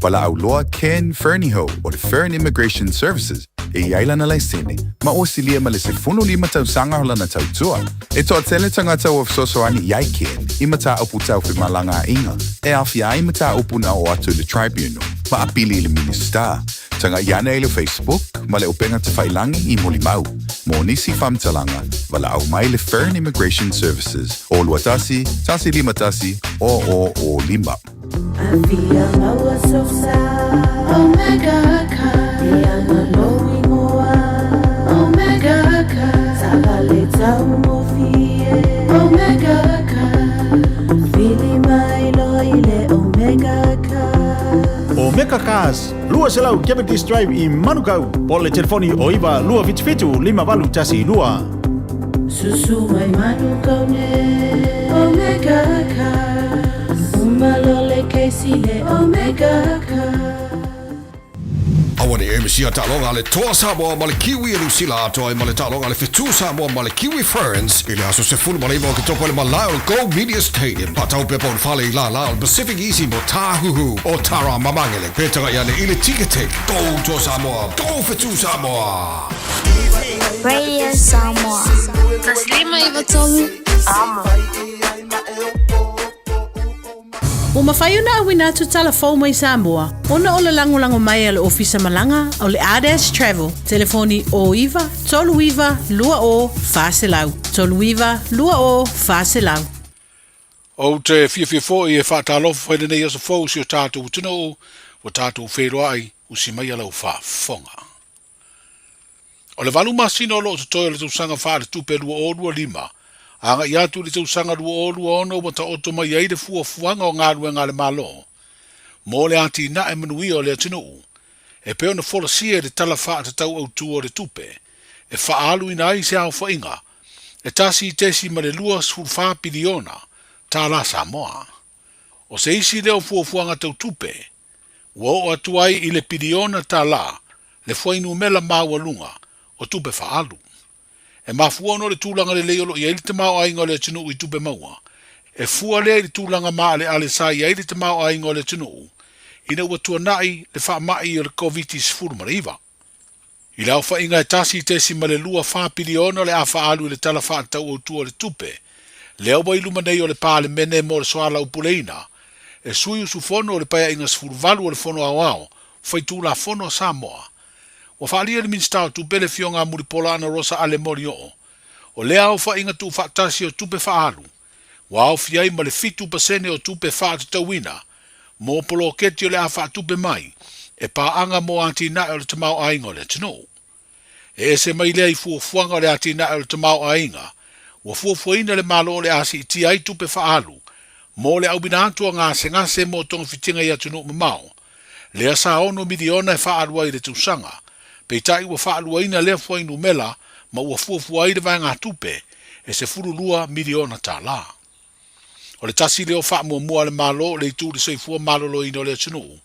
Valaau loa Ken Fernihough o le Fern Immigration Services e i ai lana laisene ma ua silia ma le 15 tausaga o lana tautua. E toatele tagata ua fesoasoani i ai Ken i mataupu tau femalagaaiga e aofia ai mataupu na oo atu i le Tribunal ma apili i le Minisita. Tagai ane i le Facebook ma le upega tafailangi i molimau. Mo nisi faamatalaga, valaau mai le Fern Immigration Services o 21 151 0005. Afia maua sosa Omega Car E anga lou ingoa Omega Car Taavale taugofie Omega Car Vili mai loa i le Omega Car Omega Cars, 200 Cavendish Drive i Manukau, po o le telefoni o 9 277 5812. Susu mai Manukau nei Omega Cars Uma loa le kesi le Omega Cars. Aua ne i misia taaloga a le Toa Samoa ma le Kiwi e Niu Sila atoa ai ma le taaloga a le Fetu Samoa ma le Kiwi Ferns i le aso 19 o Oketopa i le malae o le Go Media Stadium. Faatau pepa o le fale i lala o le Pacific Easy mo Tāhuhu o Tara Mamangele. Pe tagai ane i le Ticketek. Go Toa Samoa! Go Fetu Samoa! Radio Samoa. 153 Amo. Ua mafai ona auina atu tala fou mai Samoa ona o le lagolago mai a le Ofisa Malaga o le Ardash Travel, telefoni 09 39 20 400, 39 20 400. Ou te fiafia foi e faatalofa i lenei aso fou i si o tatou atunuu ua tatou feiloai usi mai a lau faafofoga. O le valu masina o lo o totoe o le tausaga faaletupe 2025, agai atu i le tausaga 2026 ua taoto mai ai le fuafuaga o galuega a le Malo mo le atinae manuia o le atunuu, e pei ona folasia i le Tala Faatatau Autu o le Tupe e faaaluina ai se aofaiga e $1.24 piliona tālā Samoa. O se isi lea o fuafuaga tau tupe ua oo atu ai i le piliona tālā le fuainumela maualuga o tupe faaalu. E mafua ona o le tulaga lelei o lo o i ai le tamaoaiga o le atunuu i tupe maua, e fua lea i le tulaga maaleale sa i ai le tamaoaiga o le atunuu ina ua tuanai le faamai o le Koviti-19. I le aofaiga e 1.24 piliona o le a faaalu i le Tala Faatatau Autu o le Tupe, lea ua i luma nei o le Palemene mo le soalaupuleina, e sui usufono o le Paeaiga 18 o le Fono Aoao Faitulafono a Samoa. Ua faaalia e le Minisita o Tupe le Afioga a Mulipola Anarosa Ale Molioo, o lea aofaiga tuufaatasi o tupe faaalu, ua aofia ai ma le 7% o tupe faatatauina mo poloketi o le a faatupe mai e paaga mo atinae o le tamaoaiga o le atunuu. E ese mai lea i fuafuaga o le atinae o le tamaoaiga, ua fuafuaina le Malo o le a siitia ai tupe faaalu mo le auina atu o gasegase mo togafitiga i atunuu mamao, lea sa ono miliona e faaalu ai i le tausaga, peitai ua faaluaina lea fuainumela ma ua fuafua ai le vaegatupe e $12 miliona tālā. O le tasi lea o faamuamua a le Malo o le itu i le soifua maloloina o le atunuu,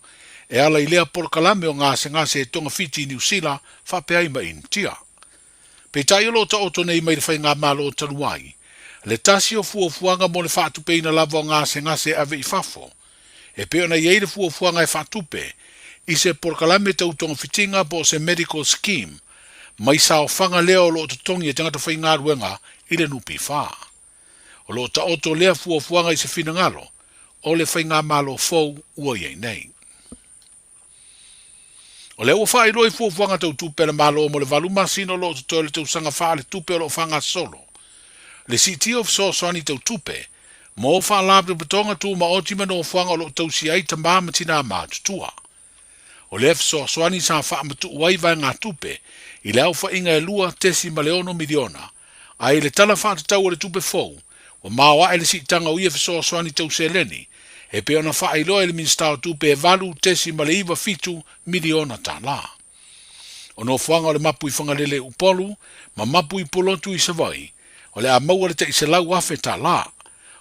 e ala i lea polokalame o gasegase e togafiti i Niu Sila faapea ai ma Initia. Peitai o lo o taoto nei mai le Faigamalo talu ai, le tasi o fuafuaga mo le faatupeina lava o gasegase e ave i fafo, e pei ona i ai le fuafuaga e faatupe i se polokalame tau togafitiga po o se medical scheme mai saofaga lea o lo o totogi e tagata faigaluega i le NPF. O lo o taoto lea fuafuaga i se finagalo o le Faigamalo fou ua i ai nei. O lea ua faailoa i fuafuaga tau tupe a le Malo mo le valu masina o lo o totoe o le tausaga faaletupe o lo o faagasolo le siitia o fesoasoani tau tupe mo faalapotopotoga tumaoti ma nofoaga o lo o tausia ai tamā ma tinā matutua. O lea fesoasoani sa faamatuu ai vaegatupe i le aofaiga e $2.6 miliona, a i le Tala Faatatau o le Tupe fou, ua maoae le siitaga o ia fesoasoani tau seleni, e pei ona faailoa e le Minisita o Tupe e $8.97 miliona tālā. O nofoaga o le mapu i Fagalele i Upolu ma mapu i Pulotu i Savaii, o le a maua le tai $100,000 tālā.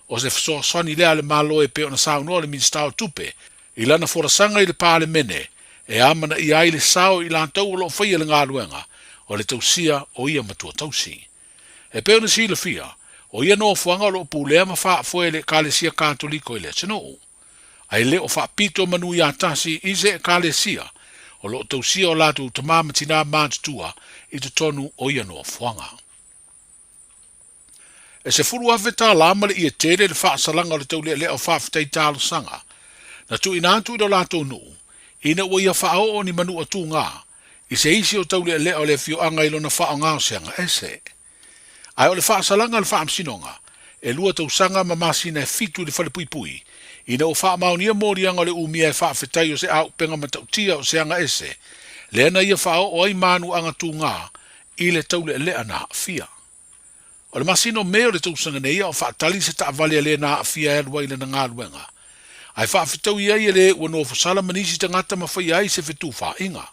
O se fesoasoani lea a le Malo e pei ona saunoa le Minisita o Tupe i lana folasaga i le Palemene e amanaia ai le sao i latou o lo o faia le galuega o le tausia o ia matua tausi. E pei ona silafia, o ia nofoaga o lo o pulea ma faafoe e le Ekalesia Katoliko i le atunuu. Ae le o faapito manu ia tasi i se Ekalesia o lo o tausia o latou tama ma tinā matutua i totonu o ia nofoaga. E $10,000 ma le ie tele le faasalaga o le taulealea o faafetai talosaga na tuuina atu i lo latou nuu ina ua ia faaoo ni manua tugā i se isi o taulealea o le afioaga i lona faaaoga o se aga ese. Ae o le faasalaga a le Faamasinoga, e lua tausaga ma masina e fitu i le falepuipui, ina ua faamaonia moliaga o le umia e faafetai o se auupega matautia o se aga ese, lea na ia faaoo ai manuaga tugā i le taulealea na aafia. O le masina o Me o le tausaga nei a o faatali se taavale a le na aafia e alu ai i lana galuega, ae faafetaui ai e le ua nofosala ma nisi tagata ma faia ai se fetufaaiga.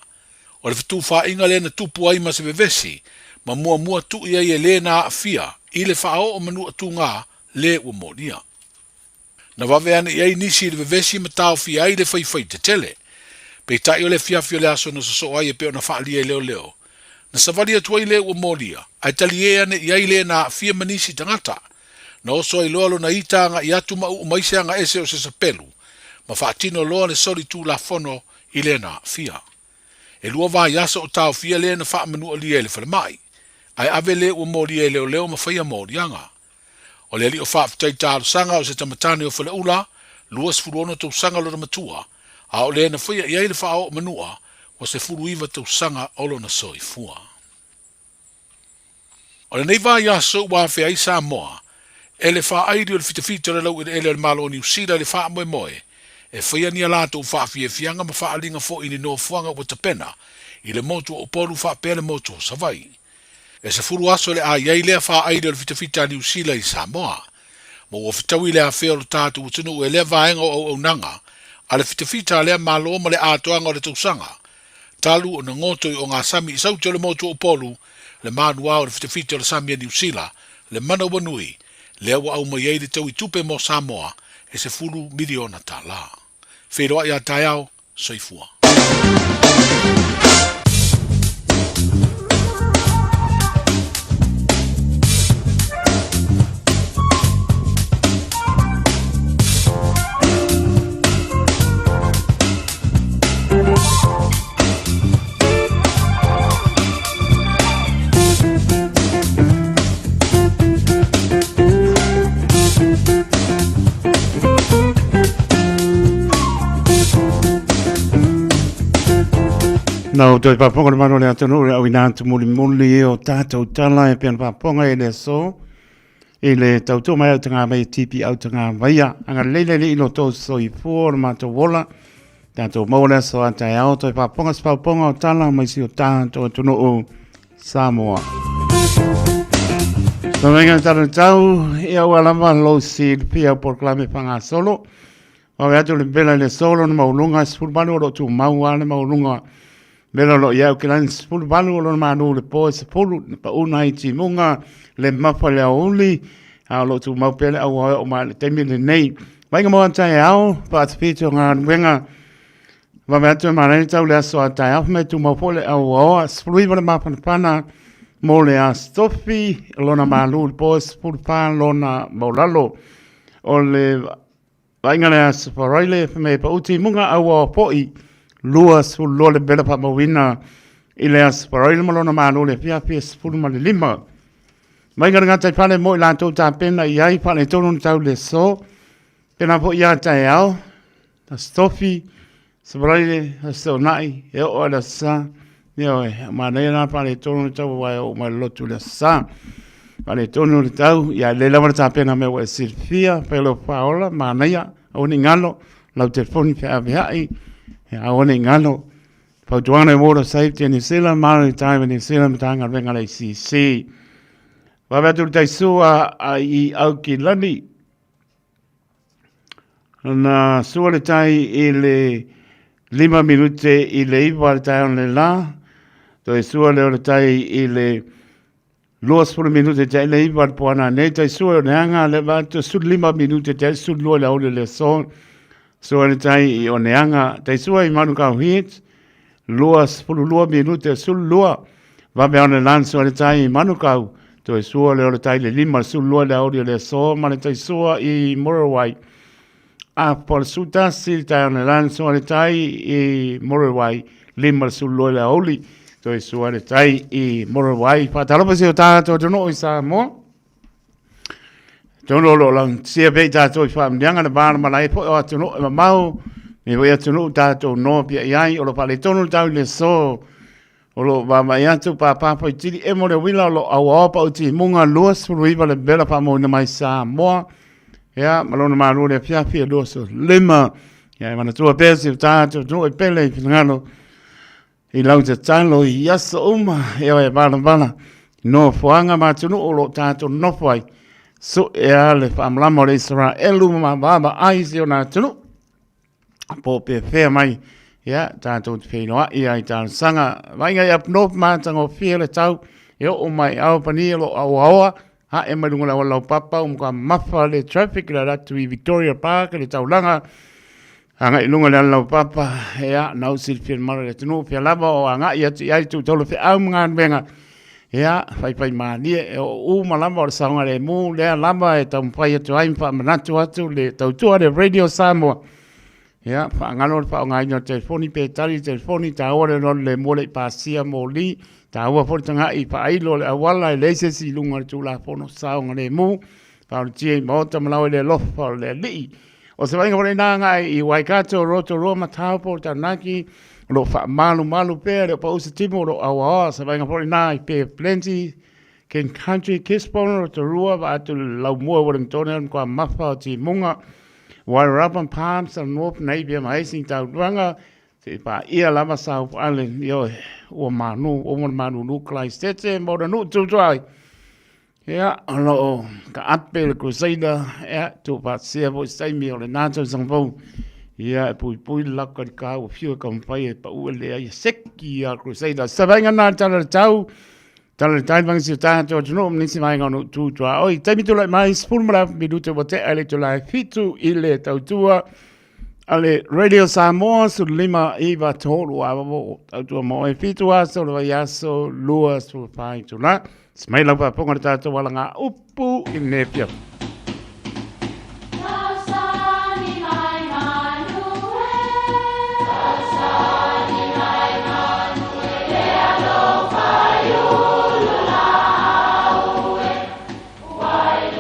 O le fetufaaiga lea na tupu ai ma se vevesi, ma muamua tui ai e le na aafia i le faaoo manua tugā le ua molia. Na vave ane i ai nisi i le vevesi ma taofia ai le faifai tetele. Peitai o le afiafi o le aso na sosoo ai e pei ona faaalia e leoleo, na savali atu ai le ua molia, ae taliē ane i ai le na aafia ma nisi tagata. Na oso ai loa lona ita agai atu ma uu mai se aga ese o se sapelu, ma faatino loa le soli tulafono i le na aafia. E lua vaiaso o taofia le na faamanualia i le falemai, ae ave le ua molia e leoleo ma faia moliaga. O le alii o faafetai talosaga o se tamatane o Faleula, 26 tausaga lona matua, a o le na faia i ai le faaoo manua, ua 19 tausaga o lona soifua. O lenei vaiaso ua afea ai Samoa e le faaili o le fitafita o le laueleele o le Malo o Niu Sila i le faamoemoe e faia ni a latou faafiafiaga ma faaaliga foi i ni nofoaga ua tapena i le motu o Upolu faapea le motu o Savaii. E 10 aso le a i ai lea faaili o le fitafita a Niu Sila i Samoa. Ma ua fetaui le afea o lo tatou atunuu e lea vaega o auaunaga a le fitafita a lea Malo ma le atoaga o le tausaga talu ona goto i ogasami i Saute o le motu o Upolu, le manuā o le fitafita o le sami a Niu Sila, le manawanui, lea ua aumai ai le taui tupe mo Samoa e $10 miliona. Feiloai a taeao, soifua. Nau toi paponga le mano le atonu le au ina atu muli muli e o tātou tala e pena paponga e le aso i le tautua mai au tanga mai tipi au tanga vaia anga leile le ilo tō soifua o le mātou ola tātou maua le aso a taeao toi paponga se paponga o tala mai si o tātou atunuu Samoa. Samoa tala tau ia ua lava lo si pia polokalame faagasolo. Wawe atu le pela le solo na maulunga 18 o lo tu mau a le maulunga. Mela lo iau ke lani 18 o lo manu le po 10 na pa una i timunga le mafa le auli a o lo tu mau pele au o ma le taimi le nei. Vainga mo antai ao pa te pito ngā wenga. Wawe atu e marani tau le aso a taeao me tu mau po le au oa 19 le mapanapana mo le a stofi lona malu le po 14 lona maulalo o le Vaaiga le Aso Faraile me Pauti Munga aua o po'i 22 le mela faamauina i le Aso Faraile ma lona malo le afiafi e 15. Vaaiga le gatai fale mo i latou tapena i ai faaletonu na tau le aso. Pēnā foi ia taeao, Aso Tofi, Aso Faraile, Aso Toonai, e oo lava i le Aso Sa. Ioe, manaia la faaletonu le tau aua e oo mai le lotu i le Aso Sa. Faaletonu le tau, ia lelei lava le tapena mea ua e silafia, fai lou faaola, manaia, aua ne i galo, lau telefoni feaveai, aua ne i galo. Fautuaga i Water Safety New Zealand, Maritime New Zealand, Matagaluega a le ACC. Vave atu le taisua a i Aukilani. Na sua le tai i le 5 minute i le 9 le taeao le la, toe sua lea o le tai i le 20 minute te le 9 le poana nei, tai sua o neanga le va to 15 minute te 12 le aole le so, sua le tai i o neanga, tai sua i Manukau Heath, 22 minute 12, vave ona lan sua le tai i Manukau, toe sua le o le tai le 5 12 le aole le so, ma le tai sua i Murrawai. A po le 11 le taeao analeila na sua le tai i Muriwai, 52 i le aoauli toe sua le tai i Muriwai. Faatalofa i si o tatou atunuu i Samoa. Atonu o lo o lausia pea i tatou i faamanuiaga le va malae foi o atunuu e mamao, me foi atunuu tatou noa pea i ai, o lo o faaletonu le tau i le aso. O lo o vaavaai atu Pāpā Faitili emo le uila o lo o auaoa pau timuga 29 le vela faamauina mai Samoa. Ia, ma lona malu le afiafi e 25. Ia, e manatua pea si o tatou atunuu e pele i finagalo i lau tatalo i aso uma, ia e valavala nofoaga ma atunuu o lo o tatou nofo ai. Sue a le faamalama o le Isaraelu ma vaavaai si ona atunuu. Po o pefea mai, ia, tatou te feiloai ai i talosaga. Vaaiga i Up North matagofie le tau, e oo mai i Albany o lo o aoaoa, ae mai luga o le auala laupapa, ua matua mafa le traffic i le ala atu i Victoria Park i le taulaga, agai i luga o le ala laupapa, ia, na ou silafia le mamalu o le atunuu, fea lava o agai atu i ai tuu taula feau ma galuega, ia, faifai malie, e oo uma lava o le saogalemu lea lava e taumafai atu ai ma faamanatu atu le tautua a le Radio Samoa. Ia, faagalo le faaaogaina o le telefoni pe tali le telefoni, taua le loa le lemu e le i pasia moli, taua foi le tagai faailo o le auala e leai se isi i luga o le Tulafono saogalemu, faaulutia i maota ma laoa i le alofa o le Alii. O se vaaiga foi lena agai i Waikato, Rotorua ma Taupo, Taranaki, o lo o faamalumalu pea, e le o pau se timu o lo o auaoa. O se vaaiga foi lena i Bay of Plenty, King Country, Gisborne, Rotorua, vaeatu le laumua i Wellingtone, o le matua mafa o timuga, Wairarapa, Palms, North Napier ma Hastings, Tauranga, se i paia lava South Island, ioe, ua manu, ua uma ona malulu Christchurch ma ona nuu tutua ai. Ia, o lo o taape le Crusader, ia, tuufaatasia foi se taimi o lena tausaga fou. Ia, e puipui le laka i le ka ua fiu e taumafai e pau e leai e seki a Crusader. Se vaega na tala le tau, tala le tai vanga si o tatou atunuu ma nisi vaega o nuu tu tuaoi. Taimi tulai mai, 10 ma le afa minute ua tea i le itula e 7 i le tautua a le Radio Samoa, 15 9 3 a o tautua mo oe, 7 aso o le vaiaso, 24 itula. Se mai lau faafofoga le tatou alagā upu i lenei afiafi.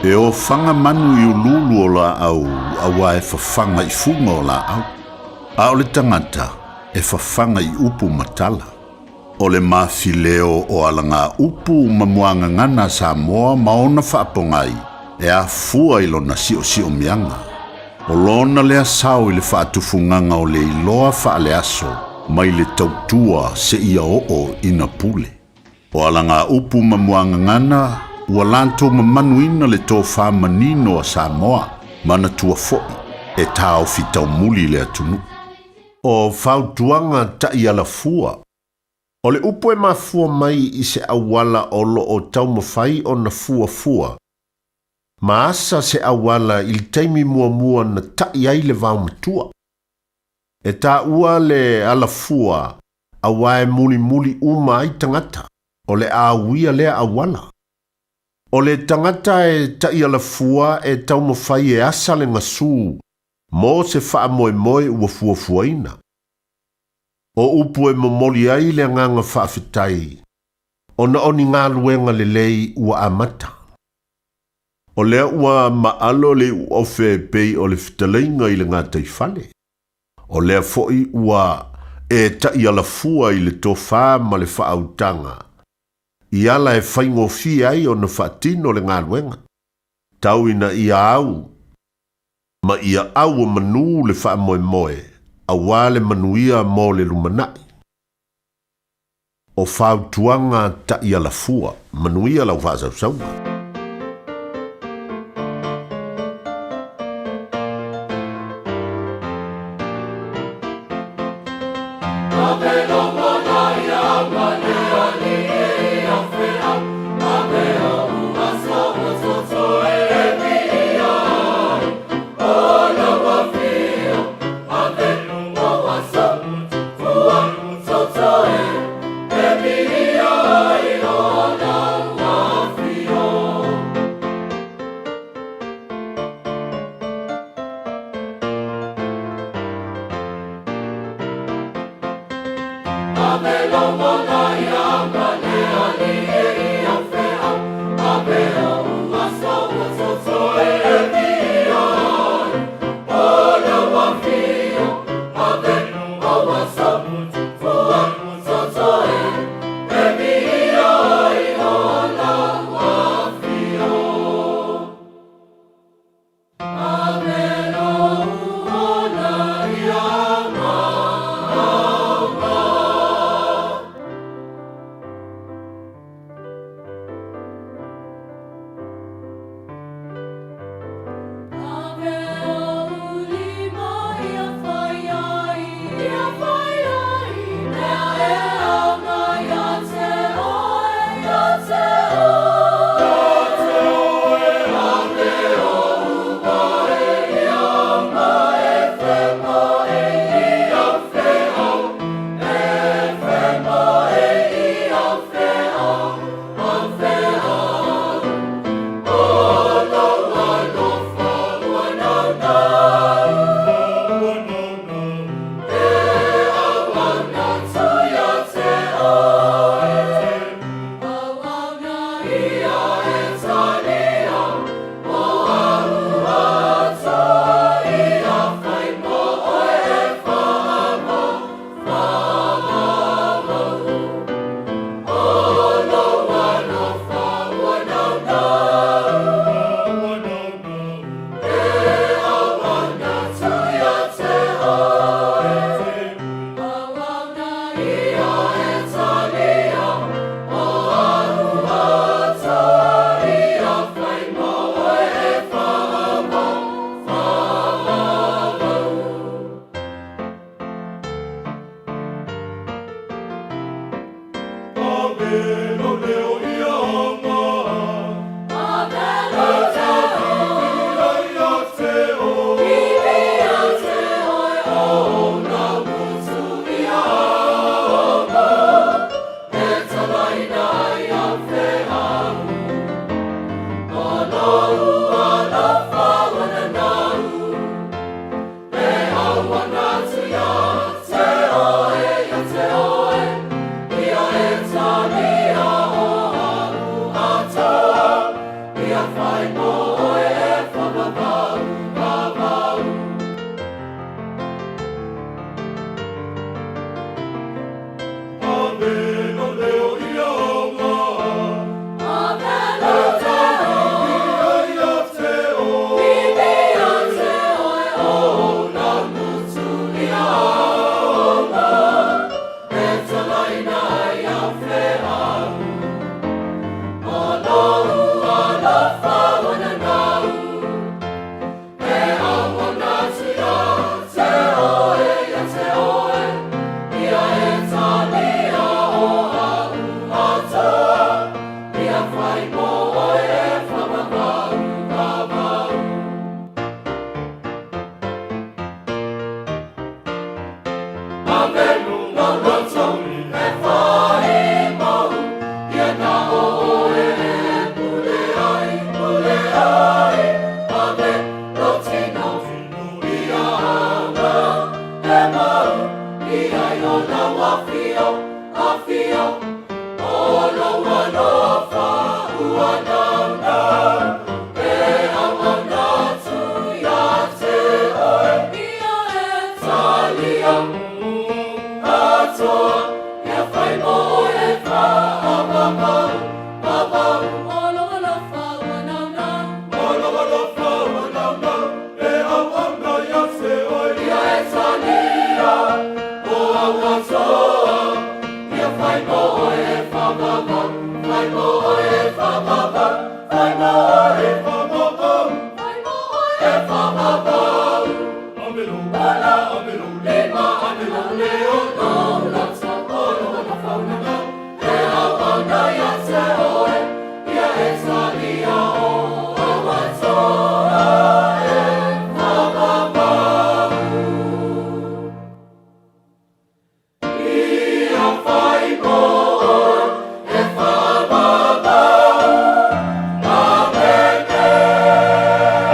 E ofaga manu i uluulu o laau auā e fafaga i fuga o laau, a o le tagata e fafaga i upu ma tala. O le mafileo o alagaupu ma muagagana a Samoa ma ona faapogai e afua i lona siosiomiaga. O lona lea sao i le faatufugaga o le iloa faaleaso mai le tautua seia oo ina pule. O alagaupu ma muagagana ua latou mamanuina le tofa manino a Samoa, manatua foi e taofi taumuli le atunuu. O fautuaga taʻialafua. O le upu e mafua mai i se auala o lo o taumafai ona fuafua ma asa se auala i le taimi muamua na taʻi ai le vaomatua. E taua le alafua auā e mulimuli uma ai tagata, o le a uia lea auala. O le tagata e taʻialafua e taumafai e asa le gasū mo se faamoemoe ua fuafuaina. O upu e momoli ai le agaga faafetai ona o ni galuega lelei ua amata. O lea ua maalo le iuofe e pei o le fetalaiga i le gataifale. O lea foi ua e taʻialafua i le tofa ma le faautaga i ala e faigofie ai ona faatino le galuega. Tau ina ia au ma ia au o manū le faamoemoe auā le manuia mo le lumanai. O fautuaga taʻialafua, manuia lau faasausauga.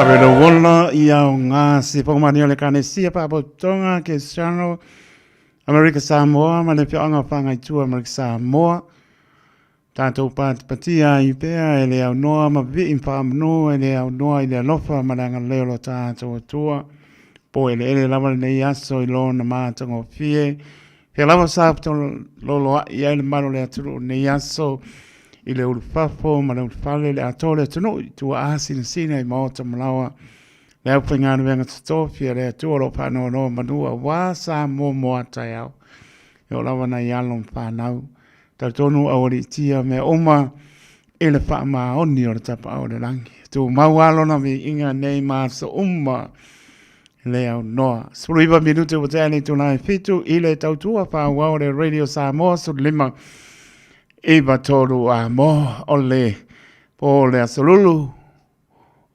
Ave le wola ia o ngā si whakamani o le kanesia pa potonga ke sano Amerika Samoa ma le Afioaga o Fagaitua Amerika Samoa. Tatou patipatia ai pea e le aunoa ma pipii ma faamanu e le aunoa i le alofa ma le agalelei o lo tatou Atua. Po eleele lava lenei aso i lona matagofie. Fia lava sa loloai ai le malu o le atunuu i lenei aso i le ulufafo ma le ulufale le atoa o le atunuu i tuaasinasina i maota ma laoa. Le aufaigaluega totofi a le Atua o lo o faanonomanu aua Samoa mo a taeao. E oo lava nai alo ma fanau. Talitonu aualiitia mea uma i le faamaoni o le Tapaau o le Lagi. Tumau lava lona viiga nei ma aso uma le aunoa. 19 minute ua tea nei itula e 7 i le tautua faaauau le Radio Samoa 15 9 3 a mo o le po le aso lulu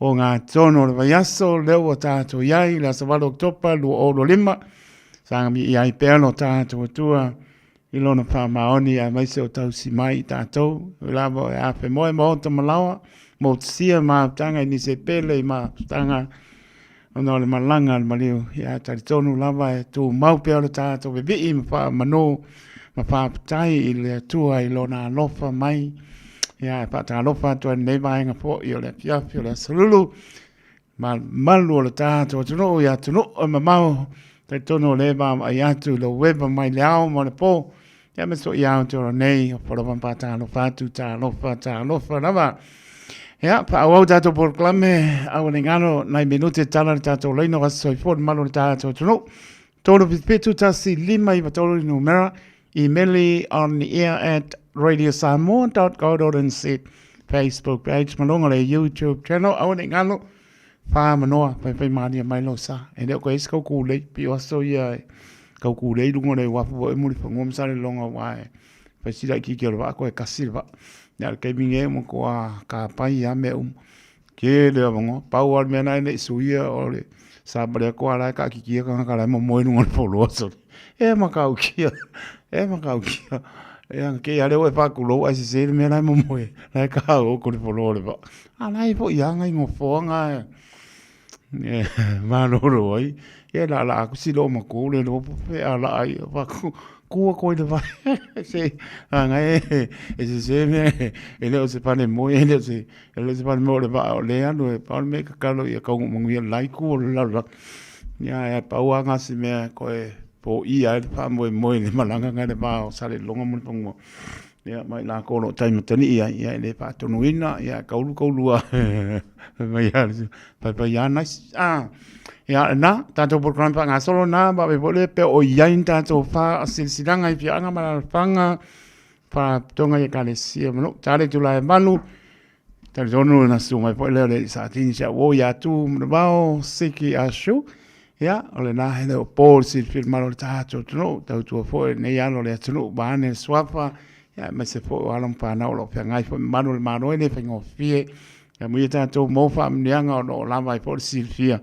o ngā tono o le vaiaso lea ua tātou i ai le aso 8 Oketopa 2025. Saga mi i ai pea lo tātou Atua i lona whaamaoni aemaise o tausi mai i tātou. O lava e afe moe ma ota malawa, mo tisia maafutaga i nisi e pele i maafutaga ona o le malaga a le maliu. Ia talitonu lava e tumau pea o le tātou vevii ma whaamanu ma whaapitai i le Atua i lona alofa mai. Ia e whaatalofa atu ai lenei vaega fo'i o le afiafi o le aso lulu. Ma malu o le tātou atunuu i atunuu e mamao. Talitonu o lea e vaavaai atu i lou weba mai le ao ma le pō. Ia me so i Aotearoa nei, o Porofa ma Whātalofa atu, talofa, talofa lava. Ia, whaauau tātou porokalame, aua ne ngaro, nai minute tala le tātou leina o aso soifua le malu o le tātou atunuu. Tolu whitu whitu tasi lima iwa tolu le numera, imeli on the air at radiosamoa.co.nz, Facebook page, malunga le YouTube channel, aua ne ngaro, wha manoa, pai pai mānia mai lo sa. E leo koe isi kau kūlei, pi o aso ia e kau kūlei lunga le wapu o e muri whango masale longa wā e. Pai sila i kiki o le waa koe kasi le waa. Ia le keimi nge mo koa ka pai ia me umu. Ke le avango, pau al mea nai nei suia o le sa pare koa lai ka kiki ka ka lai mo moe lunga le polo aso. E makau kia, e makau kia. E ang ke ale o e whakulo ai se se le mea lai mo moe, lai ka o ko le polo le waa. A lai fo ia ngai ngo foanga e malolo ai. E la la aku si lo ma ko le lo pe a la ai pa ku ku ko le va se a ngai e se se me e le o se pane mo e le o se e le o se pane mo le va o le anu e pa me ka kalo ia ka mo ia lai ku la la ia e pa ua nga si me ko e po i ai pa mo mo le malanga ngai le va o sale longa mo le mo Ia, mai lākou o lo o tai matani'i ai, ia, e le faatonuina, ia, kaulu kaulua, mai a, pai pai a nice. Ah, ia, na, tātou program whangasolo nā, ma me pole pe o iai ni tātou wha silsilanga i whianga ma la whanga, wha tonga i ekalesia, manu, tāre tula e manu, tāre tonu na su mai pole le sa tini sia wo ia tu, manu wao, siki a shu, ia, o le nā hele o Paul silfil malo le tātou atunuu, tautua foi nei alo le atunuu vaeane le suafa, ia, aemaise foi o alo ma fanau o lo o feagai foi ma malu o le Malo e le faigofie. Ia amuia tatou mo faamanuiaga o lo o lava ai foi le silafia.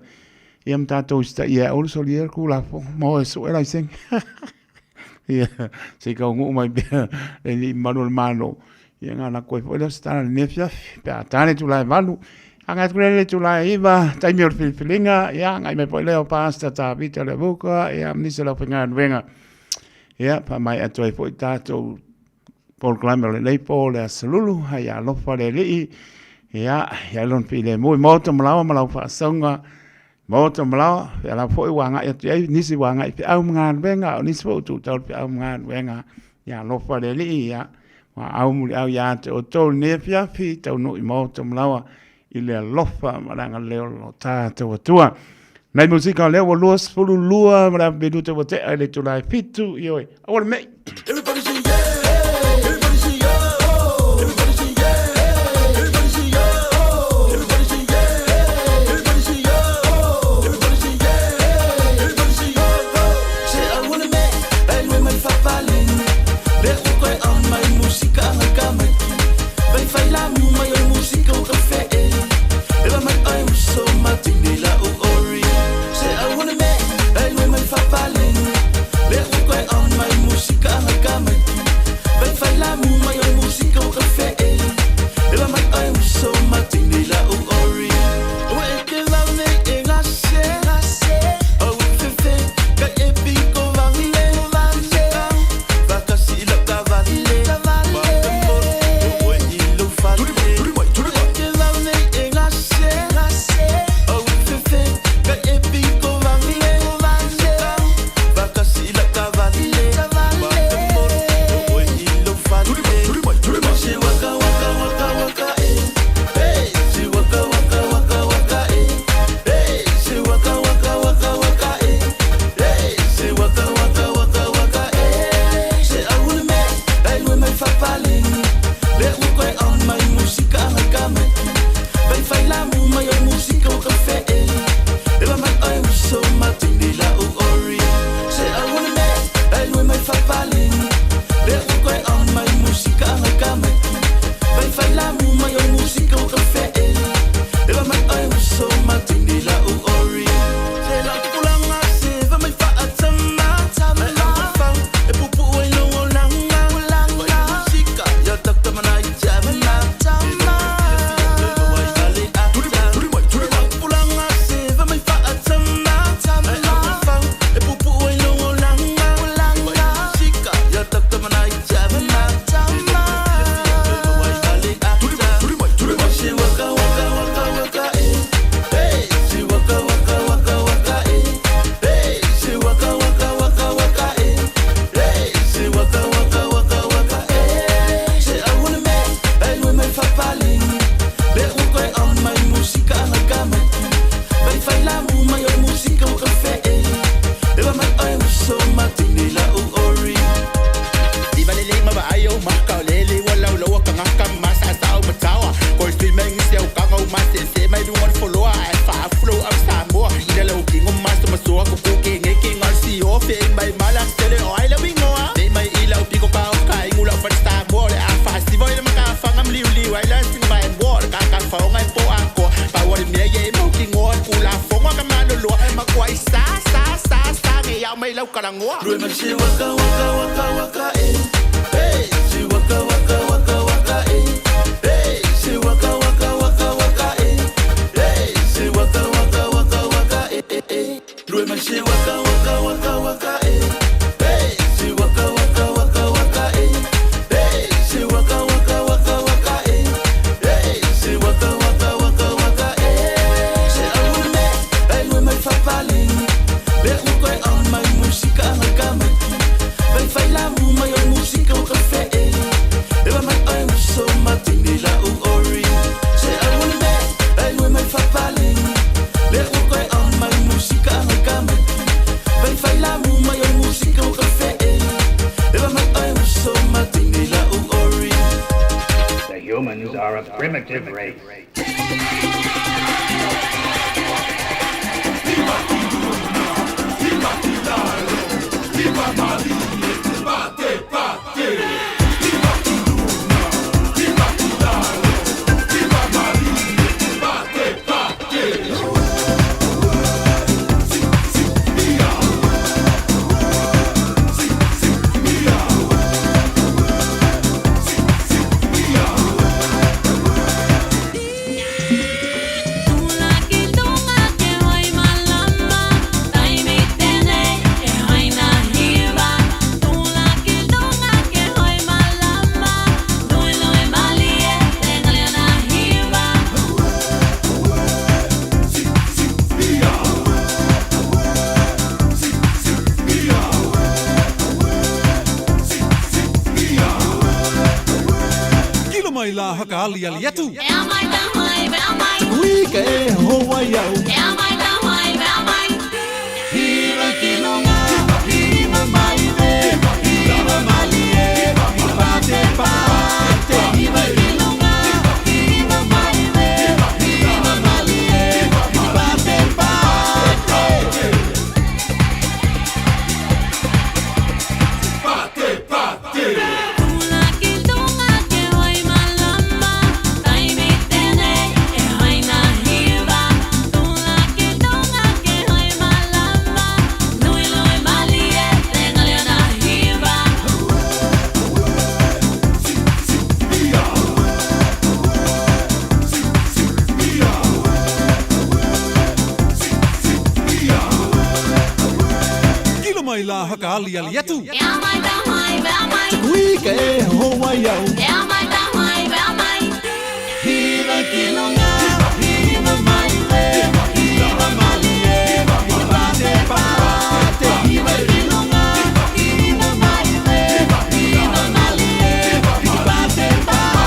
Ia ma tatou usitaia e aua le solia le Tulafono mo e sue laisene. Ia, se i taunuu mai pea le alii mamalu o le Malo, ia ona lako ai foi lea o se tala i lenei afiafi, pe a ta le itula e 8. Agai atu lea i le itula e 9, taimi o le filifiliga, ia agai mai foi lea o Pastor Tavita Levuka, ia ma nisi o le aufaigaluega. Ia, faamaea atu ai foi tatou polokalame o lenei po le Aso Lulu, hai alofa le Alii, ia, i ai lona filemu i maota ma laoa ma lau faasauga, Maota ma laoa, pea lava foi ua agai atu i ai nisi ua agai i feau ma galuega, a o nisi foi ua tuutau i feau ma galuega. Ia alofa le Alii, ia, ua au muliau ia te outou i lenei afiafi, taunuu i maota ma laoa i le alofa ma le agalelei o lo tatou Atua. Nai musika o lea ua 22 ma le afa minute ua tea i le itula e 7, ioe, aua le mei! Everybody say yeah. Everybody say oh. Everybody say yeah. Everybody say oh. Everybody say yeah. Everybody say oh. Everybody say yeah. Everybody say oh. Se aua le mea e nui mai fapaleni Le o koe au mai musika ngai ka mai ki Vai fai la mu mai o musika o ka fe e E va mai ai uso ma tini la o ori Se aua le mea e nui mai fapaleni Le o koe au mai musika ngai ka mai ki faalalagoa. Lue mai se waka waka waka waka e. Hey, se waka waka waka waka e. Hey, se waka waka waka waka e. Hey, se waka waka waka waka e e e. Lue mai se waka waka waka waka e. Hey, se waka waka waka waka e. Hey, se waka waka waka waka e. Hey, se waka waka waka waka e. Se aune, ai lue mai fapale. Le uko e on mai musika ngai ka mai. Vai fai la mu mai o musika o kafe e. Ewa mai oi uso matini la u ori. Se aune, ai lue mai fapale. Le uko e on mai musika ngai ka mai. Vai fai la mu mai o musika o kafe e. Ewa mai oi uso matini la u ori. The humans are a primitive race. Kilo mai la haka ali ali atu. Ea mai ta mai, mea mai. Ui ka e hoa iau. Ea mai ta mai, mea mai. Hiva kilonga, hiva mai le, hiva malie, hiva te pate. Hiva kilonga, hiva mai le, hiva malie, hiva te pate. Pate, pate. Kilo mai la haka ali ali atu. Ea mai ta mai, mea mai. Ui ka e hoa iau. Ea mai ta mai, mea mai. Hiva kilonga, hiva mai le, hiva malie, hiva te pate. Hiva kilonga, hiva mai le, hiva malie, hiva te pate.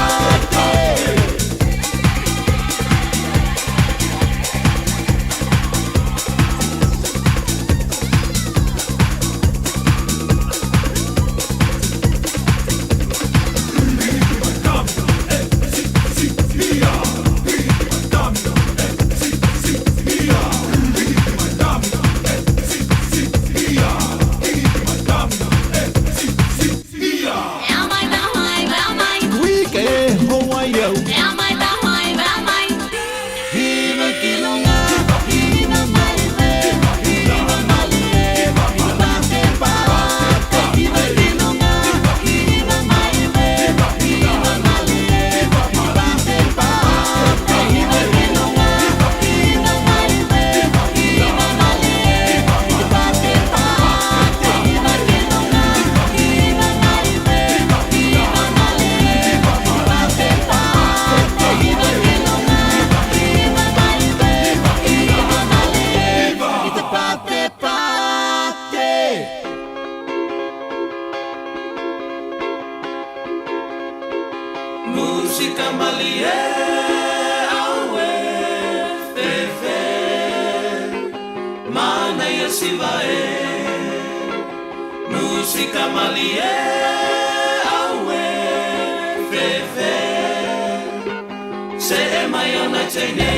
Ea mai ta mai, mea mai. Ui ka e hoa iau. Ea mai ta mai, mea mai. Hiva kilonga, hiva mai le, hiva malie, hiva te pate. Hiva kilonga, hiva mai le, hiva malie, hiva te pate. Hiva kilonga, hiva mai le, hiva malie, hiva te pate. Hiva kilonga, hiva mai le, hiva malie, hiva te pate. Hiva kilonga, hiva mai le, hiva malie, hiva pate pate. Música malie aue fefe mana ia sivae. Música malie aue fefe se e mai ona teine.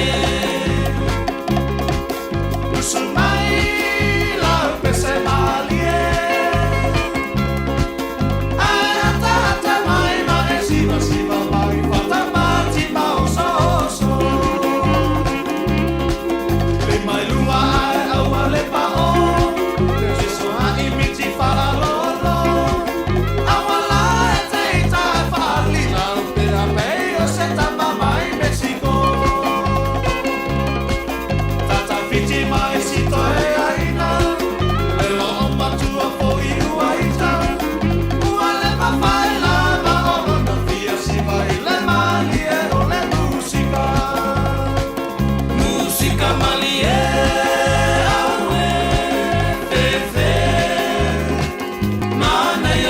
Usu mai la pese malie. Ara tata mai ma e siva siva mai fata mati ma oso oso. Le mai lua ai aua le pa o. Le so ha i miti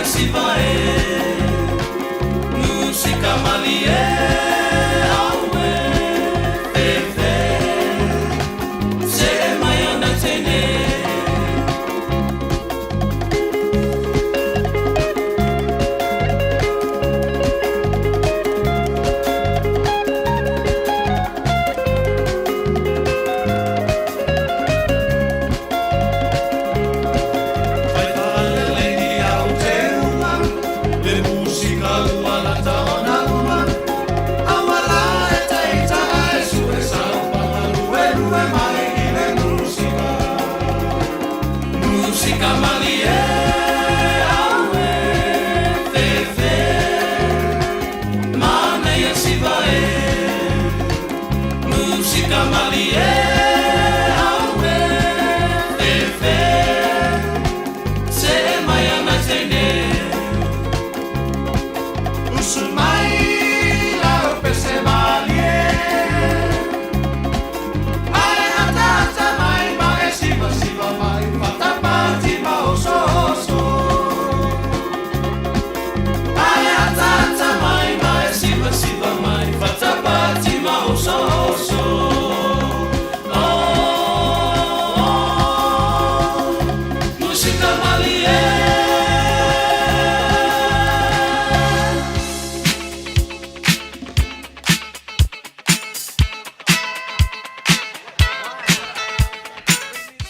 siva e Musika malie aue Fefe Se mai ana tene. Fai faalelei ni au te uma, le musika ua lata ona uma. Auala e taita e sue saupala lue lue mai i le musika. Musika malie aue fefe, manaia siva e. Musika malie aue fefe, se mai ana tene. Usu mai la pese malie. Ai ata ata mai ma e siva siva mai fatapati ma oso oso. Ai ata ata mai ma e siva siva mai fatapati ma oso oso. Oh, oh, musika malie.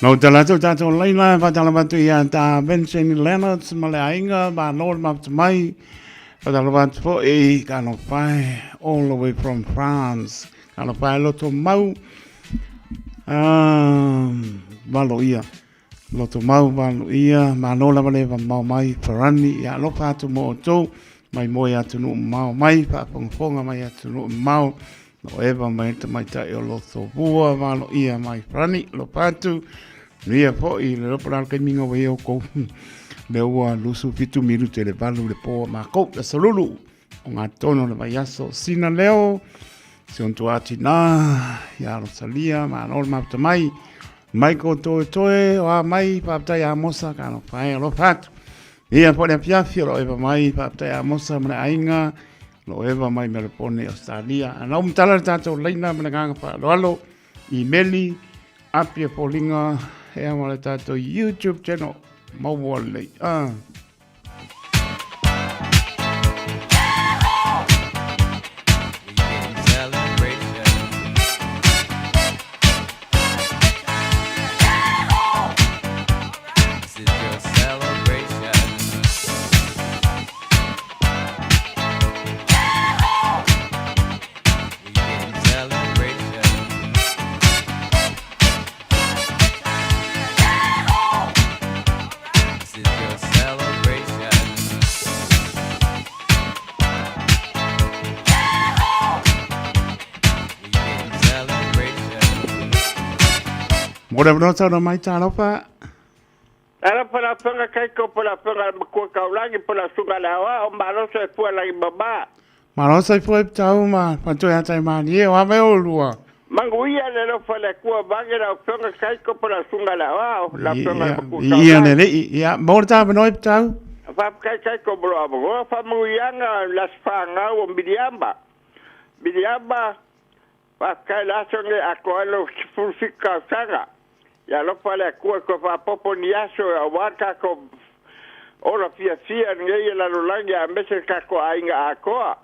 No te latou tātou laina, whātalo atu ia tā Vincent Leonards ma le aiga, ma no le mafata mai, whātalo atu fo i ka no whai, all the way from France, ka no whai loto mau, valo ia, loto mau valo ia, ma no lava le mau mai, farani, ia alofa atu mo o tau, mai moe atu nu mau mai, whaafongafonga mai atu nu mau, no eva mai te mai tai o loto bua, valo ia mai farani, lofa atu, Nia fo i le lopo lalo kai minga wei o kou. Le ua lusu fitu miru te le valu le poa ma kou le solulu. O ngā tono le vai aso sina leo. Se on tua ati nā, ia Rosalia, ma anō le mapata mai. Michael Toe Toe, o a mai, whaapatai a Mosa, ka no whae alofa atu. Ia po le afiafi o lo eva mai, whaapatai a Mosa ma le ainga, lo eva mai me le pone Australia. Ana umtala le tātou leina ma le nganga whaaloalo, i meli, apia foliga e ma le tātou YouTube channel maua lelei. Ah. Celebration. This is your celebration. We getting celebration. This is your celebration. We getting celebration. Mo le avanoa saunoa mai talofa. Ala pala fanga kai ko pala fanga makua kaulagi pala sunga le awa o maloso e fua lagi mama. Malo soifua i pitau ma patoe atai malie o ave o lua. Manguia le lofa le kua vange la fanga kai ko pala sunga le awa o la fanga makua Ia le le ia mo le tavanoa i pitau. Fa kai kai ko blo abo fa manguianga la sfanga o miliamba. Miliamba fa kai la songe a ko alo fulfika sanga. Ia lofa le kua ko fa popo ni aso a waka ko ora fia fia ngei la lolangi a mese ka ko ainga a koa.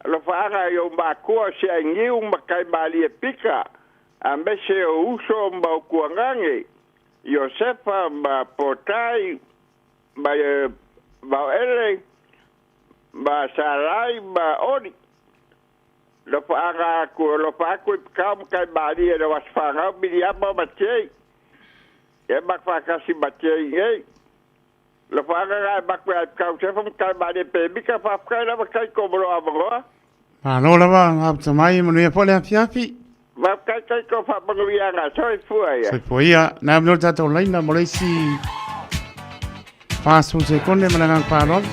Lofa aga i o makua se ai ngiu ma kai malie pika. A mese o uso ma o kuangange. Josefa ma potai ma ma ele ma sarai ma oni. Lofa aga aku lofa aku i kau ma kai malie le wasfangau mili ama ma tei. E mak whakasi ma tei ngei. Lofa aga gai makwe ai kau sefa ma kai malie pe mika whawhkai lava kai komoro amangoa. Malo lava ngapta mai manuia po le afiafi. Whawhkai kai ko whamanguianga soifua ia. Soifua ia. Nā avanoa le tātou laina mo le isi 40 sekone ma le agaga faaaloalo.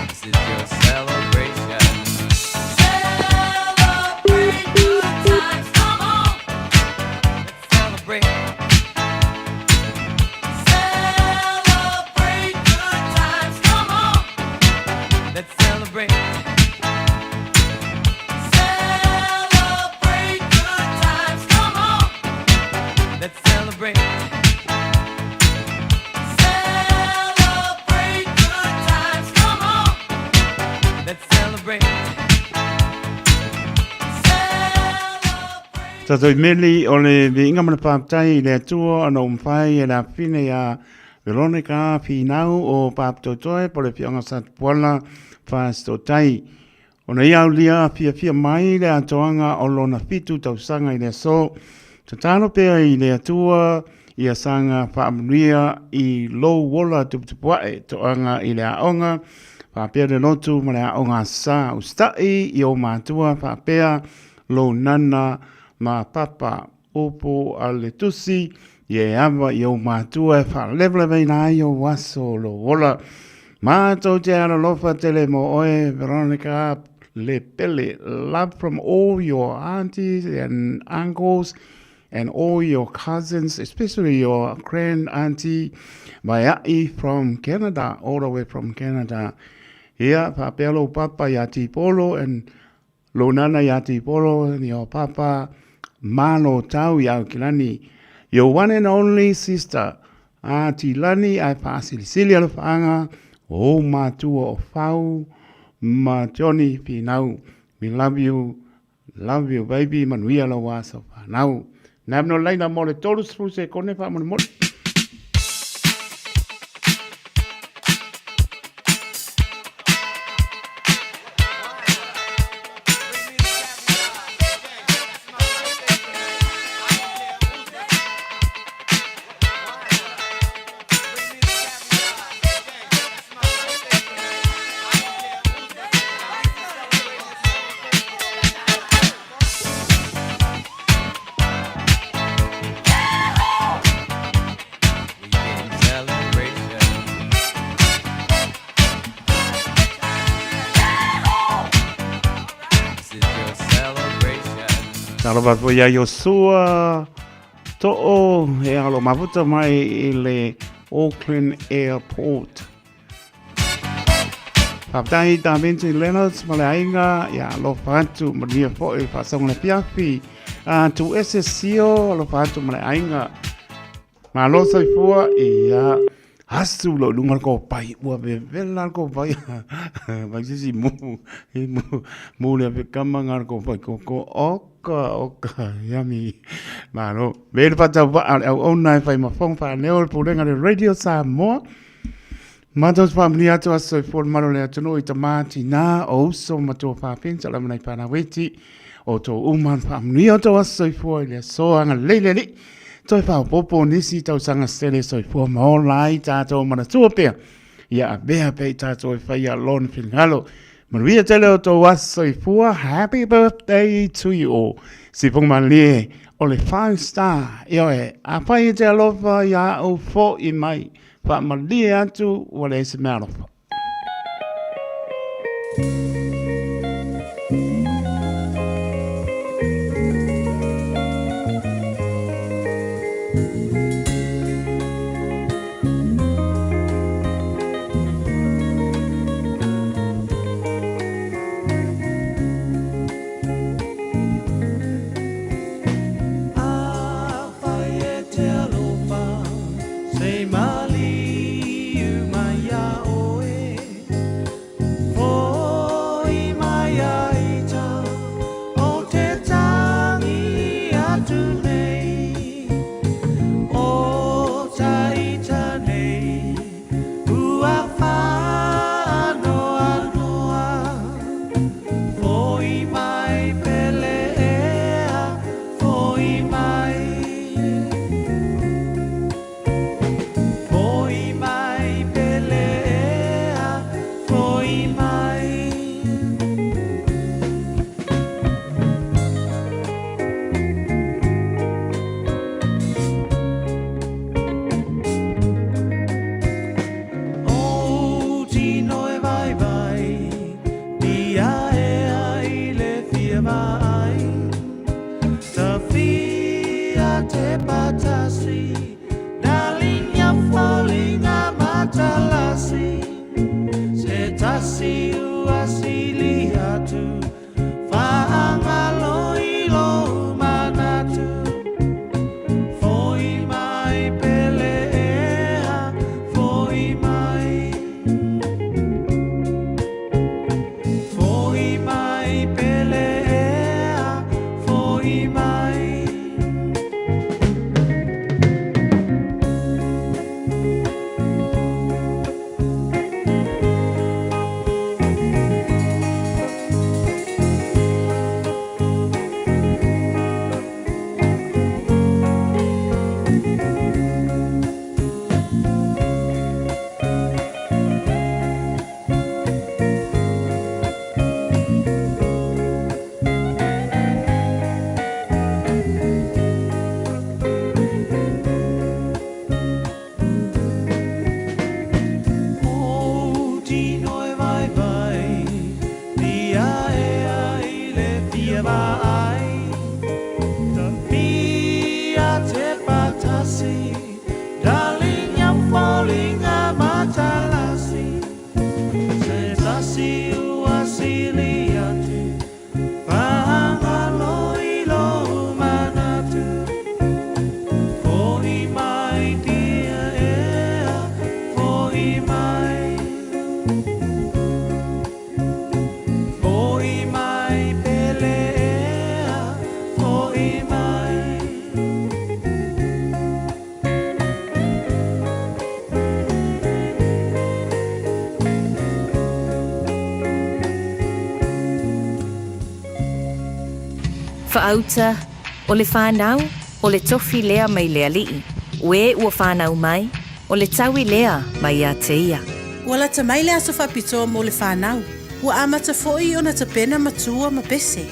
This is your celebration. Celebrate good times, come on. Let's celebrate. Celebrate. Celebrate good times. Come on. Let's celebrate. Tatou meli o le viiga ma le faafetai i le Atua ona ua mafai e le afafine ia Veronica Finau o Papatoetoe po o le Afioaga o Satupuala Fasitootai. Ona ia aulia fiafia mai le atoaga o lona 7 tausaga i le aso. Tatalo pea i le Atua ia saga faamanuia i lou ola tuputupuae, toaga i le aoga, faapea le lotu ma le aoga sa. Usitai i ou matua faapea lou nana ma papa. Upu a le Tusi, Ia e ava i ou matua e faalevalevaina ai ou aso o lou ola. Matou te alolofa tele mo oe, Veronica Lepele. Love from all your aunties and uncles and all your cousins, especially your grand auntie Vaia'i from Canada, all the way from Canada. Ia, faapea lou papa ia Tipolo and Lou nana iā Tipolo and your papa Malo Tau i Aukilani. Your one and only sister, Auntie Lani ae faasilisili alofaaga o ou matua o Fau ma Johnny Finau. We love you, love you baby, manuia lau aso fanau. Nā no laina mo le 30 sekone faamolemole. Talofa atu ia Iosua To'o e alo mafuta mai i le Auckland Airport. Faafetai Da Vinci Leonards ma le aiga, ia alofa atu, manuia foi le faasaoga le afiafi. A tu ese sio, alofa atu ma le aiga. Malo soifua, ia asu lo lunga le kopai, ua vevela le kopai. Vai se si mu, i mu, mu le afe kama ngā le kopai koko, oka, oka, yummy. Malo. Me le whatau waa le au ona e whai mafonga whaneo le pulenga le Radio Samoa. Matou te faamanuia atu aso soifua le malu o le atunuu i tamā, tinā, o uso ma tua fafine sa lava nai fanau iti o tou uma le faamanuia o tou aso soifua i le aso agalelei le Alii toe faaopoopo nisi tausaga sele soifua ma ola ai tatou manatua pea ia avea pea i tatou e faia lona finagalo. Manuia tele o tou aso soifua. Happy birthday to you all. Sifonga malie o le 5 star. Ioe, afai e te alofa ia au fo'i mai. Faamalie atu ua leai se mea alofa. Faauta, O le fanau, o le tofi lea mai le Alii, o e ua fanau mai, o le taui lea mai ia te ia. Ua lata mai le aso faapitoa mo le fanau. Ua amata foi ona tapena matua ma pese.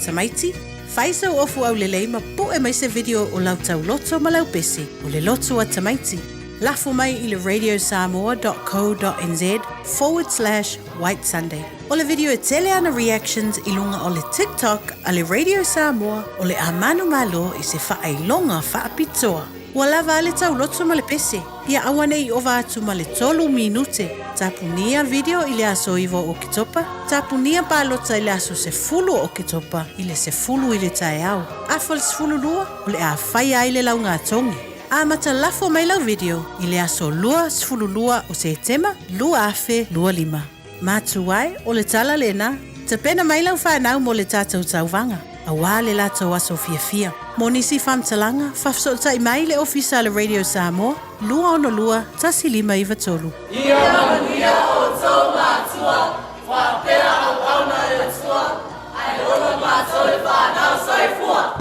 Tamaiti, fai sau ofu aulelei ma pu'e mai se video o lau tauloto ma lau pese, o le loto a tamaiti. Lafo mai i le radiosamoa.co.nz forward slash white sunday. O le video e tele ana reactions i luga o le TikTok a le Radio Samoa o le a manumalo i se faailoga faapitoa. Ua lava a le tauloto ma le pese, ia aua ne i ova atu ma le tolu minute. Tapunia video i le aso 9 o Oketopa, tapunia palota i le aso 10 o Oketopa i le 10 i le taeao. Afa le 12, o le a faia ai le laugatogi. Amata lafo mai lau video i le aso 22 o Setema 2025. Matua e, o le tala lena. Tapena mai lau fanau mo le tatou tauvaga, auā le latou aso fiafia. Mo nisi faamatalaga, faafesootai mai le Ofisa a le Radio Samoa, 262 1593. Ia manuia outou matua, faapea auauna a le Atua, ae ola matou le fanau. Soifua!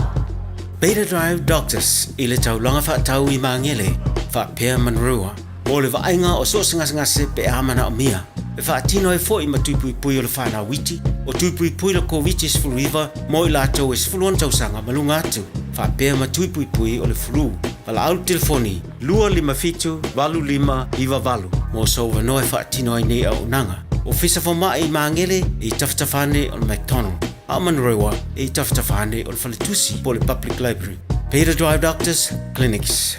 Beta Drive Doctors i le taulaga faatau i Magele faapea Manurewa. Mo le vaaiga o so o se gasegase pe a manaomia, e faatino ai foi ma tui puipui o le fanau iti, o tui puipui le Koviti-19 mo i latou e 16 tausaga ma luga atu, faapea ma tui puipui o le flu. Valaau le telefoni 257 8598 mo sou avanoa e faatino ai nei auaunaga. Ofisa Fomai i Magele e i tafatafa ane o le McDonald, a o Manurewa e i tafatafa ane o le Faletusi po o le Public Library. Beta Drive Doctors Clinics.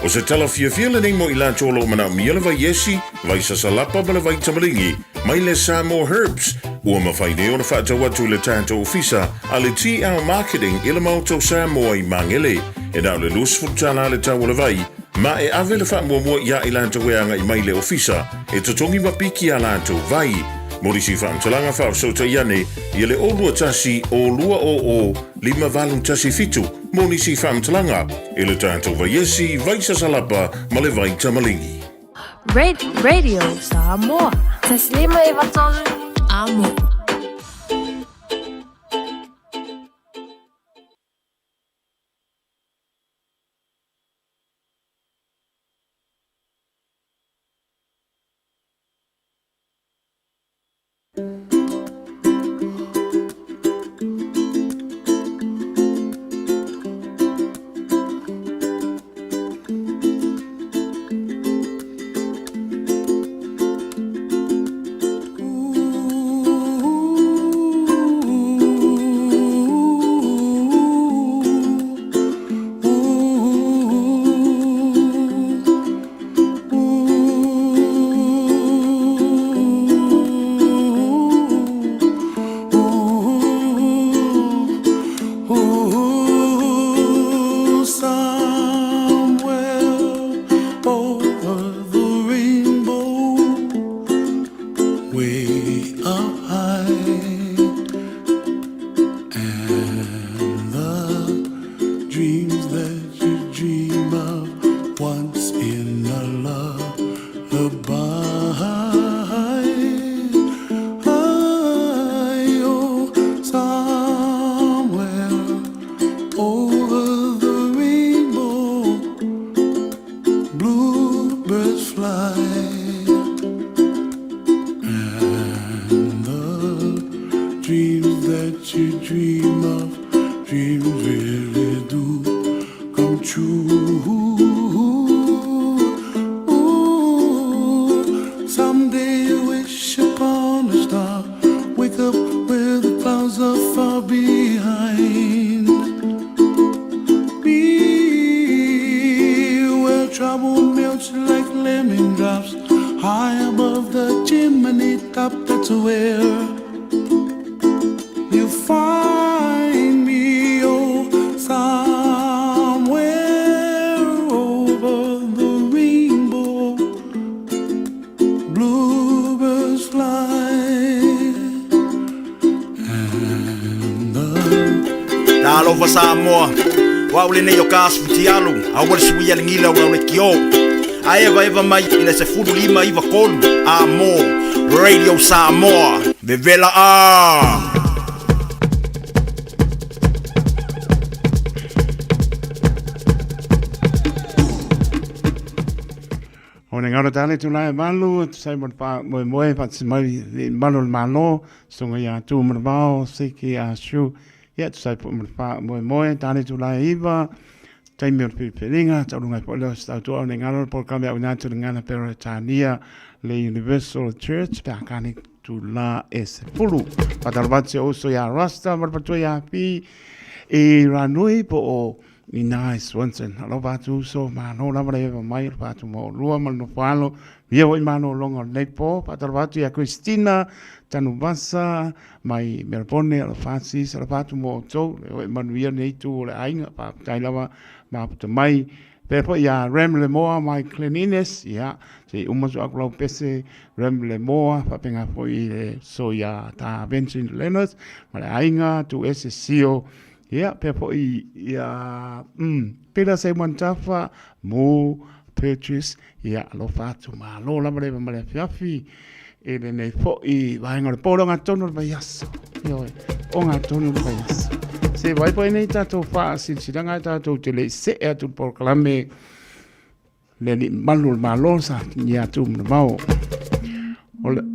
O se tala fiafia lenei mo i latou o lo o manaomia le vai esi, vai sasalapa ma le vai tamaligi mai le Samoa Herbs, ua mafai nei ona faatau atu i le tatou ofisa a le TL Marketing i le Maota o Samoa i Magele. E na o le $20 le tau o le vai, ma e ave le faamuamua iā i latou e agai mai i le ofisa e totogi ma piki a latou vai. Mo nisi faamatalaga faafesootai ane ia le 021 200 5817 mo nisi faamatalaga i le tatou vaiesi, vaisasalapa ma le vaitamaligi. Radio Samoa. 153 Amo. Talofa Samoa, o au lenei o Kas Futialu, aua le suia le gila o lau leitio. A evaeva mai i le 15 93 a mo Radio Samoa, vevela a! O le galo tale tulae malu, sai mo pa moe moe pa tsi mai le malu le malo, songa ia tu mo vao, se ke a shu, ia tu sai po mo pa moe moe, tale tulae iwa, taimi o le pilipilinga, taulunga po leo sa tau o le galo po kame au natu le ngana pero tania le Universal Church, pe akane tula e se pulu. Patalvatse oso ia Rasta, marpatua ia pi, e ranui po o i nā Swanson. Alo pātu uso, māno lava le eva mai, alo pātu mo lua ma le nofo via wai māno longa o nei pō, pātalo pātu ia Christina, Tanuvasa, mai Melbourne, alo Francis, alo pātu mo o tau, le oi manuia nei tū o le ainga, pātai lava, māputa mai, Pea po ia Rem Le Moa mai Cleanliness, ia, se uma so aku lau pese Rem Le Moa, whapenga po i le so ia tā Vincent Leonard, ma le ainga, tu ese sio, ia, pea po i ia, Peter Simon Tafa, Mo Purchase, ia, alofa atu malo lava le ma le afiafi, e le nei fo'i vaenga o le pō le o ngā tonu o le vaiaso. Ioe, o ngā tonu o le vaiaso. Se vai po nei tātou whaasisilanga e tātou te le se e atu polokalame le ni malu le malo sa ni atu mna vao. O le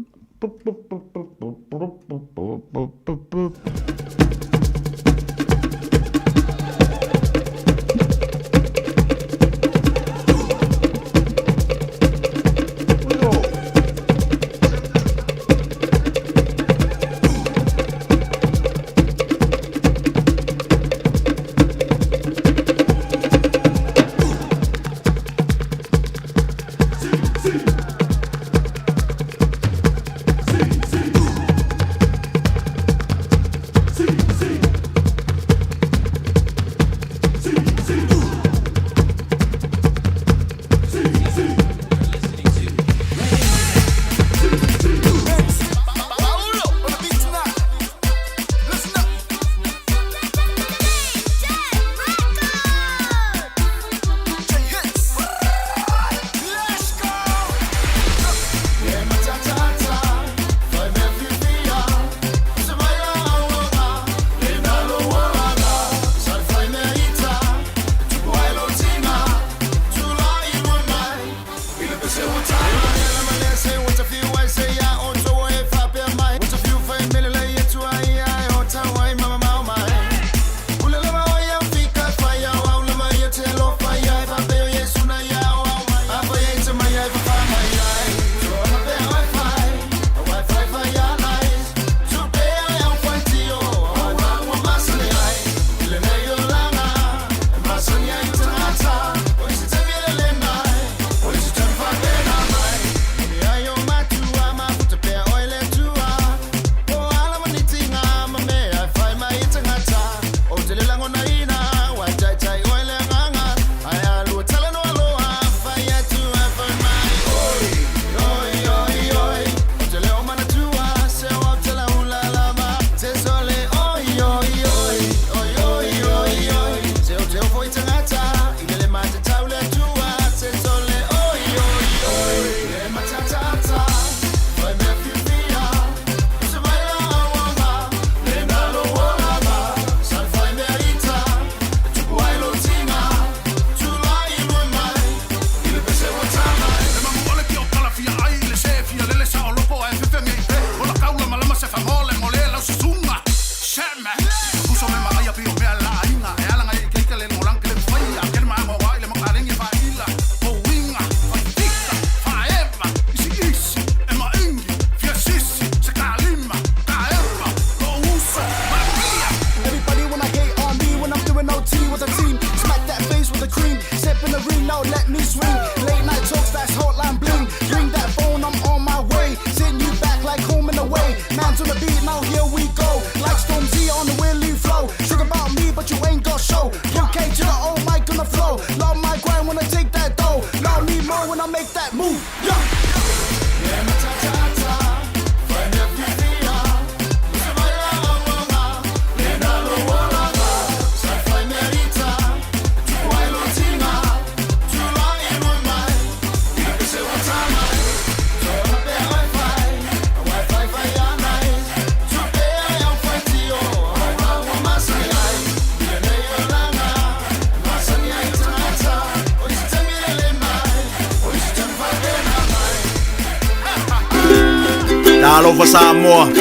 Alofa Samoa,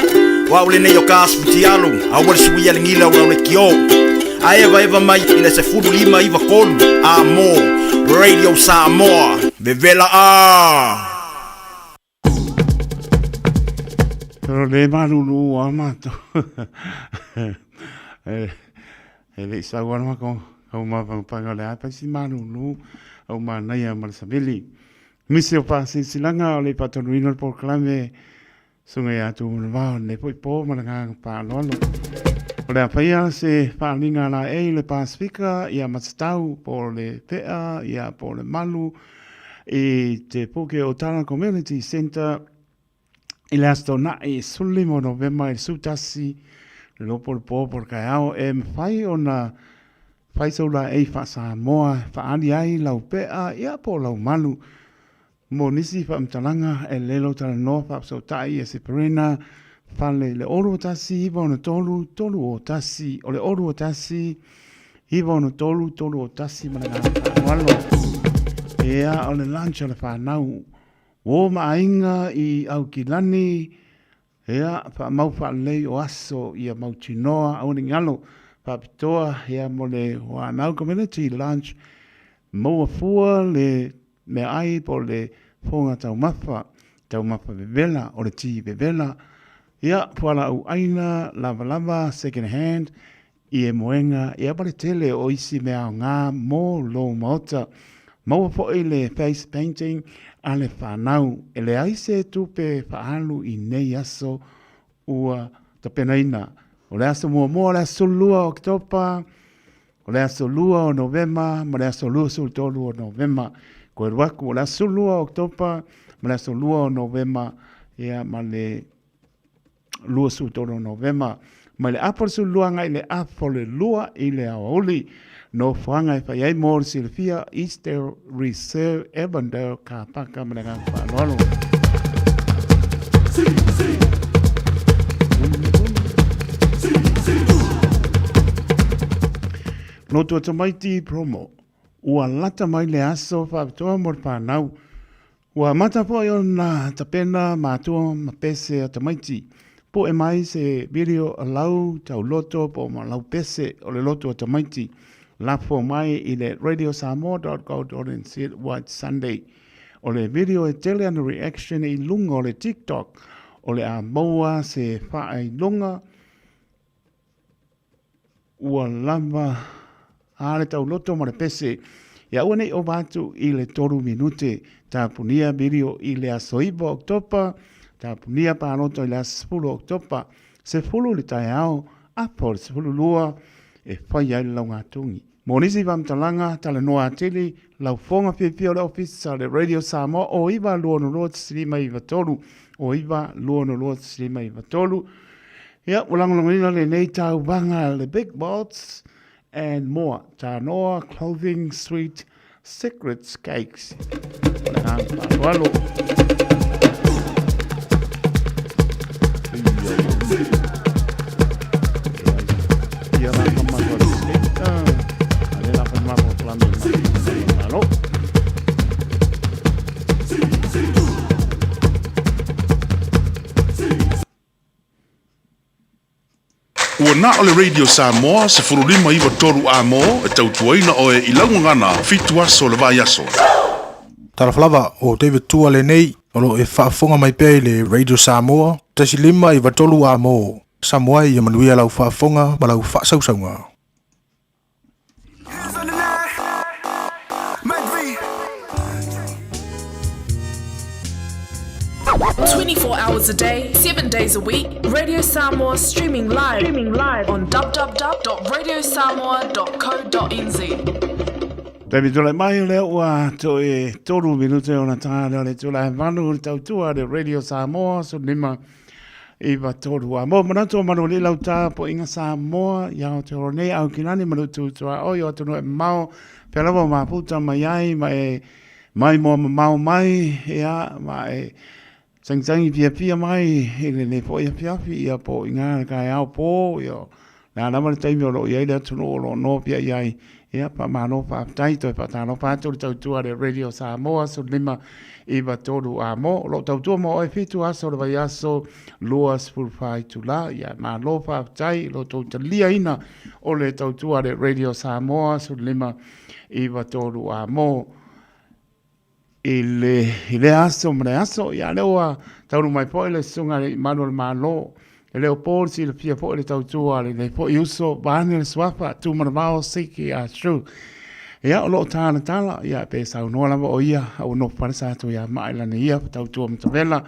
o au lenei o ka Futialu, aua le suia le gila o le kio. A eva eva mai i le 1593, a mo, Radio Samoa, vevela a! Pero le malulu a matou. E, e le i sau ana mako, au mapangapanga o le a paisi malulu, au manaia ma le savili. Nisi o faasilasilaga o le faatonuina o le polokalame Susuga ia Tumulevao lenei foi po ma le agaga faaaloalo. O le a faia se faaaliga a laei i le Pasefika ia Matatau po o le Pea ia po o le Malu i te Puke o Tara Community Centre i le Aso Toonai 15 o Novema i le 11 le lopo le po po o le taeao e mafai ona fai sou laei faa-Samoa e faaali ai lau pea ia po o lau malu. Mo nisi faamatalaga e lelo talanoa faafesootai ia Seperena Fale i le 0 1 9 6 3 0 1 o le 0 1 9 6 3 0 1 ma le agaga faaaloalo. Ia o le lunch a le fanau uo ma aiga i Aukilani Ia, faamau faalelei o aso ia mautinoa aua ne i galo faapitoa ia mo le Whanau Community Lunch maua fua le meaai po o le fofoga taumafa, taumafa vevela, o le ti vevela, ia, fualaau aina lavalava, second hand, i e moega ia ma le tele o isi mea aoga mo lou maota. Maua foi le face painting a le fanau. E leai se tupe faaalu i nei aso ua tapenaina. O le aso muamua o le aso 12 o Oketopa, o le aso 2 o Novema ma le aso 23 o Novema. Koe alu aku o le aso 12 o Oketopa ma le aso 2 o Novema ia ma le 23 o Novema, mai le afa o le 12 agai i le afa o le 2 i le aoauli. Nofoaga e fai ai mo le silafia Eastdale Reserve, Avondale, Car Paka ma le agaga faaaloalo. Lotu o Tamaiti Promo, ua lata mai le aso faapitoa mo le whanau. Ua amata foi ona tapena matua ma pese a tamaiti. Poe mai se video a lau tauloto po ma lau pese o le loto a tamaiti. Lafo mai i le radiosamoa.co.nz White Sunday. O le video e tele ana reaction i lunga o le TikTok o le a maua se faailoga Ua lava a le tauloto ma le pese. Ia aua nei ova atu i le 3 minute. Tapunia video i le aso 9 o Oketopa, tapunia palota i le aso 10 o Oketopa, 10 i le taeao, apo le 12 e fai ai le laugatogi. Mo nisi faamatalaga, talanoa atili, laufoga fiafia o le Ofisa le Radio Samoa o 9 2 6 5 93 o 9 2 6 5 3. Ia, ua lagolagoina lenei tauvaga le Big Boss and More, Tanoa Clothing Sweet Secrets Cakes. O le agaga faaaloalo. Ia la whamatua le state. A le la whamatua kalame malo. Ua na o le Radio Samoa 1593 amo e tautuaina oe i lau gagana fitu aso o le vaiaso. Talofa lava, o David Tua lenei, o lo o e faafofoga mai pea i le Radio Samoa, 1593 amo. Samoa ia manuia lau faafofoga ma lau faasausauga. 24 hours a day, 7 days a week, Radio Samoa streaming live, streaming live on www.radiosamoa.co.nz. Taimi tulai mai o lea ua toe 3 minute ona tā lea o le tula e valu le tautua le Radio Samoa so lima iwa tolu a. Mo manatu o manu li lau tā po inga Samoa i Aotearoa nei au ki lani manu tūtua oi o atunuu e mamao pea lava o maputa mai ai ma e mai moa mamao mai ia ma e tangitangi piapia mai i lenei foi afiafi ia po i ngā le kaeao pō ia le a lava le taimi o lo o i ai le atunuu o lo o noho pea i ai. Ia, faamalo faafetai, toe faatalofa atu le tautua le Radio Samoa 15 9 3 a mo, o lo o tautua mo oe 7 aso o le vaiaso 24 itula. Ia, malo faafetai i lo outou taliaina o le tautua le Radio Samoa 15 9 3 a mo. I le, i lea aso ma le aso, ia lea ua taunuu mai foi le susuga i le Malu o le Malo. E le o po le silafia foi le tautua a lenei foi uso, vaeane le suafa, Tumanavao Siki Ah Shu. Ia, o lo o talatala, ia, pe saunoa lava o ia, a ua nofo fale sa atu ia Maa i lana ia tautua matavela,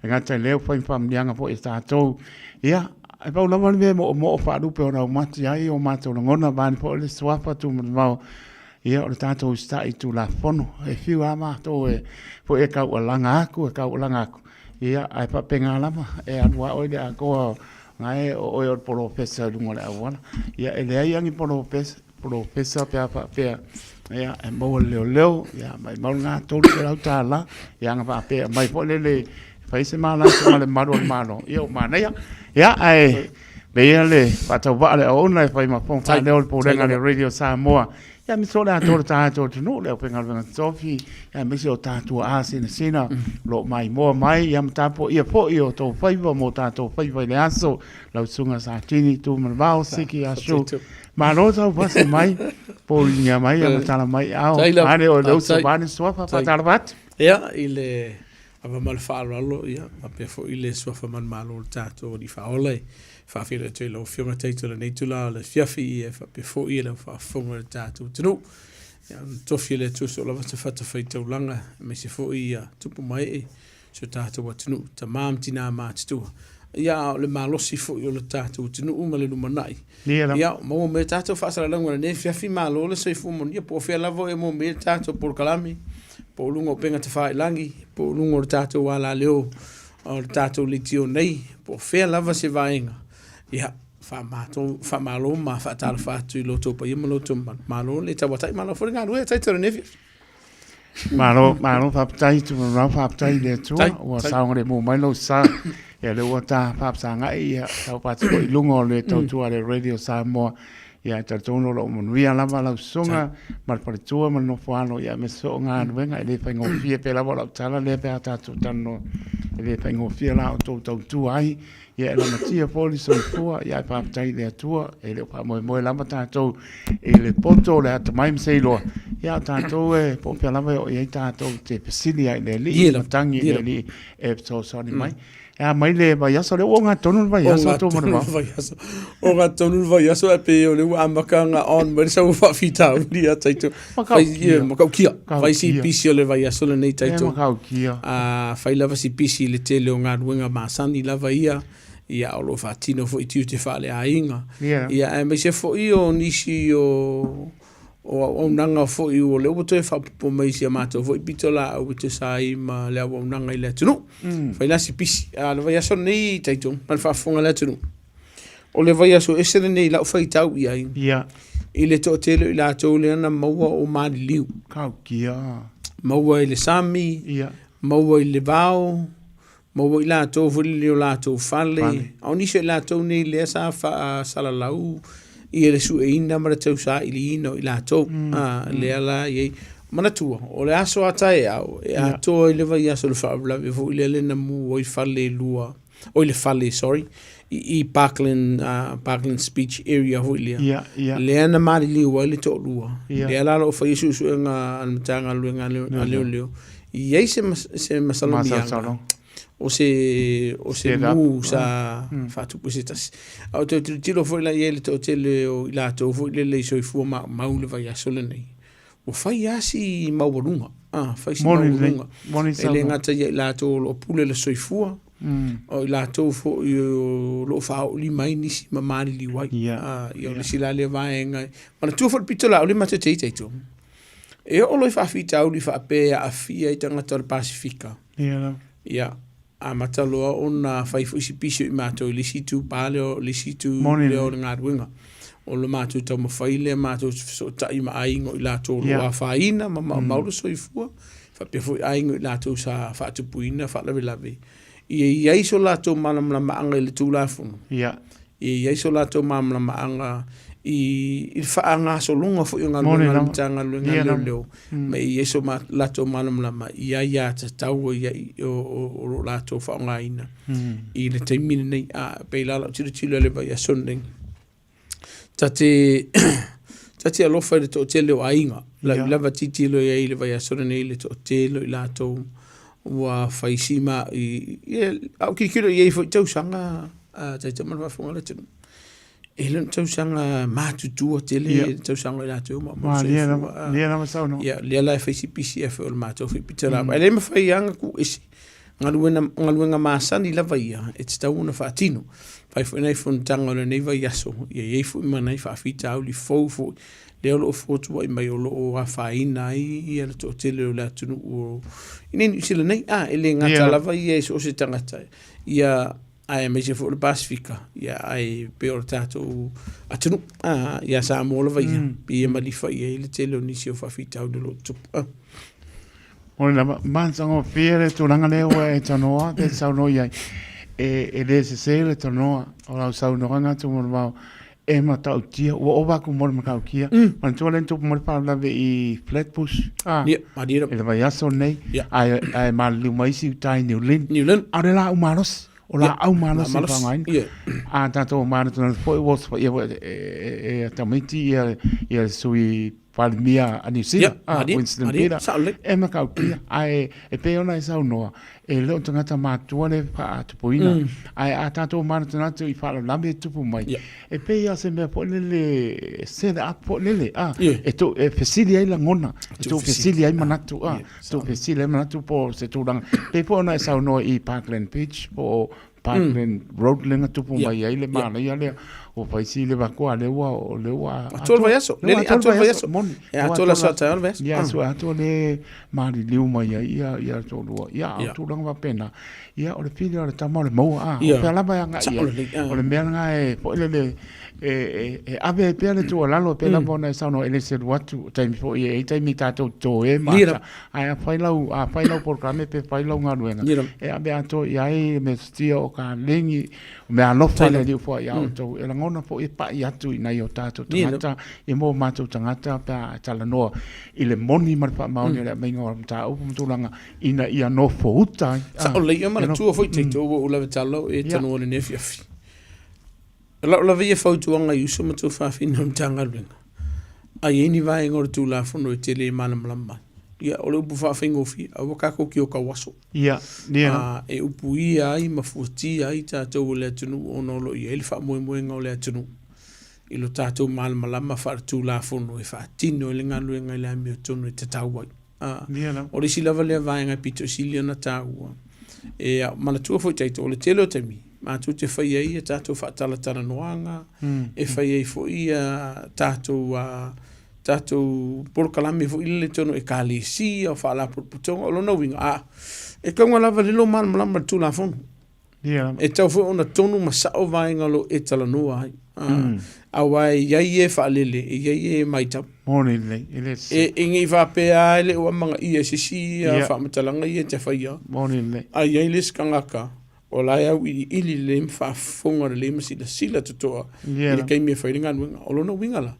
le gata i lea ua fai ma faamanuiaga foi a tatou. Ia, e pau lava le mea e moomoo faalupe ona aumati ai o matou lagona, vaeane foi le suafa Tumanavao, Ia, o le tatou usitai i Tulafono, e fiu lava matou e foi e taualaga atu, e taualaga atu, ia, ae faapena lava, e alu lava oe i le atoa, na e o oe o le polofesa i luga o le auala. Ia, e leai lava ni polofesa, polofesa pe a faapea, ia, e maua e le leoleo, ia, maumau lena $300, ia ana faapea e aumai foi lele e fai se malasi ma le malu o le Malo, ia ua manaia. Ia, ae Leia le faatauvaa le auauna e fai ma fofoga faaleo o le Pulega a le Radio Samoa. Ia aemaise o le atoa o le tatou atunuu, le aufaigaluega totofi, ia aemaise o tatou asinasina o lo o maimoa mai, ia ma tapuaia foi o tou faiva mo tatou faiva i le aso. Lau Susuga Satini Tumanavao Siki Ashu. Malo taufasi mai, pouligia mai ia matala mai ao. Vaeane oe le uso, vaeane suafa, faatalofa atu. Ia, i le Ava ma le faaaloalo, ia, faapea foi le suafa manumalo o le tatou Alii Faaola e faafeiloai atu ai i lau Afioga Taito i lenei itula o le afiafi, ia, faapea foi le faafofoga a le tatou atunuu. Ia, ona tofi e le Atua soo lava se fatafaitaulaga, aemaise foi ia tupu ma ee si o tatou atunuu, tama ma tina matutua. Ia, a o le malosi foi o le tatou atunuu ma le lumanai. Ia, maua mai tatou faasalalauga i lenei afiafi, malo le soifua manuia, po o fea lava e maua mai ai le tatou polokalame, po o luga o upega tafailagi, po o luga o le tatou alaleo o le tatou leitio nei, po o fea lava se vaega, ia, faamatou, faamalo ma faatalofa atu i lo outou paia ma lo outou mamalu. Malo le tauatai, malo foi le galue, taito i lenei afiafi. Malo, malo, faafetai Tumanavao, faafetai i le Atua, ua saogalemu mai lou sa. Ia lea ua ta faafesagai, ia tau pati foi i luga o le tautua a le Radio Samoa. Ia e talitonu o lo o manuia lava lau susuga ma le faletua ma le nofoalo, ia aemaise foi o galuega, e le faigofie pei lava o lau tala lea pe a tatou talanoa, e le faigofie la outou tautua ai. Ia e lamatia foi le soifua, ia ae faafetai i le Atua, e le o faamoemoe lava tatou i le poto o le atamai ma se iloa, ia o tatou e po o fea lava e oo i ai tatou te fesili ai i le Alii, ma tagi i le Alii e fesoasoani mai. E a mai le vaiaso, lea ua ogatotonu le vaiaso tou manuvao. Ogatotonu le vaiaso, ae pei o lea ua amata ona on mai le sau faafitauli ia Taito. Matautia. Matautia. Fai si pisi o le vaiaso lenei Taito. E matautia. Fai lava si pisi i le tele o galuega masani lava ia, ia o lo o faatino foi tiute faaleaiga. Yeah. Ia aemaise foi o nisi o o auaunaga foi o lea ua toe faaopoopo mai i si a matou foi pitolaau e tusa ai ma le auaunaga i le atunuu. Fai la si pisi. A o le vaiaso lenei Taito, ma le faafofoga a le atunuu. O le vaiaso ese lenei i lau faitau i ai. Ia. I le toatele o i latou lea na maua o maliliu. Kaukia. Maua i le sami. Ia. Maua i le vao. Maua i latou foi le o latou fale. Fale. A o nisi o i latou nei lea sa faasalalau ia le sueina ma le tausailiina o i latou. A, lea la e i ai. Manatua, o le aso a taeao, e atoa i le vaiaso o le faalavelave foi lea le na mu ai fale e lua. Oi le fale, sorry, i Parkland, Parkland Speech Area foi lea. Ia, ia. Lea na maliliu ai le toalua. Ia. Lea la o lo o faia suesuega a le Matagaluega a Leoleo. I ai se, se masalomiaga o se, o se mu sa faatupu i se tasi. A o toe tilotilo foi la i ai le toatele o i latou foi lele i soifua maumau le vaiaso lenei. Ua fai lava si maualuga, fai si maualuga. E le gata ia i latou o lo o pule le soifua, o i latou foi o lo o faaoolima ai nisi ma maliliu ai. Ia, o le isi la lea vaega. Manatua foi le pitolaau lea matou te ita i totonu. E oo loa i faafitauli faapea e aafia ai tagata o le Pasefika, ia, amata loa ona fai foi si pisi o i matou i le isi itupa lea o le isi itu lea o le galuega. O le matou taumafai lea matou te fesootai ma aiga o i latou o lo o afaina ma maumau le soifua, faapea foi aiga o i latou sa faatupuina faalavelave, ia i ai so latou malamalamaaga i le Tulafono, ia i ai so latou malamalamaaga i i le faagasologa foi o Moni galuega a le lava. Matagaluega Ia a lava. Leoleo ma e i ai so latou malamalama i aiatatau e i ai o lo o latou faaaogaina i le taimi lenei. A pei la lau tilotilo i le vaiaso lenei, ta te ta te alofa i le toatele o aiga, lau lava tilotilo i ai i le vaiaso lenei i le toatele o i latou ua fai si ma i, a ou tilotilo i ai foi i tausaga a Taitai ma le faafofoga a le atunuu, e le o ni tausaga matutua tele Ia. le tausaga o i latou ma ma Malie soifua. lava, lia lava saunoa. Ia, lea la e fai si pisi foi o le matou foi pitalava. E le mafai lava ona tuu ese galuega, galuega masani lava ia e tatau ona faatino. Fai foi nai fonotaga o lenei vaiaso, ia i ai foi ma nai faafitauli fou foi lea o lo o fotuai mai o lo o afaina ai ia le toatele o le atunuu o i inei Niu Sila nei. A, e le gata lava ia i so o se tagata, ia aemaise foi o le Pasefika, ia ae pei o le tatou atunuu, a, ia Samoa lava ia, pei e malifa i ai le tele o nisi o faafitauli o lo o tutupu. A. O le lava, matagofie le tulaga lea ua e tanoa pe saunoa i ai. E le sese le tanoa o lau saunoaga Tumalemao e matautia, ua ova atu mo le matautia. Manatua lea na tupu mai le faalavelave i Flatbush, a, Ia, malie lava. i le vaiaso lenei, Ia. ae maliliu mai isi uta i New Lynn. New Lynn. A o le laau malosi, o Ia, laau malosi e malosi, faaaogaina. ia. A tatou manatunatu foi ua osofaia foi e tamaiti ia le sui Palemia a Niu Sila, Ia, a malie, Winston malie, Peter, sao lelei. e matautia, ae e pei ona e saunoa, e le o tagata matua le faatupuina, ae a tatou manatunatu i faalavelave e tupu mai, e pei lava o se mea foi lele, set up foi lele, a, e tuu, e fesili ai lagona, e tuufesili ai manatu, a, tuufesili ai manatu po o se tulaga, pei foi ona e saunoa i Parkland Beach po o Parkland Road lea na tupu mai ai le manaia lea ua fai si le vakoa lea ua o lea ua Atoa le vaiaso. Lea ua Lele, atoa le vaiaso. Moni. E atoa le aso a taeao le vaiaso. Ia, aso atoa le maliliu mai ai ia ia toalua. Ia, o tulaga faapena. Ia, o le pili o le tama o le maua. A, o fea lava e agai i ai. O le mea lena e foi lele e ave ai pea le tuualalo e pei lava ona e saunoa e le selu atu, taimi foi e i ai taimi tatou te toe ma ata, ae a fai lau, a fai lau polokalame pe fai lau galuega, e ave atoa i ai le metotia o ka legi, o meaalofa a le Alii ua foai ia outou, e lagona foi e pai atu i nai o tatou tagata, ia mo matou tagata pe a talanoa i le moni ma le faamaoni o le aumaiga o mataupu ma tulaga ina ia nofouta ai. Sao lelei, ia manatua foi tatou ua ou lava tala e tanoa i lenei afiafi. O lau lava ia fautuaga i uso ma tuafafine o le Matagaluega, a i ai ni vaega o le Tulafono e tele e malamalama ai, ia, o le upu faafaigofie, aua tatou te o tauaso. Ia, ia. A, e upuia ai ma fuatia ai tatou e le atunuu ona o lo o i ai le faamoemoega o le atunuu i lo tatou malamalama faaletulafono e faatino ai le galuega i le amiotonu e tatau ai. A, Ia lava. o le isi lava lea vaega e pito sili ona taua, e manatua foi tatou, o le tele o taimi, matou te fai ai a tatou faatalatalanoaga, e fai ai foi a tatou, a tatou polokalame foi lele i totonu o Ekalesia, o faalapotopotoga. O lona uiga, a, e tatau lava lelo malamalama i le Tulafono. Ia. E tatau foi ona tonu ma sao vaega o lo o e talanoa ai. Aua e i ai e faalele, e i ai e matau. Moni lelei, e le sese. E ne i faapea lava e le o amanaia e se isi faamatalaga ia e te faia. Moni lelei. A i ai le isi tagata o la e auiliili lelei ma faafofoga lelei ma silasila totoa i le taimi e fai ai le galuega. O lona uiga la,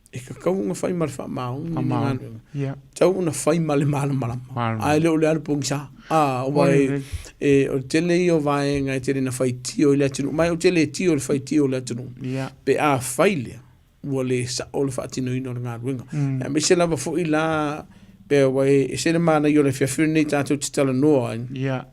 e tatau ona fai ma le faamaoni le galuega. Ia. Tatau ona fai ma le malamalama. Ae le o le alu pogisa. A, aua e, e, o le tele ia o vaega e tele ina faitio i le atunuu. Ma ou te le tio i le faitio o le atunuu. Ia. Pe a fai lea, ua le sao le faatinoina o le galuega. Aemaise lava foi la, pe aua e ese le manaia o le afiafi lenei tatou te talanoa ai. Ia.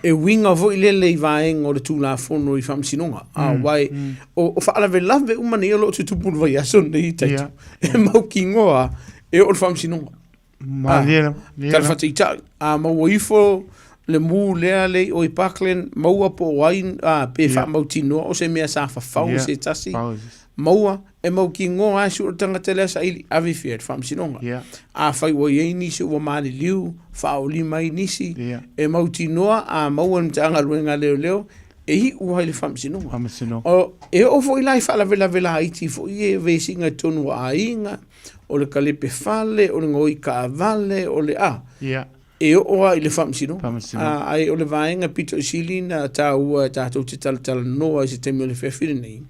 E uiga foi lele i vaega o le Tulafono i Faamasinoga, aua e, o faalavelave uma nei o lo o tutupu i le vaiaso lenei i Taito, e mautinoa e oo i le Faamasinoga. Malie lava. Tala faataitai, a maua ifo le mu lea le i o i Parkland, maua po o ai, pe faamautinoa o se mea sa fafau e se tasi, maua, e mautinoa lava e sue o le tagata lea saili, ave i fea i le faamasinoga. Yeah. Afai ua i ai nisi ua maliliu, faaolima ai nisi, Yeah. e mautinoa a maua e le Matagaluega a Leoleo, e iu ai i le faamasinoga. Faamasinoga. O, e oo foi la i faalavelave laiti foi ia i vesiga i totonu o aiga, o le kalepe fale, o le gaoi taavale, o le a. Yeah. E oo lava i le faamasinoga. Faamasinoga. A, ae o le vaega pito i sili na taua e tatou te talatalanoa i se taimi o le afiafi lenei,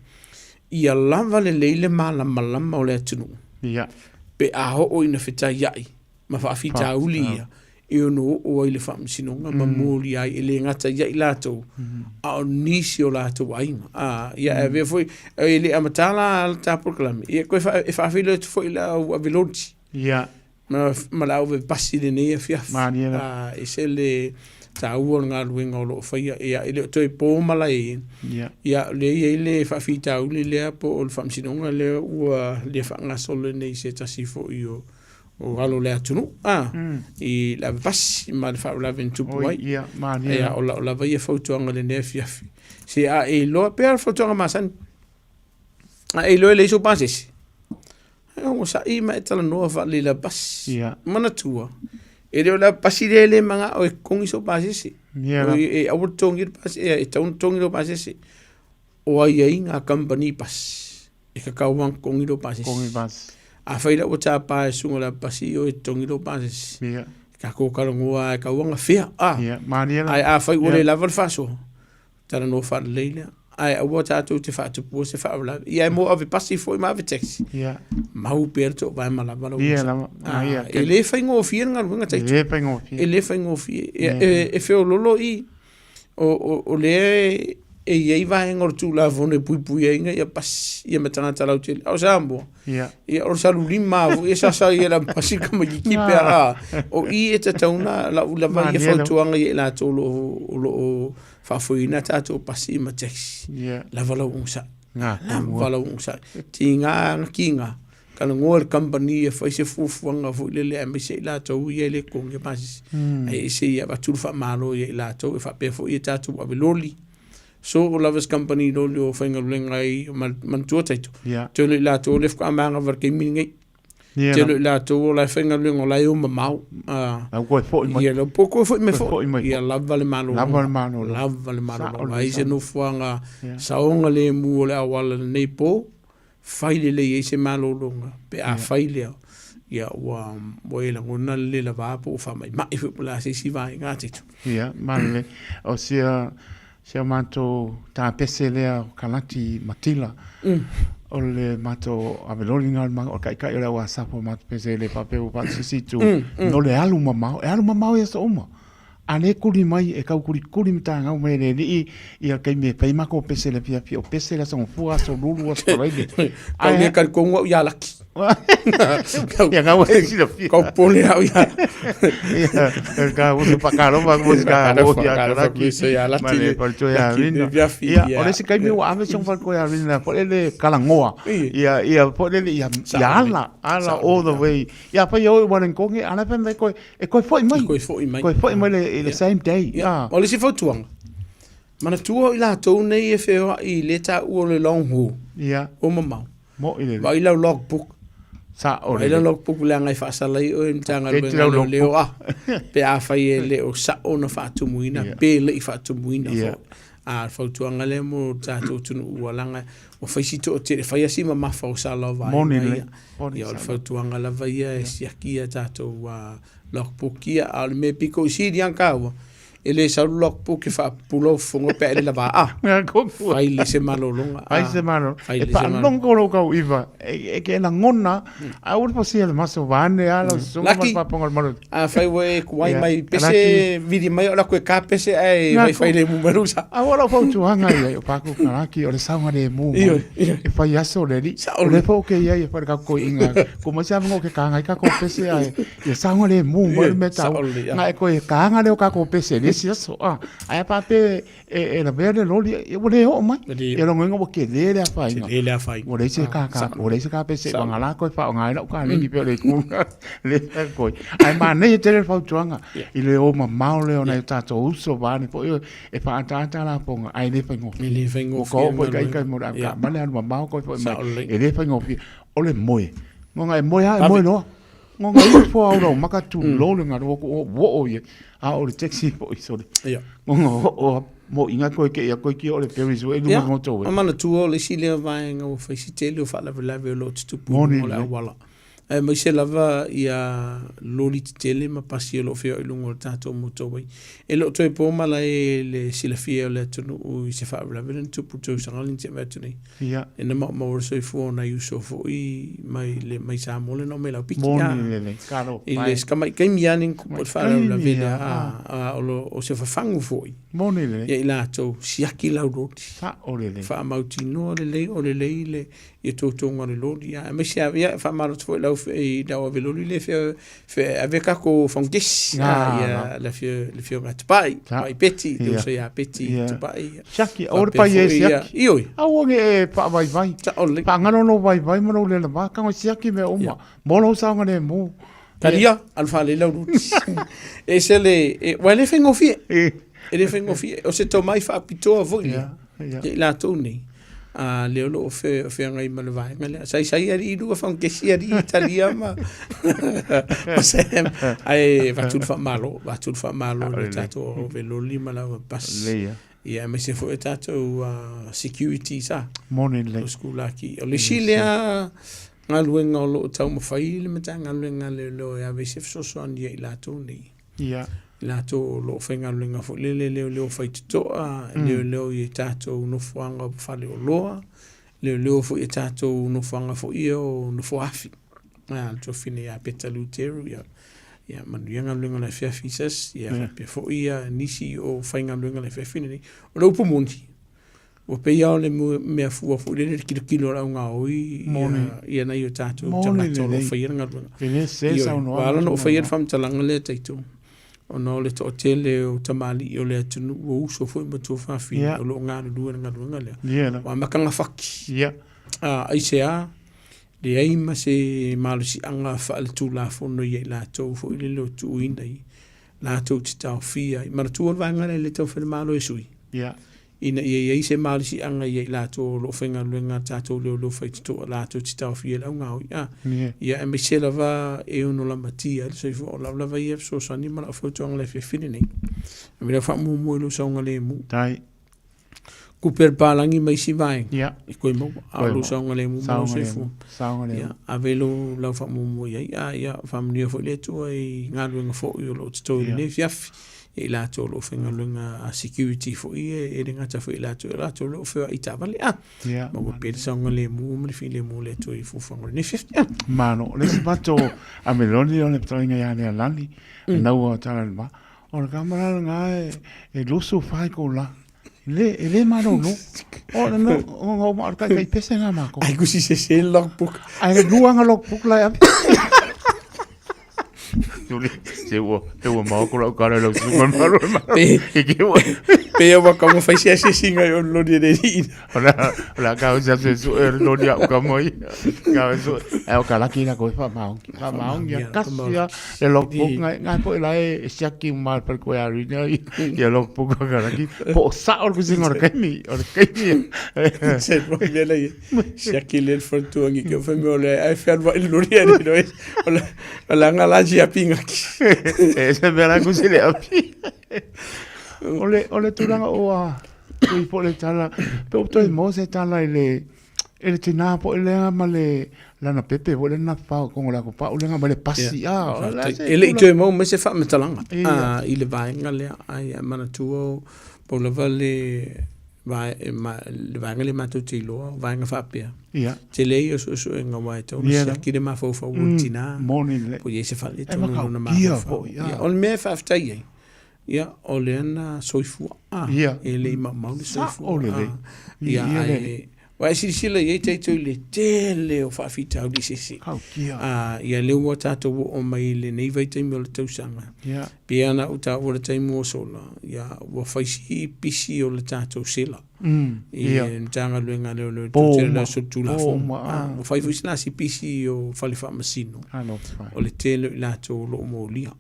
Ia lava lelei le malamalama o le atunuu. Ia. Pe a oo ina fetaiai ma faafitauli ia, e ono oo ai i le faamasinoga ma molia ai, e le gata ia i latou, a o nisi o latou aiga. A, ia e avea foi, e le amata la le ta polokalame, ia koe e faafeiloai atu foi i le au ave loli. Ia. Ma le au ave pasi i lenei afiafi. Malie la. A, e ese le taua o le galuega o lo o faia. Ia, e le o toe po malae. Ia. Ia, o lea e i ai le faafitauli lea po o le faamasinoga lea ua le faagasolo nei i se tasi foi o o alo o le atunuu a i le ave pasi ma le faalavelave na tupu Oi, ai. ia, malie Ia, la. o lau lava ia fautuaga i lenei afiafi. Se a e iloa pea le fautuaga masani. A e iloa e leai sou pasese, e onosai ma e talanoa faalelei i le ave pasi. Ia. Manatua, e le o le ave pasi lea e le manao e totogi sou pasese. Ia la. Oi, e aua le totogia le pasese, e tatau ona totogi lou pasese. O aiaiga a kamupani pasi, e tatau lava ona totogi lou pasese. Totogi pasese. Afai la ua tapa e susuga i le ave pasi i o e totogi lou pasese, Ia. tatou talanoa lava e tatau ona fea, a. Ia, malie la. Ae afai ua Ia. le lava le faasoa, talanoa faalelei lea. Ae aua tatou te faatupua se faalavelave. Ia e mo ave pasi foi ma ave taxi. Ia. Mau pea le toovae ma lava lau Ia onosai. lava. Ah, ia, E le faigofie le galuega E Taito. le faigofie. E le faigofie. Ia. E feololo i o lea e i ai vaega o le Tulafono e puipui ai ina ia pasi ia ma tagata lautele. A o Samoa, Ia. ia o le salulima lava foi e sasa ai e le pasi le tamaitiiti pe a, o i e tatau ona lau lava ia fautuaga ia i latou o lo o faafoeina tatou pasi ma taxi. Ia. Lava lau onosai. Ngā. Lava lau onosai. Tiga na tiga, talanoa i le kamupani e fai se fuafuaga foi lele aemaise i latou ia e le totogia pasese. Ae ese ia avatu le faamalo ia i latou e faapea foi ia tatou ave loli. So o lava se kamupani loli o faigaluega ai manatua Taito. Ia. Tele i latou lea faatoa manava i le taimi lenei. Ia. Tele i latou o la e faigaluega o la e o mamao. La ua toe foi mai. Ia, la ua toe foi mai Toe foi. foi mai. Ia lava le malologa. Lava le malologa. Lava le malologa. Sao le Ai se sao. nofoaga Ia. saogalemu o le auala i lenei po, fai lelei ai se malologa pe a fai lea, ia ua ua e lagona le le lava po ua faamaimai foi po o le a se isi vaega a Tito. Ia, malele. O sia, sia matou tapese lea o Kalati Matila. O le matou aveloli na o le o le taitai o le au asapo o matou pese e le faapea ua faasisi tu. No le alu mamao, e alu mamao i aso uma. A lea e kuli mai, e tau kulikuli matagau mai e le alii ia taimi e fai matou pese i le afiafi, o pese i le aso Gafua, aso Lulu, aso Faraile. Tau le talitonu au ia Laki. Ia gau e silafia. Kau pole au ia. Ia, ka usu whakaroma mo ka o ia Laki. Ia Laki. Ma le faletua ia Rina. Ia, o le isi taimi ua ave si ona faletua ia Rina foi lele kalagoa. Ia, ia foi lele ia ia ala, ala all the way. Ia fai o i Wellington, ala fai mai koe E koe foi mai. E koe foi mai. Koe foi mai le, i le same day. Yeah. Ah. O le isi fautuaga, manatua o i latou nei e feoai i le taua o le long haul. Yeah. O mamao. Mo i le. Vaai lau logbook. Sa o Vaai lau logbook leaga e faasala ai oe i le Matagaluega o Leoleo a. Pe afai e le o sao ona faatumuina Yeah. pe le i faatumuina Yeah. foi. A o le fautuaga lea mo le tatou atunuu ua laga ua fai si toatele, fai lava si mamafa o sala o vaega Moni lelei. ia. Moni Ia o le sala. fautuaga lava ia e siaki a tatou logbook ia. A o le mea pito i sili lava ona taua, e le sau le logbook e faapupula ou fofoga pe a e le lava a. Fai le se malologa. Fai se malologa. Fai E le se malologa. paalongo lou tauiva, e ke lagona, aua le pasia le maso vaane a lau susuga ma le Laki, faafofoga o le Malu. afai ua e kuai Ia, mai pese Laki. vili mai o le aku e ka pese ae vaifai le mu mai lou sa. A ua lau fautuaga ia i o paku kalaki o le saogalemu mai. Ioe, ioe. E fai aso le alii. O lea foi ou ke i ai e fai le kakoiga. Ko mai se avanoa o ke kaga ai kakou pese ae ia saogalemu mai le mea taua. Nga e koe kaga lea o kakou pese i le isi aso. Ae a faapea e lavea le loli, ua le oo mai. Ia logoina ua kele le afaina. Tele le afaina. Ua leai se kaka, ua leai se ka pese e wagala koe whaonga ai lau kaleni pe o le ikuna. Le koe. Ae manaia tele le fautuaga i le o mamao lea o nai o tatou uso vaeane foi e faaataata lafoga ae le faigofie. E le faigofie Ua ka oo foi galuega. ikaika mo le au taavale alu mamao koe foi mai. Sao lelei. E le faigofie. O le moe. Ngoga e moe lava e moe loa. Ngoga ifo lava ou lau maka tulou le galua ku o oo ia. A o le taxi foi sole. Ia. Ngoga oo moʻiga koe ke ia koe ki o le Ferris wheel i luma Ia, o le motorway. ma manatua o le isi lea vaega ua fai si tele o faalavelave o lo o tutupu i Moni luga o le lelei. auala. Aemaise lava ia loli tetele ma pasi o lo o feoai i luga o le tatou motorway. E le o toe po malae le silafia o le atunuu i se faalavelave lea na tupu i le tausaga lea na tea mai atu nei. Ia. Lea na maumau ai le soifua o nai uso foi mai le mai Samoa lea na omai i Laupiki. Moni lelei, kalo I le tamai taimi lava lea na tupu ai le faalavelave lea, a o se fafagu foi. Moni lelei. Ia i latou, siaki lau loli. Sao lelei. Faamautinoa lelei o lelei le ia toutoga o le loli, aemaise lava, ia, faamalo atu foi i lau i lau ave loli lea e fia fia ave tatou foundation, ia le afio le afioga ia Tupai, Tupai Peti, le uso ia Peti Tupai. Siaki, aua le pai e siaki. Ioe. Aua ne i e faavaivai. Faagalo lou vaivai ma lou le lava, tago e siaki mea uma. Mo lou saogalemu. Talia, alu faalelei lau loli. E ese le, aua e le faigofie. E le faigofie. O se tomai faapitoa foi lea ia i latou nei. A lea o lo o feagai ma le vaega lea. Saisai alii lua faugesi alii Talia ma Sam. Ae avatu le faamalo, avatu le faamalo i le tatou ave loli ma le ave pasi. Ia aemaise foi o tatou security sa. Moni lelei. O sikulaki. O le isi lea galuega o lo o taumafai le Matagaluega a Leoleo e ave ai se fesoasoani ia i latou nei. Ia. I latou o lo o faigaluega foi lele leoleo faitotoa, leoleo i tatou nofoaga o faleoloa, leoleo foi i tatou nofoaga foi ia o nofoaafi. A, le tuafafine ia Peta Luteru, ia, ia manuia galuega o le afiafi sis, ia faapea foi ia nisi o faigaluega o le afiafi lenei. O le upu moni, Ua pei lava o le mea fua foi lele le tilotilo a le augaoi ia nai o tatou tagata o lo o faia le galuega. E le sese saunoaga. Ua ala ona ou faia le faamatalaga lea Taito, ona o le toatele o tamalii o le atunuu ua uso foi ma tuafafine o lo o galulue i le galuega lea. Ua amata ona faki. Aisea? Leai ma se malosiaga faaletulafono ia i latou foi lele o tuuina i latou te taofia ai. Manatua le vaega lea e le taumafai le Malo e sui. Ina ia i ai se malosiaga ia i latou o lo o faigaluega a tatou leoleo faitotoa latou te taofia i le augaoi. A, ia aemaise lava e ono lamatia ai le soifua. O lau lava ia fesoasoani ma lau fautuaga i le afiafi lenei. Ave lau faamuamua i lou saogalemu. Tai. Kupe le palagi ma isi vaega. E koe maua. A o lou saogalemu ma lou soifua. Saogalemu. Ia, ave lou lau faamuamua i ai. A, ia, faamanuia foi le Atua i galuega foi o lo o totoe i lenei afiafi. Ia i latou o lo o faigaluega a security foi ia, e le gata foi i latou, o latou o lo o feoai i taavale. A, maua pea le saogalemu ma le filemu o le Atua i fuafuaga o lenei afiafi. A. Malo. O le isi matou ameloni o le fetalaiga ia Lealani, naua o tala le va. O le kamera lena e 24 ikola. Le, e le malolo. O le no, o ngau ma o le kai kai pese ngā mako. Ai kusi se se logbook. Ai lua ngā logbook lai ave. Tuli, se ua, te ua mau ko lau kare lau suka malo malo. Pe, Ke ua. pe ua ka mo fai se se singa i on lodi e ni. Ola, ola ka o se se su e lodi au ka moi. Ka o su, e o ka laki na koe wha maongi. Wha maongi a kasi a le logbook ngai ngai po ila e siaki ma pa koe a rina i ia logbook ka laki. Po o sa o le kusinga o le kaimi, o le kaimi. Se mo me la siaki le frontu angi ke fa me o le ai fe alwa i lodi a ni no. Ola, ola nga la ji apinga ki. E se mea la kusi le api. O le, o le tulaga o a, ui po le tala, pe o toi mo se tala i le, e le tinā po i lea ma le lana pepe po le na pao kongo la ko pa o lenga ma le pasi a o la se E le i toe maua mai se faamatalaga i le vaega lea, ai a manatua o pau lava le le vaega lea matou te iloa, o vaega faapea. Ia. Tele ia o suesuega aua e tatau ona siaki le mafaufau o le tinā, po o i ai se faaletonu o lona mafaufau. Ia, o le mea e faafetai ai, ia, o lea na soifua, e le i maumau le soifua. Sao lelei. Ia, ae, aua e silasila i ai tatou i le tele o faafitauli sese. Ia, lea ua tatou oo mai i lenei vaitaimi o le tausaga, pei lava ona ou taua i le taimi ua sola, ia, ua fai si pisi o le tatou sela. I le Matagaluega a Leoleo i le tele o le aso Tulafono. Ua fai foi sina pisi o fale faamasino. O le tele o i latou o lo o molia.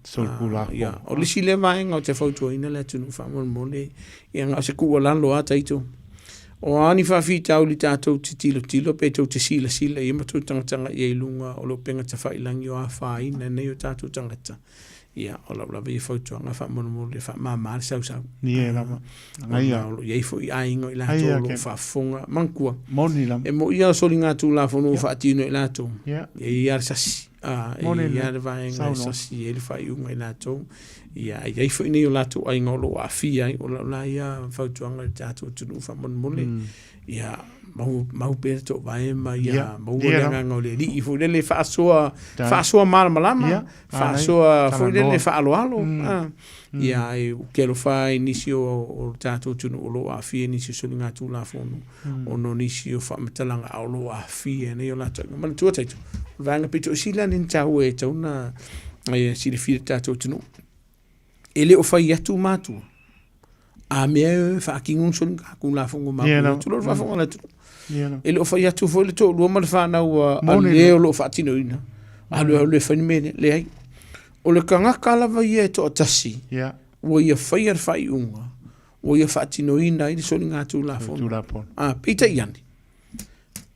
Ia, o le isi lea vaega ou te fautuaina le atunuu faamolemole, ia na o se tuualalo lava Taito. O a ni faafitauli tatou te tilotilo pe tou te silasila i ai ma tou tagataga i ai i luga o le upega tafailagi o afaina nei o tatou tagata. Ia, o lau lava ia fautuaga faamolemole faamama le sausau. Ia lava. Ona o lo o i ai foi aiga o i latou o lo o faafofoga. Manatua, Moni lava. e moni lava o soligatulafono ua faatino e i latou, e i ai lava le sasi. A, e Moni i ai le le vaega e saunoa. sasi ai le faaiuga i latou. Ia, e i ai foi nei o latou aiga o lo o aafia ai, o lau la ia fautuaga i le tatou atunuu faamolemole, ia mau, mau pea le toovae ma ia maua le agaga o le Alii foi lele e faasoa, faasoa malamalama, faasoa foi lele faaaloalo. A, ia, ae ou te alofa lava i nisi o, o le tatou atunuu o lo o aafia i nisi o soligatulafono ona o nisi o faamatalaga a o lo o aafia nei o latou aiga. Manatua tatou, o le vaega pito i sili lea ona taua e tatau ona silafia e le tatou atunuu. E le o fai atu matua, a mea e faatino ni soligatulafono ma tulou le faafofoga a le atunuu. E le o fai atu foi le toalua ma le fanau a le o lo o faatinoina, alu alu e fai le mea lea. Leai. O le tagata lava ia e toatasi, ua ia faia le faaiuga, ua ia faatinoina ai le soligatulafono. A, peitai ane,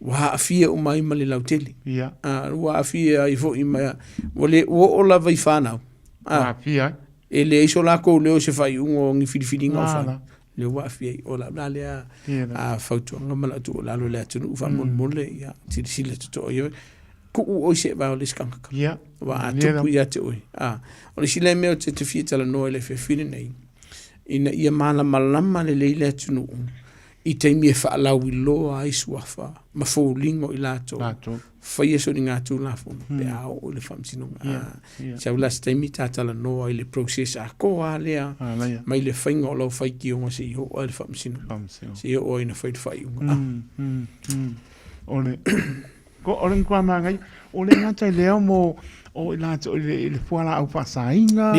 ua aafia uma ai ma le lautele. A, ua aafia ai foi ma, ua le ua oo lava i fanau. A, e leai so lakou leo i se faaiuga o ni filifiliga o fai. Lea ua aafia ai. O lau la lea fautuaga ma lau tuualalo i le atunuu faamolemole, ia silasila totoa i ai. Tuu oe se vao le isi tagata. Aua a tupu ia te oe. A, o le isi lea mea ou te fia talanoa i le afiafi lenei, ina ia malamalama lelei le atunuu i taimi e faalauiloa ai suafa ma foliga o i latou faia soligatulafono pe a oo i le faamasinoga. Sau la se taimi ta talanoa i le process atoa lava lea mai le faiga o lau faitioga seia oo lava i le faamasinoga, seia oo ina fai le faaiuga. O le o le matua manaia, o le gata i lea mo o i latou i le, i le fualaau faasaina,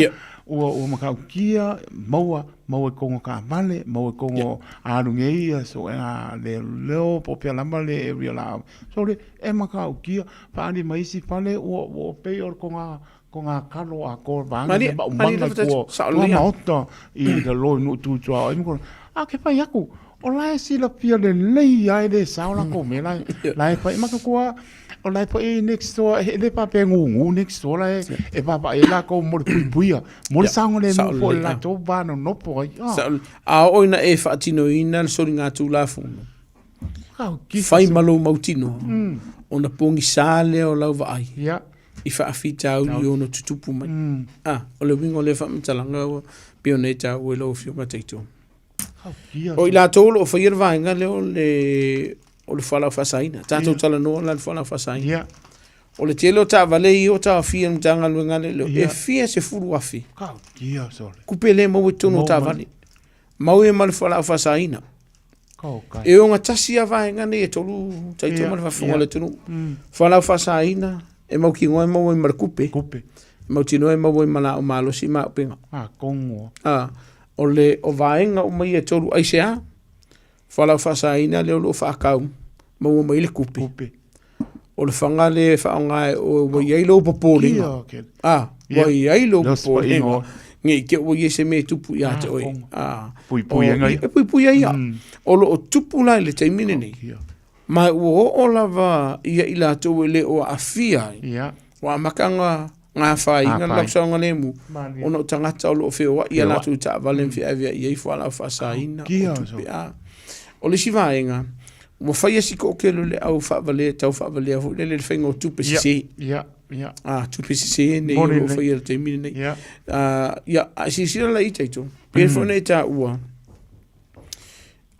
ua matautia, maua, maua i totonu o taavale, maua i totonu o alu nei ia suega leoleo po o fea lava le area o le a So le, e matautia, faaali mai isi fale ua, ua pei o le toga, toga kalo atoa vaega Malie, le malie maumaga lava i tua, sao tua lelei lava. maota i lalo i nuu tu i tuaoi ma kona. A ke fai atu, o la e silafia lelei lava e le sao latou mea la e, la e fai. Manatua o la e foi next door, e le faapea e gugu next door, la e, e vaavaai ai latou mo le puipuia, mo le saogalemu Sao foi o le lelei, ah. latou va nonofo ai. Ah. Sao lelei. A oo ina e faatinoina le soligatulafono, fai ma lou mautinoa, ona pogisa lea o lau vaai i faafitauli ono tutupu mai. A, o le uiga o lea faamatalaga ua pei ona e taua i lau Afioga Taito. O i latou o lo o faia le vaega lea o le o le fualaau faasaina. Tatou talanoa la i le fualaau faasaina. O le tele o taavale ia o taofia e le Matagaluega a Leoleo, e fia sefulu afe tupe lea e maua i totonu o taavale. Mau ia ma le fualaau faasaina. E ogatasi lava vaega nei e tolu taito ma le faafofoga a le atunuu. Fualaau faasaina e mautinoa e maua ai ma le tupe. E mautinoa e maua ai ma laau malosi ma auupega. O le o vaega uma ia e tolu aisea? Fualaau faasaina lea o lo o faatau maua mai ai le tupe. O le fana lea e faaaoga e oe ua i ai lou popolega. A, ua i ai lou popolega. Ne i te i ua i ai se mea e tupu ia te oe. A, Puipuia e puipuia ia. O lo o tupu la i le taimi lenei. Ma ua oo lava ia i latou e le o aafia ai. Ua amata ona afaina le latou saogalemu ona o tagata o lo o feoai i a latou taavale ma feaveai ai fualaau faasaina o tupe. A o le isi vaega, ua faia si toatele o le au faavalea tau faavalea foi lele i le faiga o tupe sese. A, tupe sese nei o lo o faia i le taimi lenei. A, ia, a silasila la i taito, pei foi ona e taua,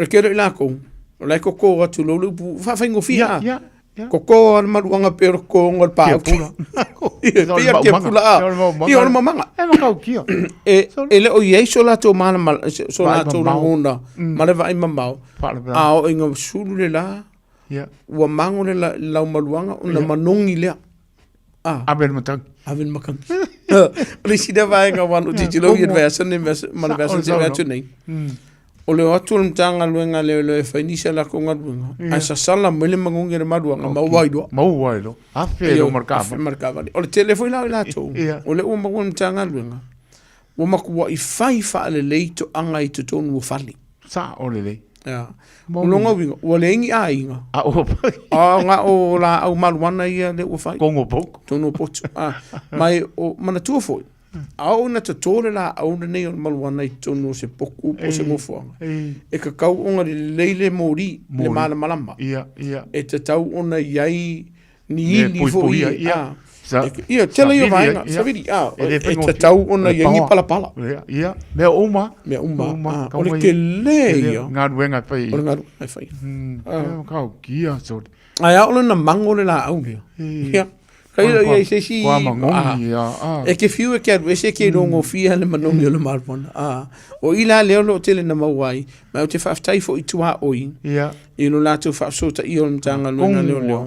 O le tele o i lakou, o la e koko atu loa le upu faafaigofie a. Koko lava le maluaga pei o le kokoga o le paau. Tiapula. Ia, pei o le tiapula a. Ia, o le maumaga. E matautia. E le o i ai so latou malama, so Vaai latou mamao. lagona ma le vaai mamao. Faalavelave. A oo ina sulu le la, ua mago le laumaluaga ona manogi lea. Ah. Ave le matagi. Ave le matagi. O le isi lea vaega aua na ou tilotilo i le vaiaso nei ma le vaiaso na tea atu nei. O le o atu o le Matagaluega a Leoleo e fai nisi a latou galuega, ae sasala mai le manogi o le maluaga, maua ai loa. Maua ai loa. Afe loa ma le taavale. Afe ma le taavale. O le tele foi la o i latou, o lea ua maua e le Matagaluega, ua matuai fai faalelei toaga i totonu o fale. Sao lelei. Ia. O lona uiga, ua leai ni aiga. A ua fai. A na o laau maluana ia lea ua fai. Tonu o potu. Tonu o potu. A, ma e, o, manatua foi, a oo ina toto le laau lenei o le maluana i totonu o se potu po o se nofoaga, e tatau ona lelei le moli, le malamalama. Ia, ia. E tatau ona i ai ni Le ili foi, puipuia, ia. a. Ia, tele ia vaega, savili, a, e tatau ona i ai ni palapala. Ia, ia, mea uma. Mea uma, o le tele ia. Galuega e fai. O le galuega e fai. Kau kia, sorry. Ae a o lona mango le laau lea. Ia. Kai ia i se isi Kua manogi, ia, a. E ke fiu e ke alu ese ke rongo fia le manogi o le maluana. A. O i la lea o lo o tele na maua ai, ma ou te faafetai foi i tuaoi. Ia. I lo latou faasootaiga o le Matagaluega lea o leo.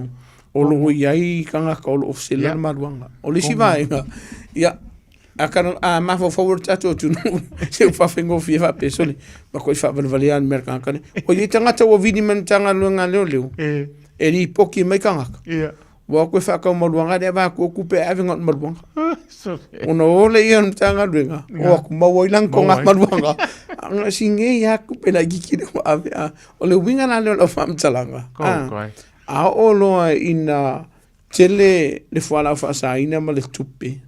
O lo o i ai tagata o lo o sela le maluaga. O le isi vaega, ia, a kana a mafaufau o le tatou atunuu se ua faafaigofie faapea sole matuai faavalevalea le mea a le tagata lea. Ua i ai tagata ua vili mai le Matagaluega a Leoleo e lipoti mai tagata. Ua o atu e faatau maluaga lea avatu atu pe ave na o le maluaga. Ona o lea i le Matagaluega, o atu maua ai lana toga maluaga. Ana sine ia tupe laitiiti lea ua ave. O le uiga la lea o lau faamatalaga. A oo loa ina tele le fualaau faasaina ma le tupe,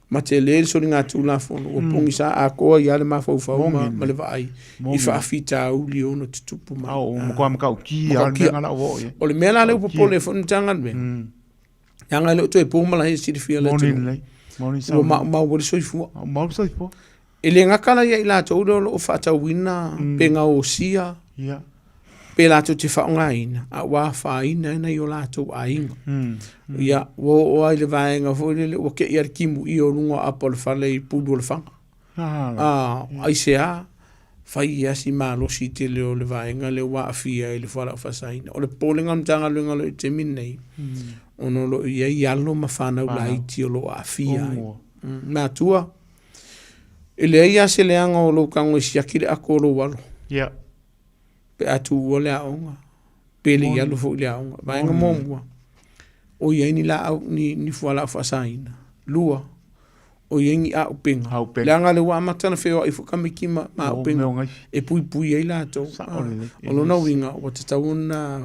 ma tele le soligatulafono, ua pogisa atoa ai lava le mafaufau ma, ma le vaai i faafitauli e ono tutupu mai. Ua matua matautia lava le mea la ua oo i ai. O le mea la lea ua popole ai foi le Matagaluega, leaga e le o toe po malae e silafia e le atunuu, ua maumau ai le soifua. Maumau le soifua. E le gata la ia i latou lea o lo o faatauina pe gaosia pe latou te faaaogaina, a ua afaina ai nai o latou aiga. Ia, ua oo lava i le vaega foi lele ua te i lava le timuia o luga o apa o le fale i pulu o le faga. Aisea? Fai lava si malosi tele o le vaega lea ua aafia ai le fualaau faasaina. O le popolega o le Matagaluega o lo o i le taimi lenei, ona o lo o i ai alo ma fanau laiti o lo o aafia ai. Matua, E leai lava se leaga o lou tago e siaki le ato o lou alo. Ia. Pe a tuua le aoga, pe le i alu foi i le aoga. Vaega muamua, o i ai ni laau, ni, ni fualaau faasaina. Lua, o i ai ni aupega. Aupega. Leaga lea ua amata ona feoai foi tamaiti ma, ma aupega. E puipui ai latou. Sao lelei. O lona uiga, ua tatau ona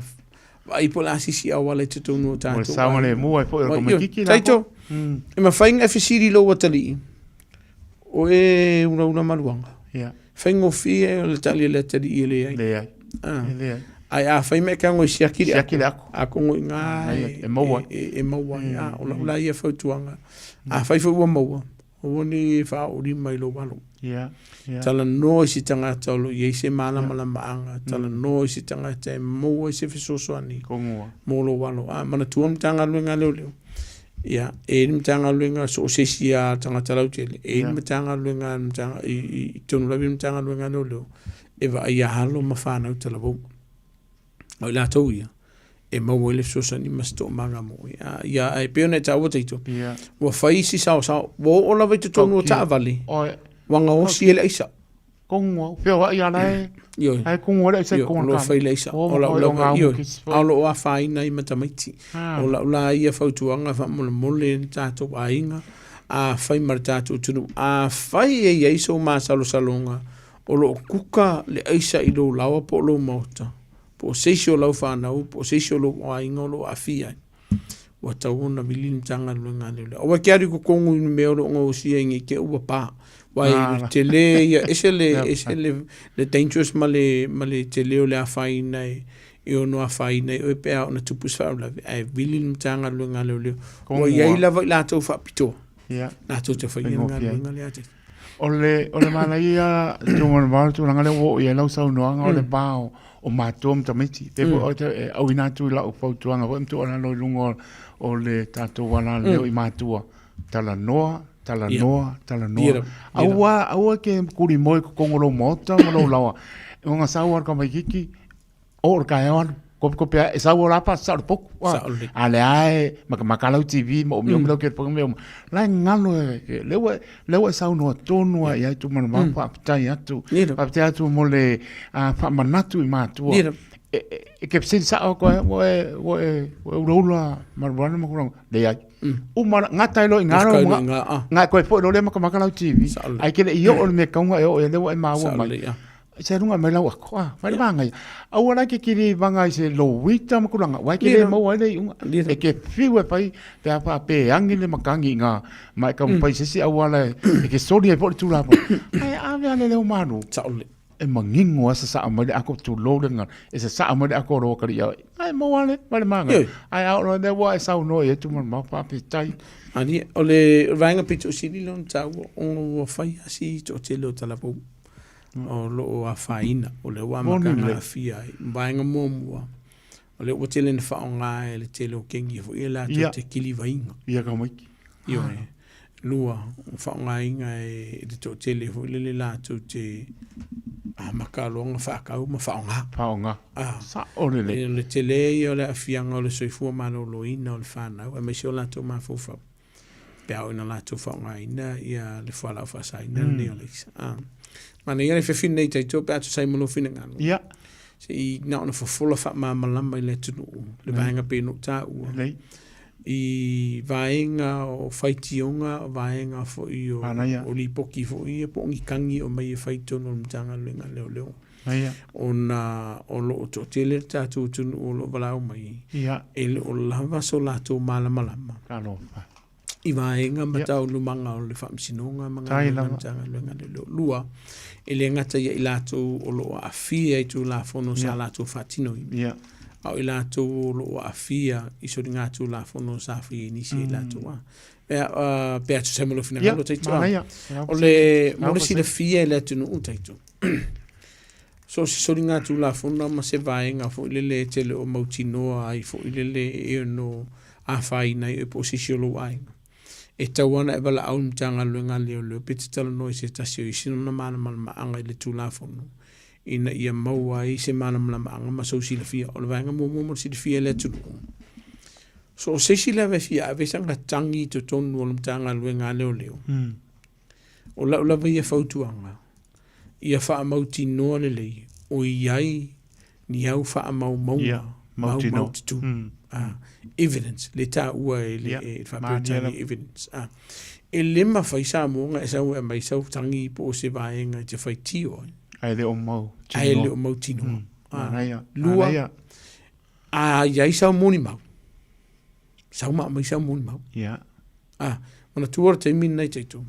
vaai po o le a sisi auala i totonu o tatou. Mo le saogalemu ai foi o le tamaitiiti la. Taito, e mafai ona e fesili i lou atalii, o e ulaula maluaga. Ia. Faigofie o le tali a le atalii e leai. Leai. E leai. Ae afai ma e tago e siaki le Siaki le ako. Atonu i ina e maua ai. E maua ai. O lau la ia fautuaga. Afai foi ua maua, Aua ne i e faaoolima i lou alo. Yeah, yeah. Talanoa i se tagata o lo o i ai se malamalamaaga, talanoa i se tagata e maua ai se fesoasoani mo lou alo. A manatua le Matagaluega a Leoleo, ia, e i ai le Matagaluega so o se isi lava tagata lautele, e i ai le Matagaluega i totonu lava i le Matagaluega a Leoleo e vaaia alo ma fanau talavou. O i latou ia, e maua ai le fesoasoani ma se toomaga mo oe. A, ia, ae pei ona e taua Taito, ua fai isi saosao, ua oo lava i totonu o taavale, ua gaosi ai le aisa. Kongo, feoai ala e, Ioe. ai kongo le aisa i Ioe, kongo o lo o ka. fai le aisa. O, O lau o lava, ngā ioe, uki se a o lo o afaina ai ma tamaiti. Ah. O lau la ia fautuaga faamolemole le tatou aiga, afai ma le tatou atunuu, afai e i ai sou masalosaloga o lo o kuka le aisa i lou laoa po o lou maota, po o se isi o lau fanau, po o se isi o lou aiga o lo o aafia ai, ua tatau ona vili le Matagaluega a Leoleo. Aua e te alu i totonu i le mea o lo o gaosia ai nei te i ua pa. Aua e tele ia, ese le, ese le, le dangerous ma le, ma le tele o le afaina e, e ono afaina ai oe pe a ona tupu se faalavelave, ae vili le Matagaluega a Leoleo. Ua i ai lava i latou faapitoa, latou te faia le galuega lea. O le, o le manaia tūmana le tulaga lea ua oo i ai lau saunoaga o le va o, o matua ma tamaiti. Pe foi o te e auina atu i lau fautuaga foi ma tuualalo i luga o, o le tatou alaleo i matua. Talanoa, talanoa, talanoa. Ia lava, ia lava. Aua, aua ke kuli moe i totonu o lou maota ma lou laoa. Ona sau lava le tamaitiiti, O le taeao alu, kopekope ae, e sau o la pa sao le poku. Sao lelei. A lea e makamaka lau TV ma omiomi lau telefoni mea uma. La e galo e, e, lea ua, lea ua e saunoa tonu lava i ai Tumalemau, faafetai atu. Faafetai atu mo le faamanatu i matua. E, e, e ke fesili sao atu ai, ua e, ua e, ua e ulaula marijuana ma tulaga. Leai. Uma, gata ai loa i ina Gata ai lau loa i ina, ah. Nga e koe foi loa lea makamaka lau TV. Sao lelei. Ae ke le i oo le mea kauga e oo i ai, lea ua e maua Sao mai. lelei, ah. Se runga mai lau ako, ah, fai le vanga ia. Aua la ke kiri vanga i se lowita ma kulanga, wai ke le maua ai le iunga. E ke fiu e fai, pe a wha pe angi le makangi i ngā, ma e ka mpai se si aua la e ke sori ai po le tūlapa. Ai ave ale leo malu. Sao le. E manino a sasaa mai le ako tulou le gagana. E sasaa mai le ako o lou akalii ia oe. Ae maua lava le ma le magaga. Ae a oo loa lea ua e saunoa i ai Tumalemau, faafetai. Alii, o le vaega pito sili lea ona taua ona ua fai lava si toatele o talavou o lo o afaina, o lea ua amata ona aafia ai. Vaega muamua, o lea ua tele ina faaaoga e le tele o kengi foi ia latou te kilivaina. Ia tamaiti. Ioe. Lua, o faaaogaina e le toatele foi lele latou te amata loa ona faatau ma faaaoga. Faaaoga. Ah. Sao lelei. O le tele ia o le aafiaga o le soifua maloloina o le fanau aemaise o latou mafaufau pe a oo ina latou faaaogaina ia le fualaau faasaina lenei o le aisa. Ah. Manaia le fefi lenei taito pe a tusa ai ma lou finagalo. Ia. Se i na ona fofola faamalamalama i le atunuu le vaega pei ona ou taua. Lelei. I vaega o faitioga, o vaega foi o, o lipoti foi ia po o ni tagi e aumai e fai i totonu o le Matagaluega a Leoleo. Ona o lo o toatele le tatou atunuu o lo o valaau mai, e le o lava so latou malamalama i vaega ma taualumaga o le Faamasinoga ma galuega a le Matagaluega a Leoleo. Lua, e le gata ia i latou o lo o aafia i Tulafono sa latou faatinoina, a o i latou o lo o aafia i soligatulafono sa faia e nisi e i latou a. Pe a, pe a tusa ai ma lou finagalo, Taito. O le, mo le silafia e le atunuu, Taito, so o se soligatulafono ma se vaega foi lele e te le o mautinoa ai foi lele e ono afaina ai oe po o se isi o lou aiga. E tatau lava ona e valaau i le Matagaluega a Leoleo pe te talanoa i se tasi o isi lona malamalamaaga i le Tulafono ina ia maua ai se malamalamaaga ma sou silafia. O le vaega muamua mo le silafia e le atunuu, so o se isi lava e fia ave sana tagi i totonu o le Matagaluega a Leoleo, o lau lava ia fautuaga, ia faamautinoa lelei o i ai ni au faamaumauga yeah, maumaututu. Ah, evidence, le taua e le yeah, faa-Peretania evidence. Ah, e le mafai Samoa ona e sau e aumai sau tagi po o se vaega e te faitio ai. Ae le o mau tinoa. Ae le o mau tinoa. Ah, lua, a i ai sau molimau, sau ma aumai sau molimau. Yeah. Ah, manatua le taimi lenei taito.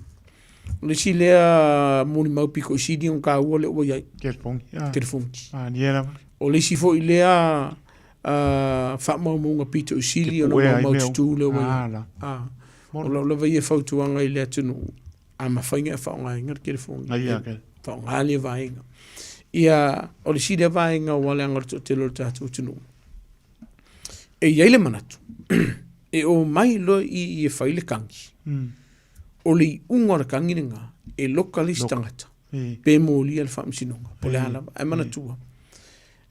O le isi lea molimau pito i sili ona taua lea ua i ai. Telefoni. Ah. Telefoni. Ah, nia lava. O le isi foi lea faamaumauga pito i sili ona maumau tutū lea ua i ai. Ah, ah. O lau lava ia fautuaga i le atunuu, a mafai ona e faaaogaina le telefoni. Ai, Faaaoga lea vaega. Ia, o le isi lea vaega ua leaga o le toatele o le tatou atunuu, e i ai le manatu, e omai loa i i e fai le tagi, o le iuga o le tagi lena, e loka le isi tagata, pe molia le faamasinoga, po o le a lava. Ae manatua,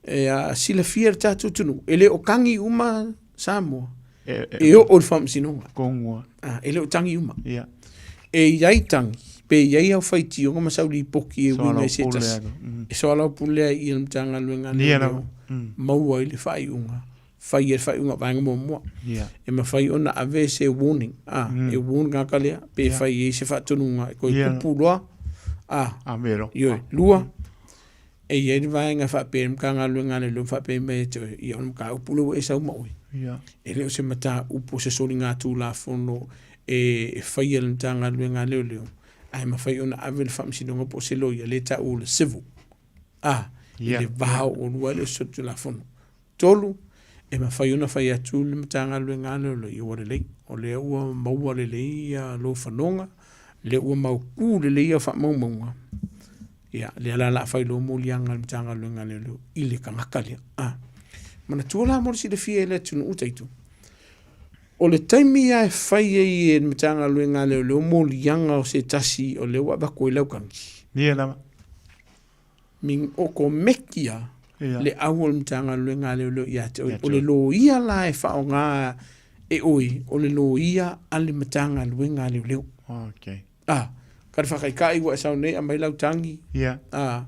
e a silafia e le tatou atunuu, e le o tagi uma Samoa, e oo i le faamasinoga. Ah, e le o tagi uma. E i ai tagi, pe i ai au faitioga ma sau lipoti e uiga i se tasi, e soalaupule ai i le Matagaluega a Leoleo, maua ai le faaiuga, fai ai le faaiuga vaega muamua. E mafai ona ave se warning, ah, e warn tagata lea, pe fai ai se faatonuga e toe tupu loa, ah, ioe. Lua, E i ai le vaega e faapea i le Matagaluega a Leoleo faapea mai ia te oe, ia o le mataupu lea ua e sau ma oe. E le o se mataupu o se soligatulafono e faia e le Matagaluega a Leoleo, ae mafai ona ave i le Faamasinoga po o se loia lea e taua o le civil. A, i le va o oulua e le o se solitulafono. 3, e mafai ona fai atu le Matagaluega a Leoleo, ia ua lelei, o lea ua maua lelei ia lou fanoga, lea ua mautu lelei au faamaumauga, ia, lea la o le a fai loa moliaga a le Matagaluega a Leoleo i le tagata lea. A, manatua la mo le silafia e le atunuu taito, o le taimi lava e fai ai e le Matagaluega a Leoleo moliaga o se tasi o lea ua avatu ai lau tagi. Ia lava. Min okomeki a le au o le Matagaluega a Leoleo ia te oe. O le loia la e faaaoga e oe, o le loia a le Matagaluega a Leoleo. Okay. Ah, ka le faataitai ua e sau nei aumai lau tagi. Yeah. Ah,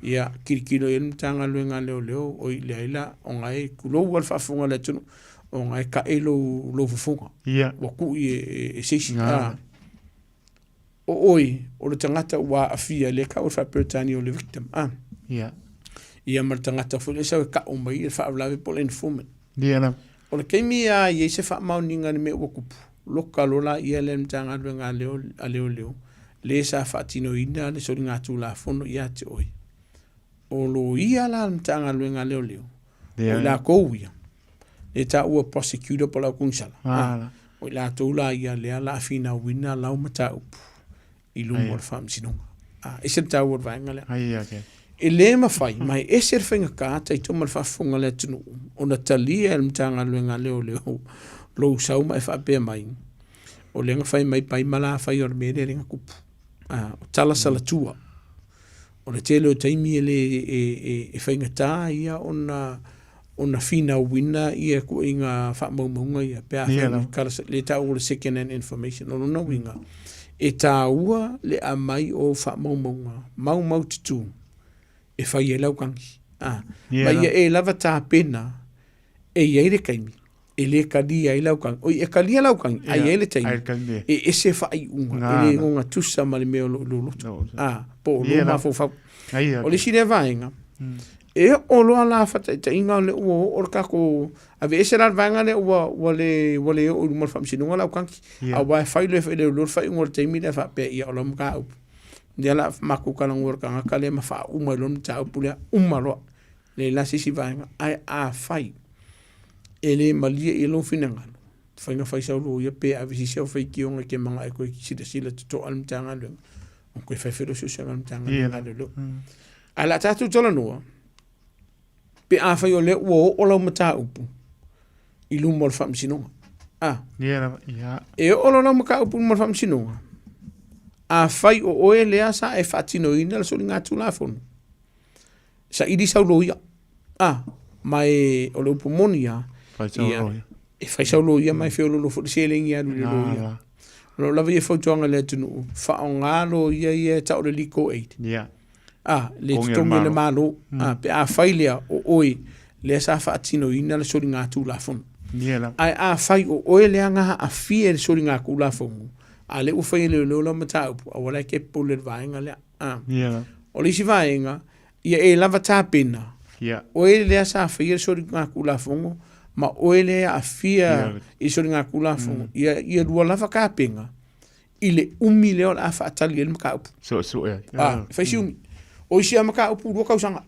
ia, kilokilo i ai le Matagaluega a Leoleo, oi leai la, ona e tulou lava le faafofoga a le atunuu, ona e tae lou, lou fofoga. Yeah. Ua tui e, e, e se isi. Ah. O oe, o le tagata ua aafia, lea e tau e le faa-Peretania o le victim, a. Ia. Ia ma le tagata foi lea e sau e tau mai le faalavelave po o le informant. Ia lava. O le taimi lava e i ai se faamaoniga i le mea ua tupu, loka loa laia lea i le Matagaluega a Leoleo, le sa faatinoina le soligatulafono ia te oe. O loia la le Matagaluega a Leoleo, o i lakou ia, lea e taua prosecutor po o le aukonisala, Ah. o i latou la ia lea la a finauina lau mataupu i luma o le faamasinoga. Ah, ese le taua o le vaega lea. Ai, okay. E le mafai, ma e ese le faigata taitoma le faafofoga a le atunuu, ona talia e le Matagaluega a Leoleo lou sau ma e faapea mai, o lea na fai mai pai ma la fai o le mea lea lea na tupu. Ah, o tala salatua. O le tele o taimi e le e faigata ia ona ona finauina ia ituaiga faamaumauga ia pe afai o le lea e taua o le second hand information. O lona uiga, e taua le aumai o faamaumauga maumaututu e fai ai lau tagi. Ma ia e lava tapena e i ai le taimi e le talia ai lau tagi. Oi, e talia lau tagi, ae i ai le taimi e ese faaiuga, e le ogatusa ma le mea o lo o i lou loto. A, po o lou mafaufau. O le isi lea vaega, e oo loa la faataitaiga o lea ua oo le tatou, aveese la le vaega lea ua, ua le, ua le oo i luma o le faamasinoga lau tagi. Aua e fai loa e leoleo le faaiuga o le taimi lea faapea, ia o lau mataupu. Lea o le a matou talanoa i le tagata lea ma faauma ai loa le mataupu lea, uma loa. Leai la se isi vaega, ae afai e le malie i lou finagalo, mafai ona fai sau loia pe ave i se isi au faitioga e te manao e toe silasila totoa le Matagaluega, ona toe fai foi lea o suesuega a le Matagaluega a Leoleo. Ae o le a tatou talanoa, pe afai o lea ua oo lau mataupu i luma o le Faamasinoga. A. E oo loa lau mataupu i luma o le Faamasinoga, afai o oe lea sa e faatinoina le soligatulafono, saili sau loia. A, ma e, o le upu moni lava, ia, e fai sau loia ma e feololo foi le seleni e alu i le loia. O lo o lava ia fautuaga i le atunuu, faaaoga loia ia e tau o le legal aid. Yeah. A, le totogi e le Malo. A, pe afai lea o oe lea sa faatinoina le soligatulafono. Yeah la. Ae afai o oe lea na aafia i le soligatulafono, a lea ua fai e leoleo lau mataupu, aua la e te pule i le vaega lea. A. Yeah. O le isi vaega, ia e lava tapena, yeah. oe lea sa faia le soligatulafono ma oe lea e aafia yeah. i le soligatulafono, ia, ia lua lava tapena i le umi lea o le a faatali ai le mataupu. Suesue ai. A, e fai si umi. O isi lava mataupu 2 tausaga.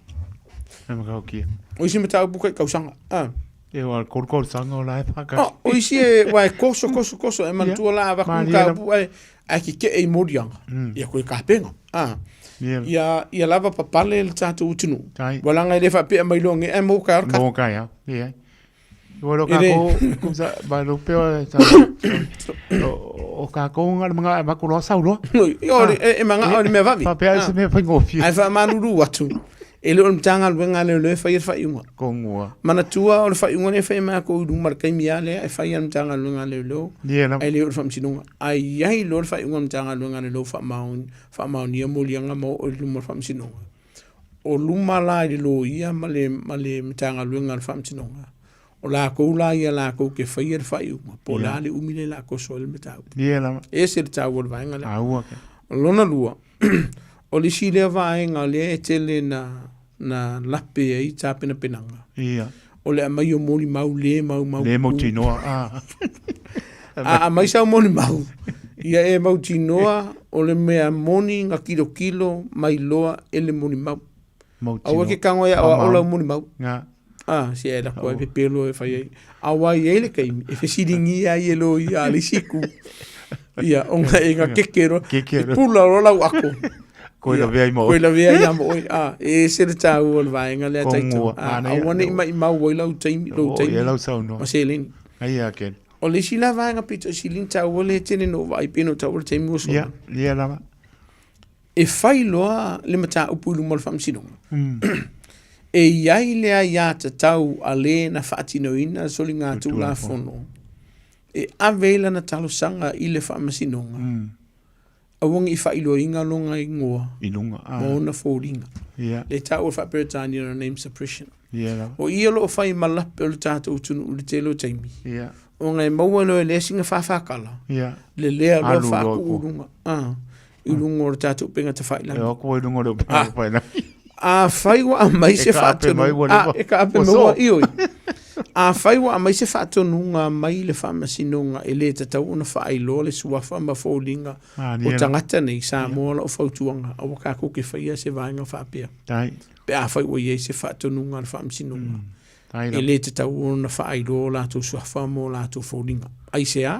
E mataukia. O isi mataupu tai tausaga. A. E o al kol sanga o la e whaka. Oh, o isi e, wa e koso, koso, koso, e manatua la avaku mataupu ae, ae keke'e i moliaga, ia koe kapenga. A. Ia, ia lava papale le tatou atunuu. Ua laga e le faapea mai loa nge, ae mo kai ao le kata. Mo kai ao, ia. Ua lo kākou, kusa, ma lo peo e sa, o kākou ngā le mga e mako loa sau loa. Io, e mga o le mea vavi. Faapea se mea whaingofie. Ae faamalulu atu, e le o le Matagaluega a Leoleo e faia le faaiuga. Kongua. Manatua o le faaiuga lea e fai e makou i luma i le taimi lava lea e fai a le Matagaluega a Leoleo, ae le o le Faamasinoga. Ae i ai loa le faaiuga a le Matagaluega a Leoleo faamaonia moliaga ma oo i luma o le Faamasinoga. O luma la i le loia ma le, ma le Matagaluega a le Faamasinoga, o lakou la ia lakou ke faia le faaiuga, po o le a le umi lea o le a koso ai le mataupu. E ese le taua o le vaega lea. O lona lua, o le isi lea vaega lea e tele na, na lape ai tapenapenaga. Ia. O le aumai o molimau le maumau. Le mautinoa. Ah. A aumai sau molimau, ia e mautinoa o le mea moni na kilokilo mai loa e le molimau. Aua ke kago e aoao lau molimau. Nga. Ah, si e lako e pepelo e fai ai. Aua i ai le taimi, e fesiligia ai e loia a le isi itu. Ia, ona e nga keke loa. Keke E pula loa lau ako. Koe lavea ai ma oe. Koe lavea ai ma oe. Ah, e ese le taua o le vaega lea taito. Kongua. Ah, aua ne i maimau ai lau taimi, lou taimi. Ia lau saunoa. Ma seleni. Ai a ken. O le isi la vaega pito i sili na taua lea e tele na ou vaai pei ona ou taua le taimi ua sola. Ia, ia lava. E fai loa le mataupu i luma o le faamasinoga. E i ai le aiatatau a le na faatinoina le soligatulafono e ave ai lana talosaga i le faamasinoga, aua ne i faailoaina lona igoa I luga, ma ona foliga. Ia. Lea e taua e faa-Peretania o le name suppression. Ia lava. O i o lo o fai ma lape o le tatou atunuu i le tele o taimi. Ia. Ona e maua loa e le isi na fāfākala, Ia. lelea loa Alu loa faakuu i i luga, a, i luga o le tatou upega tafailagi. E o atu ai i luga o le upega tafailagi. Afai ua aumai se E kaape mai ua faatonuga, leva. a, e kaape Ua mai ua, soo. ioe. Afai ua aumai se faatonuga mai le faamasinoga e le tatau ona faailoa le suafa ma foliga Ah, o nia la. tagata nei, Samoa lau fautuaga, aua tatou te faia se vaega faapea. Tai. Pe afai ua i ai se faatonuga a le Faamasinoga, e le tatau ona faailoa o latou suafa ma o latou foliga. Aisea?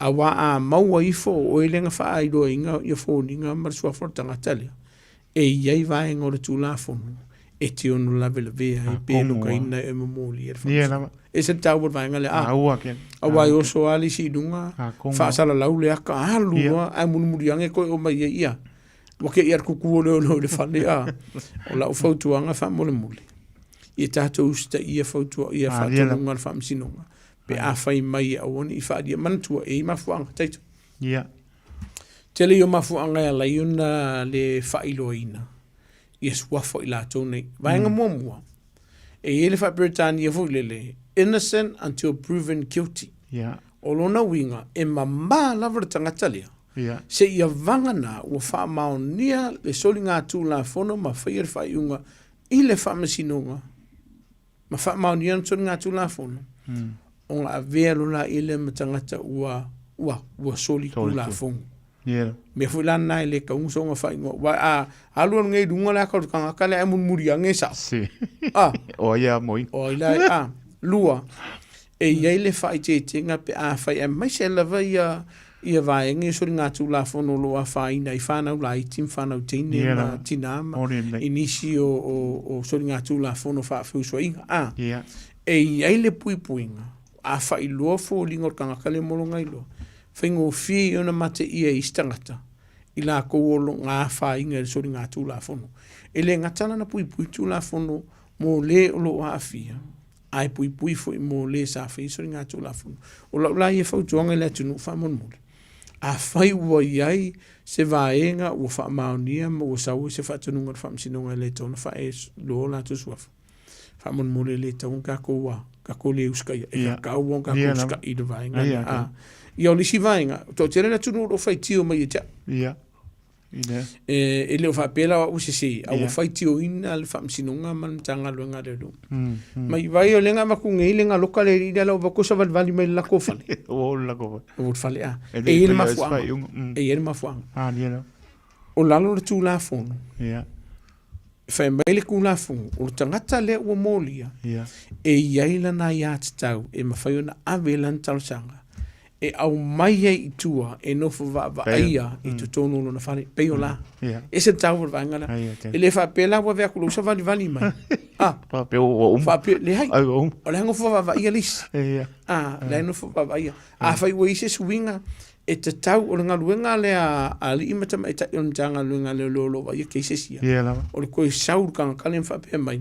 Auā a maua ifo o oe lea na faailoaina ia foliga ma le suafa o le tagata lea, e i ai vaega o le Tulafono e te ono lavelavea ai pe lokaina e momolia le Faamasinoga. E ese le taua o le vaega lea, a, auā e oso lava le isi i luga, faasalalau le aka, alu loa, ae mulimuli ane toe oo mai ai, ia, Ua kei a le kuku o leoleo i le fale a. O lau fautuaga faamolemole, ia tatou usitaia fautua ia faatonuga a le Faamasinoga pe afai mai e aua ne i faaalia. Manatua, e i ai mafuaaga, taito. Ia. Tele ia o mafuaaga e ala ai ona le faailoaina ia suafa o i latou nei. Vaega muamua, e i ai le faa-Peretania foi lele, innocent until proven guilty. Ia. O lona uiga, e mamā lava le tagata lea, Ia. seia vagana ua faamaonia le soligatulafono ma faia le faaiuga i le Faamasinoga ma faamaonia le soligatulafono, ona avea loa laia lea ma tagata ua, ua, ua solitulafono. Ia. Mea foi la lena e le tatau ona soona faaigoa, aua a alu alu nei i luga le ata o le tagata lea ae mulimuli ane e sao. Si. A. O ai a moi. O ai la, a. Lua, e i ai le faaeteetega pe afai aemaise lava ia ia vaega ia soligatulafono o lo o afaina ai fanau laiti ma fanau teine Ia ma lava. tinā ma O lenei. i nisi o, o, o soligatulafono faafeusuaiga. A. Ia. E i ai le puipuiga, a faailoa foliga o le tagata lea mo lona iloa, faigofie ia ona mateia e isi tagata i latou o lo o na afaina i le soligatulafono. E le gata la ona puipui Tulafono mo le o lo o aafia, ae puipui foi mo le sa faia soligatulafono. O lau la ia fautuaga i le atunuu faamolemole, afai ua i ai se vaega ua faamaonia ma ua sau ai se faatonuga a le Faamasinoga e le tatau ona faailoa o latou suafa, faamolemole e le tatau ona tatou a tatou le usitaia e tatau ona tatou usitai i le vaega lea. A, ia o le isi vaega, toatele le atunuu o lo o faitio mai ia te au. Ia. Ina. E, e le o faapea la o au e sese, a ua faitioina le Faamasinoga ma le Matagaluega a Leoleo. Mai vai o lea na avatu nei le galoka le alii lea la ua avatu savalivali mai le latou fale. Ua o le latou fale. Ua o le fale, a. E E le i ai le i faia mafuaaga. faaiuga. E i ai le mafuaaga. A, ia la. O lalo o le Tulafono. Ia. Fai mai le Tulafono, o le tagata lea ua molia, Ia. e i ai lana aiatatau e mafai ona ave lana talosaga e aumai ai i tua e nofo vaavaaia i totonu o lona fale, pei o la. Ia. E ese le taua o le vaega lea. Ai, okay. E le faapea la ua avea atu lou savalivali mai. Ah. Faapea ua uma. Faapea, leai. Ai, ua uma. O la e nofo vaavaaia le isi. Ia. Ah, la e nofo vaavaaia. Afai ua i ai se suiga, e tatau, o le galuega lea a alii ma tamaitai o le Matagaluega a Leoleo o lo o vaaia cases ia. Ia lava. O le toe sau i le tagata lea ma faapea mai,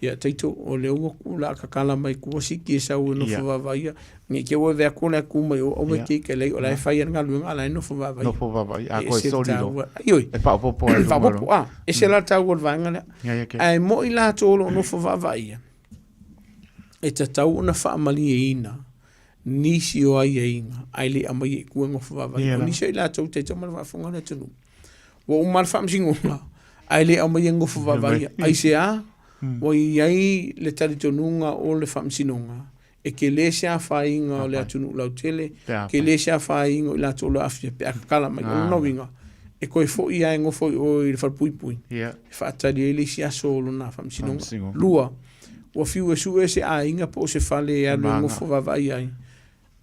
ia Taito, o lea ua o le a tatala mai tua siki e sau e nofo Ia. vaavaaia, ne i te i ua avea atu la e tu mai o, aua e Ia. te ita lelei, o la e fai lava le galuega a o la e nofo vaavaaia. Nofo vaavaaia. A E koe ese le soli loa. taua. Ioe. E faaopoopo ai i luga Faaopoopo, loa. a. Ese la le taua o le vaega lea. Ia, ia, okay. Ae moi latou o lo o nofo vaavaaia, e tatau ona faamalieina nisi o aiaiga ae le aumaia i tua e nofo vaavaaia. O nisi o i latou taitau ma le faafofoga a le atunuu, ua uma lava le faamasinoga ae le aumaia e nofo vaavaaia. Aisea? Ua i ai le talitonuga o le faamasinoga e tele se afaina o le atunuu lautele, tele se afaina o i latou o lo o aafia pe a tatala mai. O lona uiga, e toe foi lava e nofo i o i le falepuipui e faatali ai le isi aso o lona faamasinoga. Lua, ua fiu e sue se aiga po o se fale e alu e nofo vaavaai ai,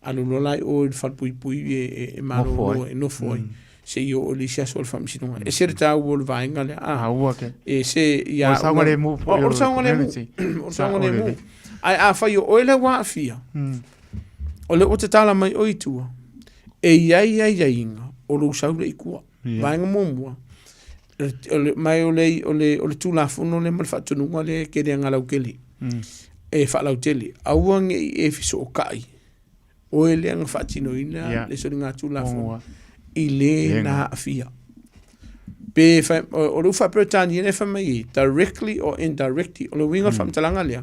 alu loa la i o i le falepuipui e malolo e nofo ai seia oo i le isi aso o le faamasinoga. E ese le taua o le vaega lea. A, e se ia O le saogalemu foi o le saogalemu. O le saogalemu. Ae afai o oe lea ua aafia, o lea ua tatala mai oe i tua, e i ai aiaiga o lou sau lea i tua. Vaega muamua, ma o le, o le, o le Tulafono lea ma le faatonuga lea e tele aga lautele, e faalautele, aua ne i e fesootai oe lea na faatinoina Yeah. le soligatulafono Muamua. i le Le na na. aafia. Pe fai, o le faa-Peretania lea e fai mai ai, directly or indirectly, o le uiga o le faamatalaga lea,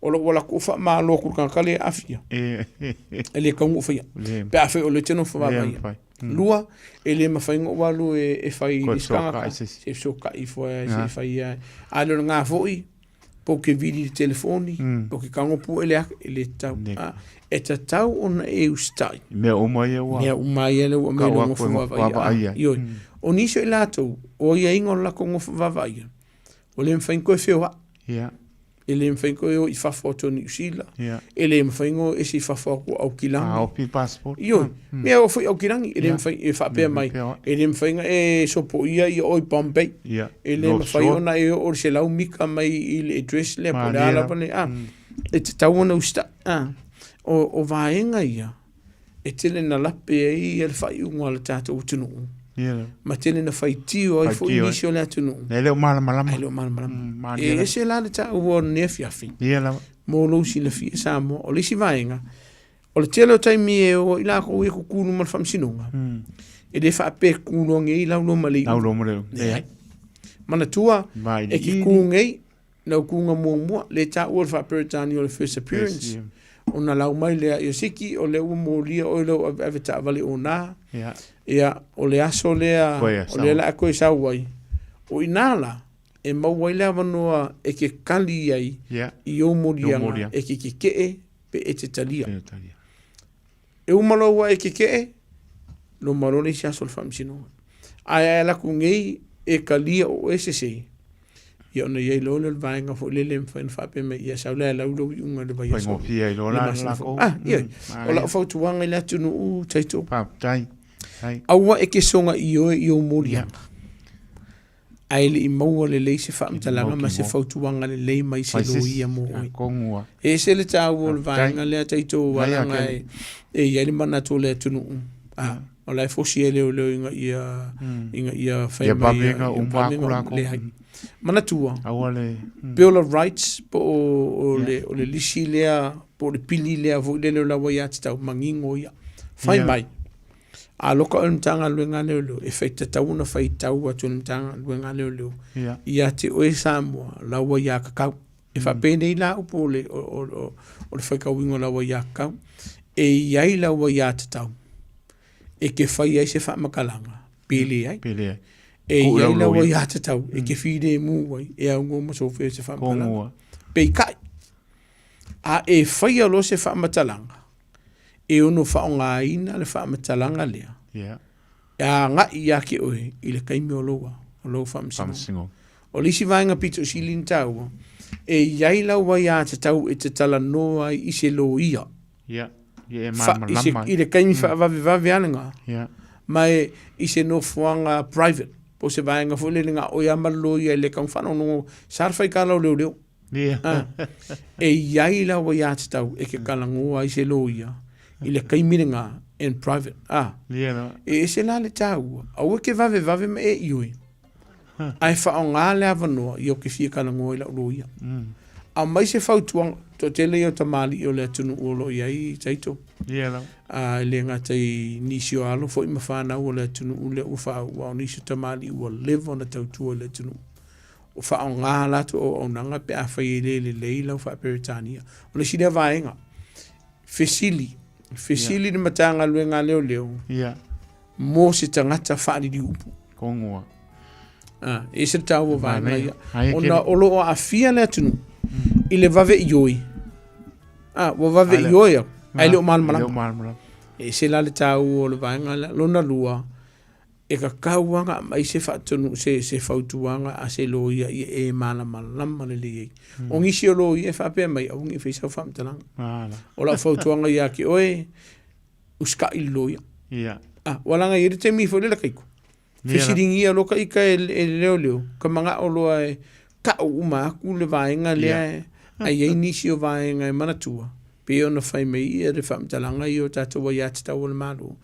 o lou ala atu faamalo atu i le tagata lea e aafia, e le tatau ona ou faia, Le. pe afai o lea e te nofo Le vaavaaia. mafai. Lua, e le mafai ona ou alu e fai i Koe le isi tagata, fesokai se isi. se fesokai ifo e, se Ah. fai a. A le o lena foi, po o ke vili i le telefoni, po o ke tago pue le ake, e le tatau. A, e tatau ona e usitai. I mea uma ia ua. Mea uma ia lea ua aumai Kau lou aku nofo e nofo vaavaaia. vaavaaia. Ioe. O nisi o i latou, o aiaiga o le latou nofo vaavaaia, Ua le mafai ona toe feoai. Ia. E le mafai ona toe o i fafo atu o Niu Sila. Ia. E le mafai ona o ese i fafo atu o Aukilagi. A opi passport. Ioe. Mea o foi Aukilagi, e le Ia. mafai e faapea Le mai, feoai. e le mafai ona e sopoia ia oe i Bombay. Ia. E le North mafai Shore. ona e oo i le 100 mita mai i le address lea po o le a Malie lava lava. le, a. E tatau ona usitai, a. O vaega ia, e tele na lape ai ia le faaiuga a le tatou atunuu. Ia lava. Ma tele na faitio ai foi Faitio ai. nisi o le atunuu. E le o malamalama. E le o malamalama. Malie E lava. ese la le taua o lenei afiafi. Ia lava. Mo lou silafia Samoa. O le isi vaega, o le tele o taimi e o ai lakou ia kukulu ma le faamasinoga, e le faapea kukulu nei lau loma le iuga. Lau loma le iuga. Leai. Manatua, Vai e ke ku nei, lau kuga muamua, le taua le faa-Peretania o le first appearance. Yes, Ona lau mai lea ia siki, o lea ua molia oe lau aveave taavale ona. Ia. Ia, o le aso lea, Koe o lea la a koe sau ai. O ina la, e maua ai le avanoa e ke kali ai Ia. i ou moliaga, Ou moliaga. e ke keke'e pe e te talia. E talia. E uma loa ua e keke'e, loma loa le isi aso o le faamasinoga. Ae a e alu atu nei e kalia o oe sese, ia ona iai loa lea o le vaega foi lele e mafai ona faapea mai, ia sau la e lau lou iuga i le vaiaso. Faigofie ai loa Le la masina lakou. fou. Ah, ioe. O lau fautuaga i le atunuu, Taito. Faafetai. Ai. Aua e ke soga ioe i ou moliaga. Ae le i maua lelei se faamatalaga ma se fautuaga lelei mai se Mai se isi loia mo oe. Kongua. E ese le taua o le Faafetai. vaega lea Taito Nai a alaga kele. e i ai le manatu o le atunuu. Ah, o la e fosi ai leoleo ina ia ina ia fai Ia mai vave ia ona uma vave atu ona lakou. leai. Manatua, Aua le Bill of Rights po o le o le lisi lea po o le pili lea foi lele o la ua ia tatau manino ia. Fai mai. A loka o le Matagaluega a Leoleo, e fai tatau ona faitau atu e le Matagaluega a Leoleo Ia. ia te oe Samoa la ua ia kakau. E faapenei la upu o le, o le faitauina o la ua ia kakau. E i ai la ua ia tatau e ke fai ai se faamatalaga, pe leai. Pe leai. E Ku i ai lau la ua loia. ia tatau e ke filemu ai, e augoa ma sofea se faamatalaga. Kongua. Peitai, a e faia loa se faamatalaga, e ono faaaogaina le faamatalaga lea. Ia. E agai ia te oe i le taimi o lou, o lou faamasinoga. Faamasinoga. O le isi vaega pito sili ona taua, e i ai lau aiatatau e te talanoa ai i se loia. Ia. Ia e Fa, i, se, malamalama ai. i le taimi faavavevave a lena. Ia. Ma e, i se nofoaga private, po o se vaega foi lele na oe lava ma le loia i le tau faalogologo, sa le faikala o leoleo. Ia. Ah, e i ai lau aiatatau e ke talanoa ai se loia i le taimi lena in private. Ah, Ia lava. e ese la le taua, aua ke vavevave ma e ioe. Ae faaaoga le avanoa ia ou te fia talanoa i lau loia. Aumai se fautuaga, toatele ia o tamalii o le atunuu o lo o i ai Taito. Ia lava. A e le gata i nisi o alo foi ma fanau o le atunuu lea ua faauu, a o nisi o tamalii ua leva ona tautua i le atunuu. O faaaoga latou auaunaga pe afai e le lelei lau faa-Peretania. O le isi lea vaega, fesili, fesili le Matagaluega a Leoleo Ia. mo se tagata faaliliuupu. Kongua. Ah, e ese le taua o vaega ia. Ai, Ona kele. o lo o aafia le atunuu i le vave ioe. Ah, ua vave Ale- ioe au, ae le o Ah, malamalama. le o malamalama. E ese la le taua o le vaega lea. Lona lua, e kakau lava ona aumai se faatonu, se fautuaga a se loia ia e malamalama lelei ai. O nisi o loia e faapea mai, aua ne i fai sau faamatalaga. Ah, la. O lau fautuaga ia te oe, usitai le loia. Ia. Ah, ua laga i ai le taimi foi lele kaiko. Ia la. Fesiligia loa ka ika e leoleo, ka manao loa e ka'u uma atu le vaega lea Ia. e ai ai nisi o vaega e manatua, pei ona fai mai ia le faamatalaga ia o tatou aiatatau o le Malo.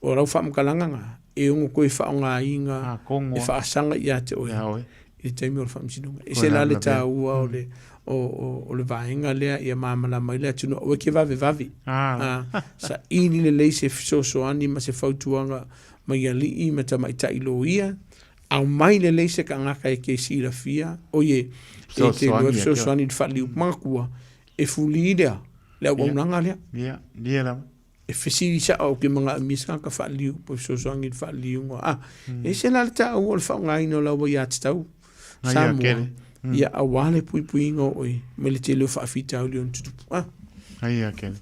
O lau faamatalaga na, e ono toe faaaogaina kongoa. e faasaga ia te oe Ia oe. i le taimi o le faamasinoga. E Koe ese la le lavelave. taua o le, o le vaega lea ia malamalama ai le atunuu, aua e ke vavevave. Ah. Ah, saili lelei se fesoasoani ma se fautuaga mai alii ma tamaitai loia, aumai lelei se tagata e ke silafia, oi e, e te Fesoasoani lua ia te oe. fesoasoani i le faaliliu manatua, e fuli lea, le auaunaga lea. Ia, ia lava. E fesili sa'o ou te manaomia se tagata faaliliu po o fesoasoani i le faaliliuga. Ah, e ese la le taua o le faaaogaina o lau aiatatau Ai, ia, Samoa. kele. Ia auā le puipuiga o oe mai le tele o faafitauli ona tutupu. Ah. Ai, ia, kele.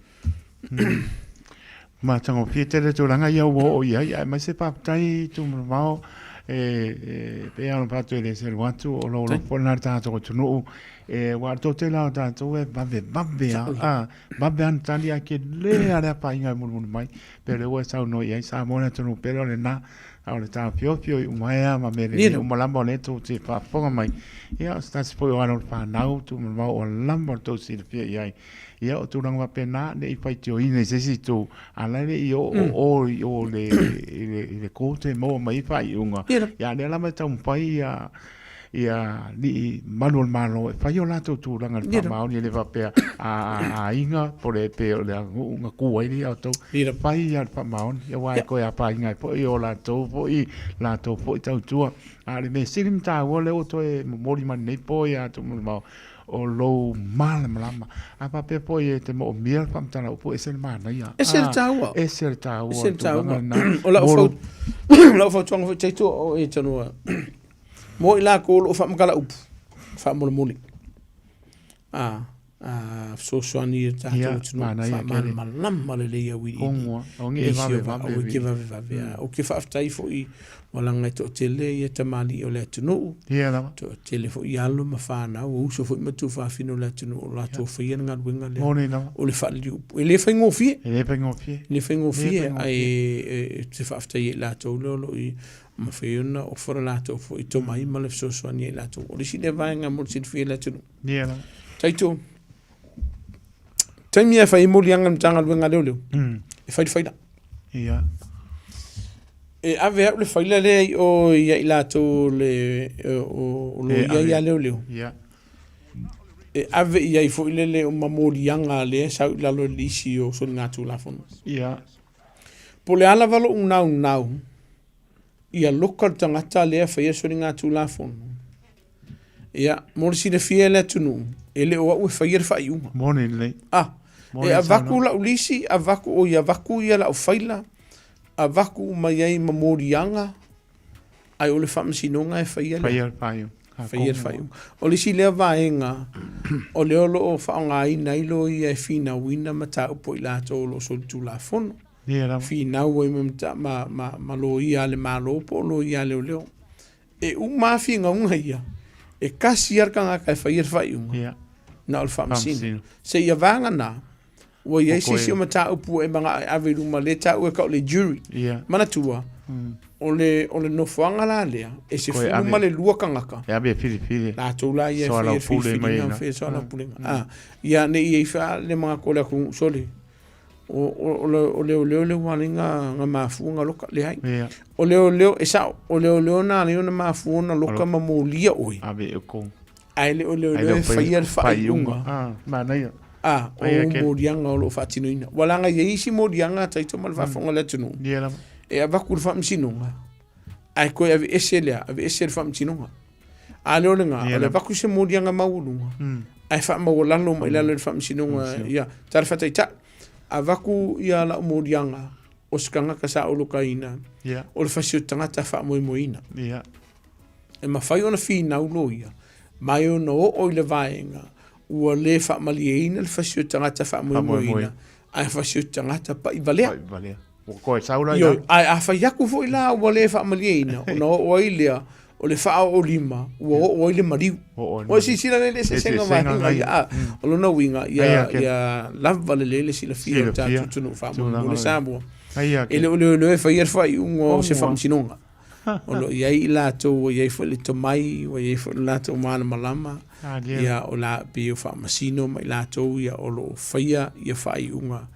Matagofie tele tulaga ia ua oo i ai, aemaise faafetai i Tumalavao E pei ona fai atu e le selu atu o lou alofa foi lena i le tatou atunuu. E aua o le toatele lava o tatou e vavevave lava, a, vave lava ona tali ae tele lava le afaina e mulimuli mai. Pei o lea ua e saunoa i ai Samoa le atunuu pele o lena, a o le taofiofio i uma ai lava ma mea lelei uma lava o lea tou te faafofoga mai. Ia o se tasi foi o alo o le fanau, tuumanavao ua lava lo outou silafia i ai. Ia o tulaga faapena ne i faitioina i se isi itu, a o la e le i oo o i o le, i le, i le court e maua mai ai faaiuga. Ia a o lea lava e taumafai ia, ia alii malu o le Malo e fai o latou tulaga i le faamaoni, e le faapea a, a aiga po o le, pe o le aganuu na ku ai lea outou. Fai ia le faamaoni, aua e toe afaina ai foi o latou foi, latou foi tautua. A o le mea sili ma taua lea ua toe momoli mai lenei po ia Tuimalealiifano, o lou malamalama. A faapea foi e te moomia le faamatala upu, e ese le manaia. Ese le taua. Ese le taua. Ese le taua. O lau lau fautuaga foi Taito o e tanoa. Mo i lakou o lo o faamatala upu, faamolemole. A fesoasoani i le tatou atunuu, faamalamalama lelei auiliili. Aua e te vavevave. Ou te faafetai foi ua laga e toatele ia tamalii o le atunuu, toatele foi alo ma fanau, o uso foi ma tuafafine o le atunuu o latou faia le galuega lea o le faaliliu upu. E le faigofie, e le faigofie, e le faigofie, ae ou te faafetai ia i latou lea o lo o mafai ona ofa le latou foi tomai ma le fesoasoani ia i latou. O le isi lea vaega mo le silafia e le atunuu. Taito, taimi e fai ai moliaga i le Matagaluega a Leoleo, e fai le faila. E ave au le faila lea i o ia i latou o le o loia ia a leoleo. E ave i ai foi lele o ma moliaga lea e sau i lalo i le lisi o soligatulafono. Po o le a lava lou naunau ia loka le tagata lea e faia soligatulafono, Ia, mo le silafia e le atunuu, e le o au e faia le faaiuga. Moni lelei. Ah, e avatu lau lisi, avatu, oi, avatu ia lau faila, avatu uma i ai ma moliaga, ae o le faamasinoga e faia le... Faia le faaiuga. Faia le faaiuga. O le isi lea vaega, o lea o lo o faaaogaina ai loia e finauina mataupu a i latou o lo o solitulafono. Ia lava. Finau ai ma loia a le Malo po o loia a leoleo. E uma lava finauga ia, e tasi lava le tagata e faia le faaiuga, yeah. na o le faamasino. Seia vagana, ua i ai se isi o mataupu ua e manao e ave i luma, lea e taua e tau o le jury. Yeah. Manatua, o le nofoaga la lea, e 12 tagata. E ave e filifili. Latou la ia e faia le filifiliga, faia soalaupulega. Ah, ia ne i i ai fa le manatu o le atunuu, sole, o leoleo lea ua ala ai ona mafua ona loka, leai. Yeah. O leoleo, e sao, o leoleo na ala ai ona mafua ona loka ma molia oe. Ave e kou. Ae le o leoleo e faia le faaiuga. Ah, manaia. Ah, o moliaga o lo o faatinoina. Ua laga i ai isi moliaga taito ma le faafofoga a le atunuu. Yeah, lava. E avatu i le faamasinoga, ae toe aveese lea, aveese le faamasinoga. A lea o lena, o le avatu se moliaga maualuga, ae faamaualalo mai lalo i le faamasinoga, ia, tala faataitai, avatu ia lau moliaga o se tagata sa ou lokaina, o le fasi o le tagata faamoemoeina. E mafai ona finau loia, ma e ono oo i le vaega ua le faamalieina le fasi o le tagata faamoemoeina, ae fasi o le tagata pai valea. Ua toe sau la i lalo. Ae a fai atu foi la ua le faamalieina, ona oo ai lea o le faaoolima ua oo ai le maliu. Ua silasila lelei i le eseesega o vaega ia. A, o lona uiga, ia lava lelei le silafia o le tatou atunuu faamolemole Samoa. E le o leoleo e faia le faaiuga o se faamasinoga. O lo o i ai i latou ua i ai foi le tomai, ua i ai foi le latou malamalama, ia o la pei o faamasino ma i latou ia o lo o faia ia faaiuga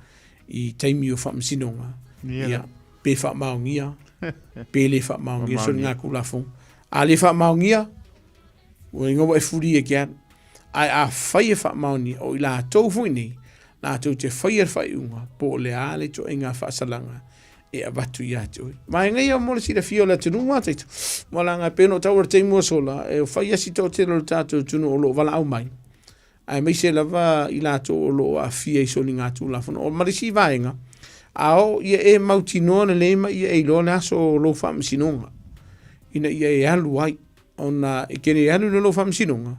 i taimi o faamasinoga, ia, pe faamaonia, pe le faamaonia soligatulafono. A le faamaonia, ua iga ua e fuli e ke alu. Ae afai e faamaonia, o i latou foi nei, latou te faia le faaiuga, po o le a le ituaiga faasalaga e avatu ia te oe. Vaega ia mo le silafia o le atunuu a taito. Ua laga e pei ona ou taua i le taimi ua sola, e fai lava si toatele o le tatou atunuu o lo o valaau mai, aemaise lava i latou o lo o aafia i soligatulafono. O ma le isi vaega, a oo ia e mautinoa lelei ma ia e iloa le aso o lou faamasinoga, ina ia e alu ai, ona e te le alu i lou faamasinoga,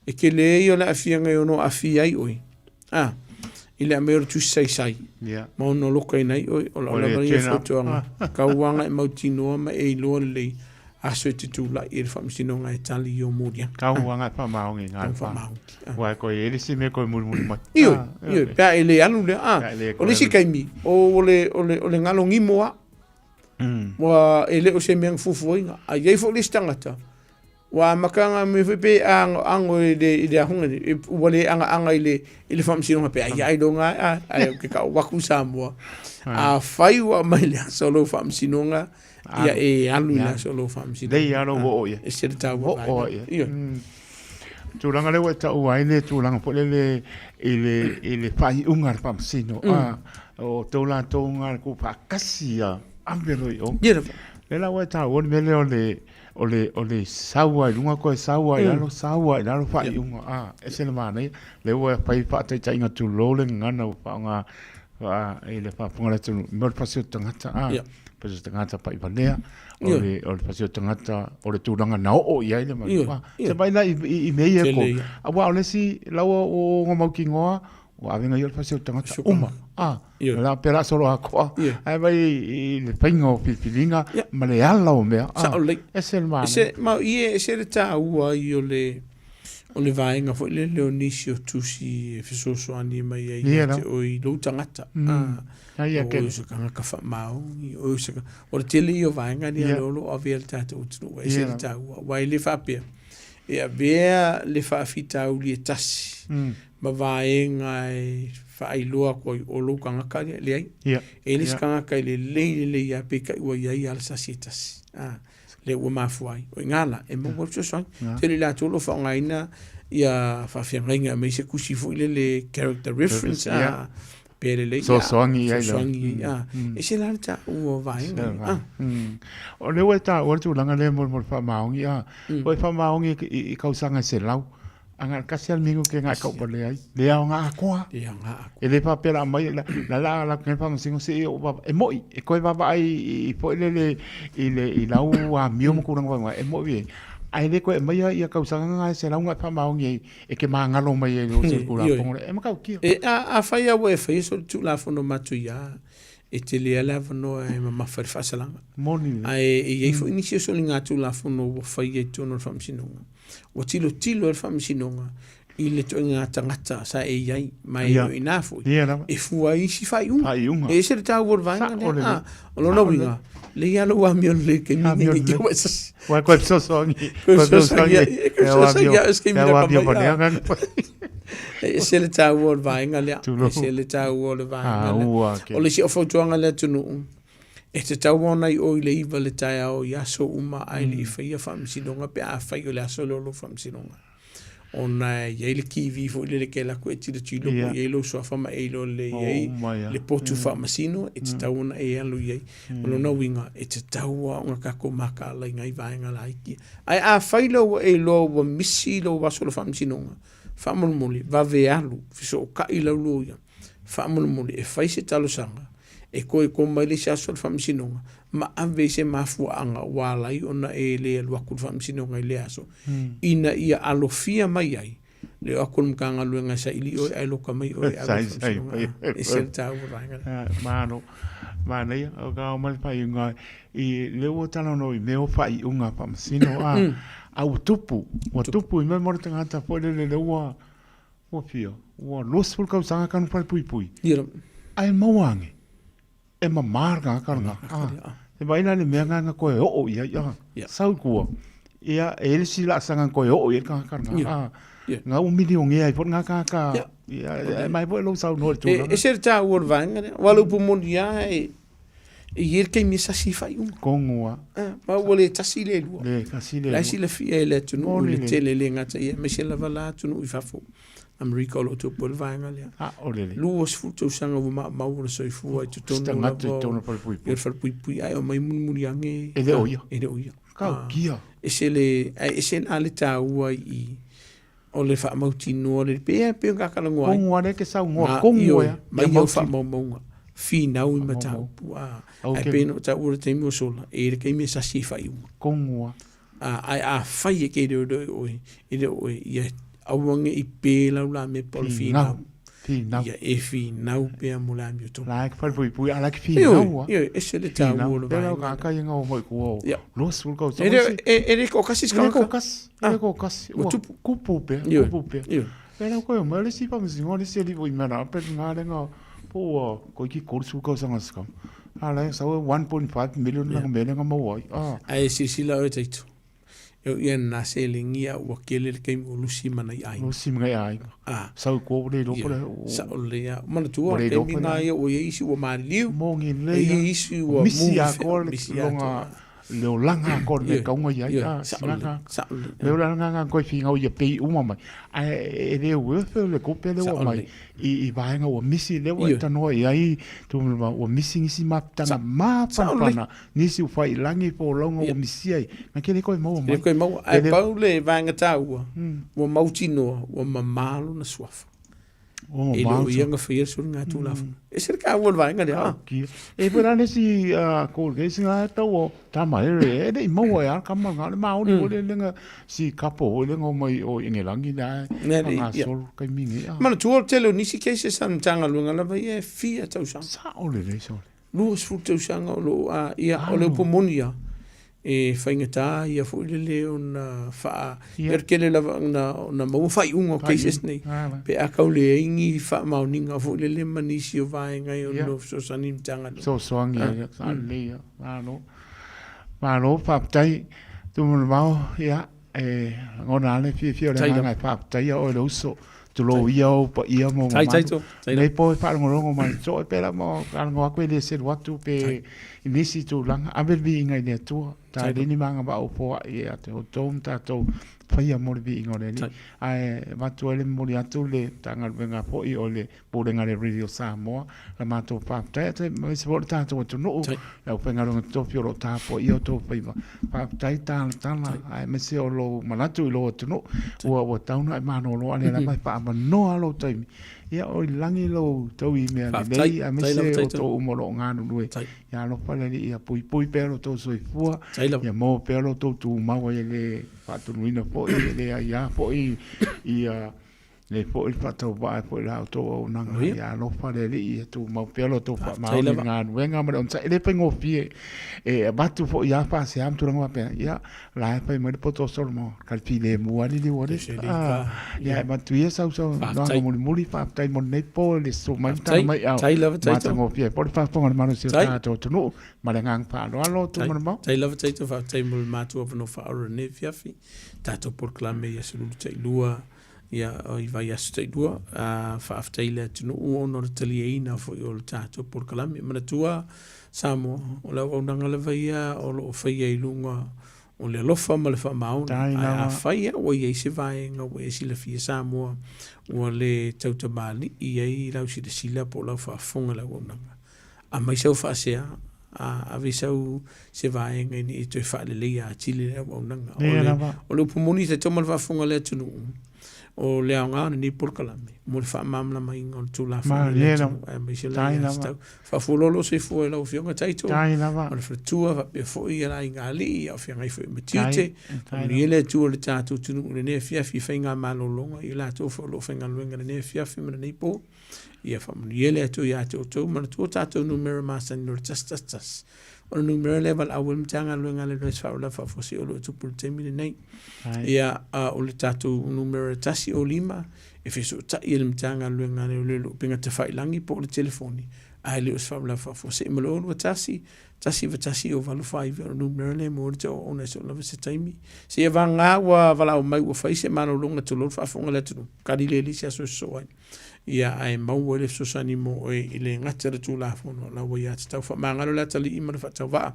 e tele ia o le aafiaga e ono aafia ai oe, a, i le aumai o le tusi saisai, ma ono lokaina ai oe. O lau lava ia fautuaga, tau aga e mautinoa ma e iloa lelei. aso e te tula'i i le Faamasinoga e tali i o moliaga. Tau agai faamaoni i Tau faamaoni. Aua e koe e le isi mea koe mulimuli mai. Ioe, ioe, pe a e le alu lea, a. O le isi taimi, o le, o le, o le galo gimo a. Ua e le o se mea na fuafuaina. A i ai foi le isi tagata, ua amata ona mea foi pe ago i le, i le ahuga nei, ua le agaaga i le, i le Faamasinoga pe ai ailoga a, ae ou te tau atu Samoa. Afai ua aumai le aso o lou Faamasinoga, ia e alu i le aso o lou Faamasinoga. Lei lava lou oo i ai. E ese le taua o vaega. Oo i ai. Tulaga lea ua e taua ai le tulaga foi lele i le, i le faaiuga a le Faamasino, a, o outou latou na tuufaatasi ia ave loa i o. Lea la ua e taua le mea lea o le, o le, o le sau lava i luga toe sau lava i lalo, sau lava i lalo faaiuga, a, ese le manaia. Lea ua fai faataitaiga tulou le gagana ua faaaoga i le faafofoga a le atunuu, mo le fasi o le tagata, a, fasi o le tagata paivalea, o le, o le fasi o le tagata o le tulaga na oo i ai le manu, a. Se vaai la i mea ia e tolu. Aua o le isi, la ua ona mautinoa, ua ave ia le fasi o le tagata uma. A, la pe la solo atoa. Ae vaai i le faiga o filifiliga ma le ala o mea. Sao lelei. Ese le manaia. Ese, ma ie, ese le taua ai o le, o le vaega foi lele o nisi o tusi e fesoasoani mai ai ia te oe i lou tagata. A, o oe o se tagata faamaoni, o oe o se, o le tele ia o vaega ia o lo o avea e le tatou atunuu, e ese le taua. Aua e le faapea, e avea le faafitauli e tasi ma vaega e faailoa atu ai o lou tagata lea, leai. E le isi tagata e lelei lelei lava peitai ua i ai lava le sasi e tasi. A, lea ua mafua ai. O i ina la, e maua ai le fesoasoani. Tele i latou o lo o faaaogaina ia faafeagaiga e aumai se tusi foi lele character reference, a, pe lelei, ia, Fesoasoani i ai. Fesoasoani i ai, a. E ese la le taua o vaega ia, a. O lea ua e taua le tulaga lea mo le faamaoni, a. Ua e faamaoni i tausaga e 100, A na o le tasi lava le minute na e taupale ai. Le aoga atoa. Le aoga atoa. E le faapea la aumai, la la alu atu nei le faamasino se i ou vaavaai. E moni, e toe vaavaai i foi lele i le i lau amio ma tulaga faapena, e moni e, ae le toe aumaia ia tausaga na e 100 na e faamaoni ai e te magalo mai ai i lo se Tulafono lea. E matautia. E, a, afai lava ua e faia solitulafono matuia, e tele lava le avanoa e mamafa i le faasalaga. Moni. Ae e i ai foi nisi o soligatulafono ua faia i totonu o le Faamasinoga. Ua tilotilo ai le Faamasinoga i le ituaiga tagata sa e i ai, ma e o i ina foi, e fua ai isi faaiuga. E ese le taua o le vaega lea. A, o lona uiga, lei lava lou amio lelei i le taimi lenei i te i ua e sasi. Ua koe fesoasoani. Koe fesoasoani. Koe fesoasoani ia oe se taimi laka mai. E ese le taua o le vaega lea. E ese le taua o le vaega lea. O le isi o fautuaga a le atunuu, E tatau ona i o i le 9 le taeao i aso uma ae le i faia faamasinoga pe afai o le aso lea o lou faamasinoga. Ona e i ai le TV foi lele e te alu atu e tilotilo po o i ai lou suafa ma e iloa lelei ai le potu faamasino e tatau ona e alu i ai. O lona uiga, e tatau lava ona tatou mataala i nai vaega laiti ia. Ae afai la ua e iloa ua misi lou aso o le faamasinoga, faamolemole, vave alu, fesootai lau loia, faamolemole e fai se talosaga e toe koma ai le isi aso o le faamasinoga ma ave ai se mafuaaga ua ala ai ona e le alu atu i le faamasinoga i lea aso, ina ia alofia mai ai le o atu o le Matagaluega e saili oe ae loka mai oe e ave i le faamasinoga. E ese le taua o le vaega lea. Malo. Manaia. O ka oo mai le faaiuga i lea ua talanoa i mea o faaiuga faamasino, a, a ua tupu, ua tupu i mea mo le tagata foi lele lea ua Ua fia, ua 20 tausaga tanu falepuipui. Ia. Ae maua ane, e mama le tagata lena. Ah, e vaai la i le mea lena na toe oo i ai, ah, sau i tua, ia, e i ai le isi laasaga na toe oo i ai le tagata lena. Ah, na ua milionea ai foi lena tagata. Ia, e mai foi lou saunoa i le tulaga. E ese le taua o le vaega lea. Aua o le upu moni lava, e E i ai le taimi e sasi ai faaiuga. Kogo a. Ah, ma ua le tasi le lua. Le tasi le lua. La e silafia e le atunuu le tele le gata ia, aemaise lava la atunuu i fafo. Amerika o lo o tupu ai le vaega lea. Ah, o lele. 20 tausaga ua maumau ona soifua i totonu lava o le falepuipui, ae omai mulimuli ane. E le o ia. E le o ia. Tautia. Ese le, ae ese la le taua i o le faamautinoa le pea pe ka talanoa ai. Kongo ale ke saunoa kongo ia. Mai au faamaumauga finau i mataupu a ai pe no taua le taimi o sola e le taimi e sasi e faaiuga. Kongo a. Ai a fai e ke reo reo oe e le oe ia aua ne i pe lau la me po le finau. Finau. Ia e finau pea mo le amiotonu. La e falepuipui a la e finau a. Ioe, ese le taua o le vaega. Pela ka ia ngau mai kua o. 20 tausaga. E le e le toatasi se tagata. E le toatasi. E le toatasi. Ua tupu. Kupu pea, kupu pea. Pela koe o mai le si faamasinoga le si alii foi mea la pe nga le nga po ua toeitiiti 30 tausaga se kama. A la e sau e 1.5 million lana mea lea na maua ai. Ae silasila oe Taito. E o ia na seleni a ua kele le taimi ua lusi ma nai aiga. Lusi ma nai aiga. Ah. Sau i kua ua le iloa po le... Sao lelei lava. Manatua, o taimi na ia ua i ai isi ua maliliu. Moni lelei. E i ai isi ua misi atoa le longa le olaga atoa le mea tauga i ai. Ah, sao lelei. Sao lelei. Le olaga na toe finau ia pei uma mai. Ae e le worth le tupe lea ua aumai i vaega ua misi lea ua e tanoa i ai ua misi nisi maputaga mapanapana Nisi ua fai i lagi po o lauga ua misia ai, na ke le koe maua mai. Le koe maua. Ae pau le vaega taua, ua mautinoa, ua mamā lona suafa. Ua mamā. E le o ia na faia le soligatulafono. E ese le taua o le vaega lea. Aukia. E pei la le isi court case na e tau o Tamahere, e le i maua e a kama na le Maori foi le lenga si kapo foi lenga o mai o Ingelangi la e faagasolo taimi nei. Manatua o le tele o nisi cases a le Matagaluega lava ia e fia tausaga. Sao lelei, sao lelei. 20 tausaga o lo o a, ia, o le upu moni ia, e faigata ia foi lele ona faa, ia le tele lava ona, ona maua faaiuga o cases nei, pe a kau leai ni faamaoniga foi lele ma nisi o vaega e ono fesoasoani i Matagaluega. Fesoasoani ia, sa lelei ia, malo. Malo, faafetai, Tuimalealiifano, ia, e lagona lava le fiafia o le agaga e faafetaia oe le uso. Tulou ia ou paia ma ou mamalu. Nei po e faalogologo mai soo e pela ma talanoa atu e le selu atu pe i nisi tulaga. Ave le viiga i le Atua. Ta e le ni maga vaa o foai ia te outou ma tatou faia mo le viiga o le Alii. Ae avatu ai le momoli atu le Matagaluega foi o le Pulega a le Radio Samoa, la matou faafetai atu aemaise foi o le tatou atunuu, le aufaigaluega totofi o lo o tapuaia outou faiva. Faafetai talatala aemaise o lou manatu i lou atunuu, ua tatau ona e malolo a o lea lava e faaavanoa lou taimi. Ia o i lagi lou taui i mea lelei aemaise o outou uma o lo o galulue. Ia alofa le Alii ia puipui pea lo outou soifua, ia maua pea lo outou tumau ai e le faatonuina foi, e le aia foi ia Nei foi le faatauvaa foi la outou auaunaga. Ia alofa le Alii ia tumau pea lo outou faamaoni i le galuega ma le onosai. E le faigofie e avatu foi ia faasea ma tulaga faapea. Ia, la e fai mai le poto o Solomon, ka le filemu lava liliu o le Ia, e avatu ia sau saunoaga mulimuli, faafetai mo lenei po i le susu mai ma tala mai au. Matagofie ai foi le faafofoga a le malosi o le tatou atunuu. Ma le agaga faaaloalo, Tuimalealiifano. Faafetai lava Taito, faafetai mo le matou avanoa faaoro i lenei afiafi. Tatou polokalame i aso lulu tailua. Ia, i vaiaso tailua, a faafetai i le atunuu ona o le taliaina foi o le tatou polokalame. Manatua Samoa, o le auaunaga lava ia o lo o faia i luga o le alofa ma le faamaoni. Ae afai lava ua i ai se vaega ua e silafia Samoa ua le tautamalii ai lau silasila po o lau faafofoga i le auaunaga, Aumai sau faasea, a ave sau se vaega ina ia toe faaleleia atili le auaunaga. O le, o le upu moni te toma le faafofoga a le atunuu, o le aoga o lenei polokalame mo le faamalamalamaina o le Tulafono a le atunuu, aemaise le aiatatau. Faafualoalo o soifua i lau Afioga Taito, ma le faletua faapea foi le aiga alii a o feagai foi ma tiute. Faamanuia le Atua i le tatou atunuu i lenei afiafi i faigamalologa, i latou foi o lo o faigaluega i lenei afiafi ma lenei po. Ia faamanuia le Atua ia te outou. Manatua tatou numera masani o le 111. O le numera lea e valaau ai le Matagaluega a le Nurse Faalavelave Faafuasei o lo o tupu i le taimi lenei. Ia, o le tatou numera 105 e fesootai ai le Matagaluega a Leoleo i le upega tafailagi po o le telefoni, ae le o se faalavelave faafuasei. Ma le 021 191 089 o le numera lea e maua ai le tauoona i so o lava se taimi. Seia vagana ua valaau mai ua fai se malologa tulou le faafofoga a le atunuu, kali lea i le isi aso e sosoo ai. Ia, ae maua ai le fesoasoani mo oe i le gata i le Tulafono o la ua aiatatau. Faamagalo le atalii ma le faatauvaa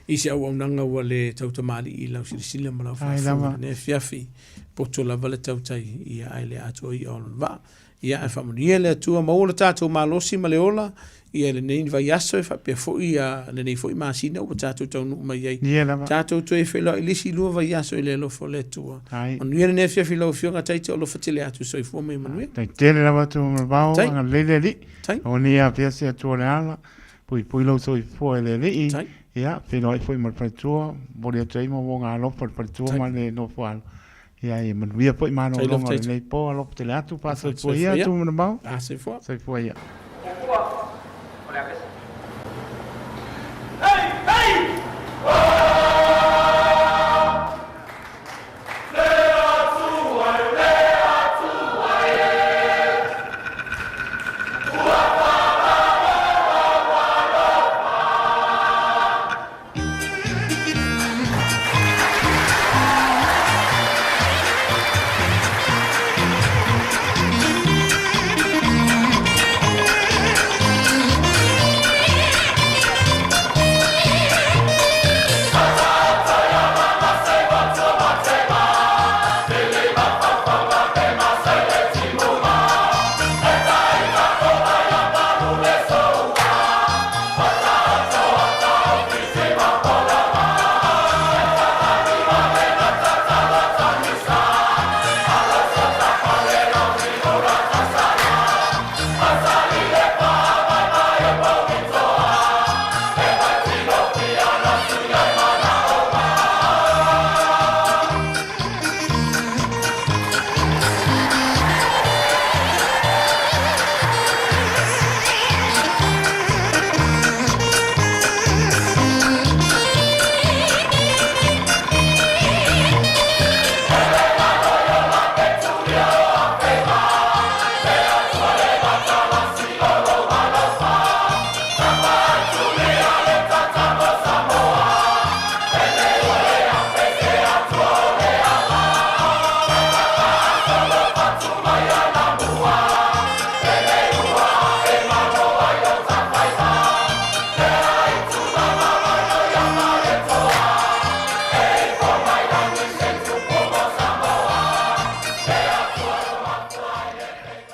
i se auaunaga ua le tautamalii i lau silasila ma lau faafofoga i lenei afiafi. Poto lava le tautai, ia, ae le atoa i'a o lona vaa. Ia, ae faamanuia le Atua, maua lo tatou malosi ma le ola, ia i lenei vaiaso e faapea foi ia lenei foi masina ua tatou taunuu mai ai. Ia lava. Tatou toe feiloai i le isi lua vaiaso i le alofa o le Atua. Ai. Manuia lenei afiafi i lau Afioga Taito, alofa tele atu, soifua ma ia manuia. Tai tele lava Tuimalealiifano, Tai. agalelei le Alii. Tai. Aua ne i afea se Atua o le ala, puipui lou soifua e le Alii. Tai. Ia, feiloai foi ma le faletua, momoli atu ai moomooga alofa i le faletua Tai. ma le nofo alo. Ia ia manuia foi malologa o lenei po, alofa tele atu, faasoifua ia Tumanamao. Soifua. Soifua ia.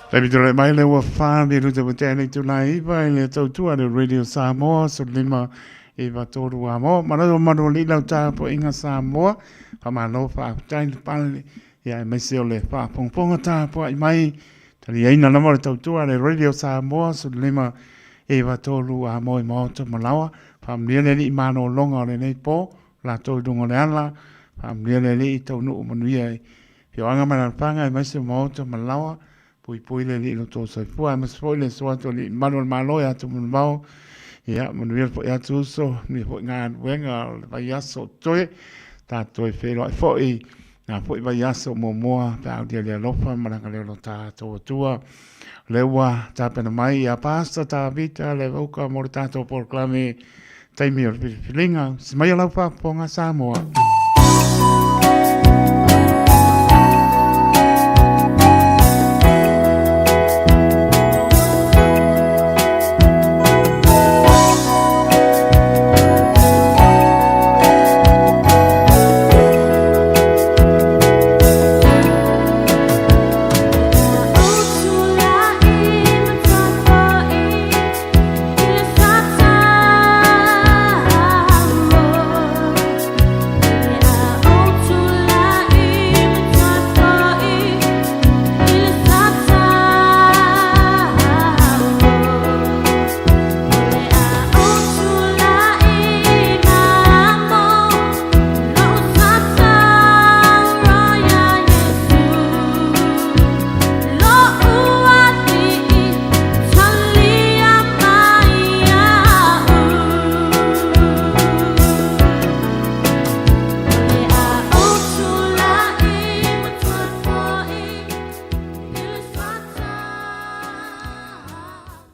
Taimi tole mai le ua wha mi ruta mo tēnei tūnā iwa i le tautua le Radio Samoa so lima iwa tōru a mo. Manato manu li lau tāpo inga Samoa. Wha malo wha aputai le pale. Ia e maise o le wha pongponga tāpo ai mai. Tali aina lama le tautua le Radio Samoa so lima iwa tōru a mo i maota malawa. Wha mnia le li mano longa o le nei pō. La tō dungo le ala. Wha mnia le li i taunu manuia i. Fioanga mana whanga e maise o maota malawa. Puipui le alii i lo outou soifua, aemaise foi le asuo atu o alii mamalu o le Malo ia Tumanavao, ia manuia foi atu uso, manuia foi galuega o le vaiaso o totoe, tatou e feiloai foi na foi vaiaso muamua pe a aulia le alofa ma le agalelei o lo tatou Atua. O lea ua tapena mai ia Pastor Tavita le vauka mo le tatou polokalame taimi o le filifiliga. Se mai o lau faafofoga Samoa.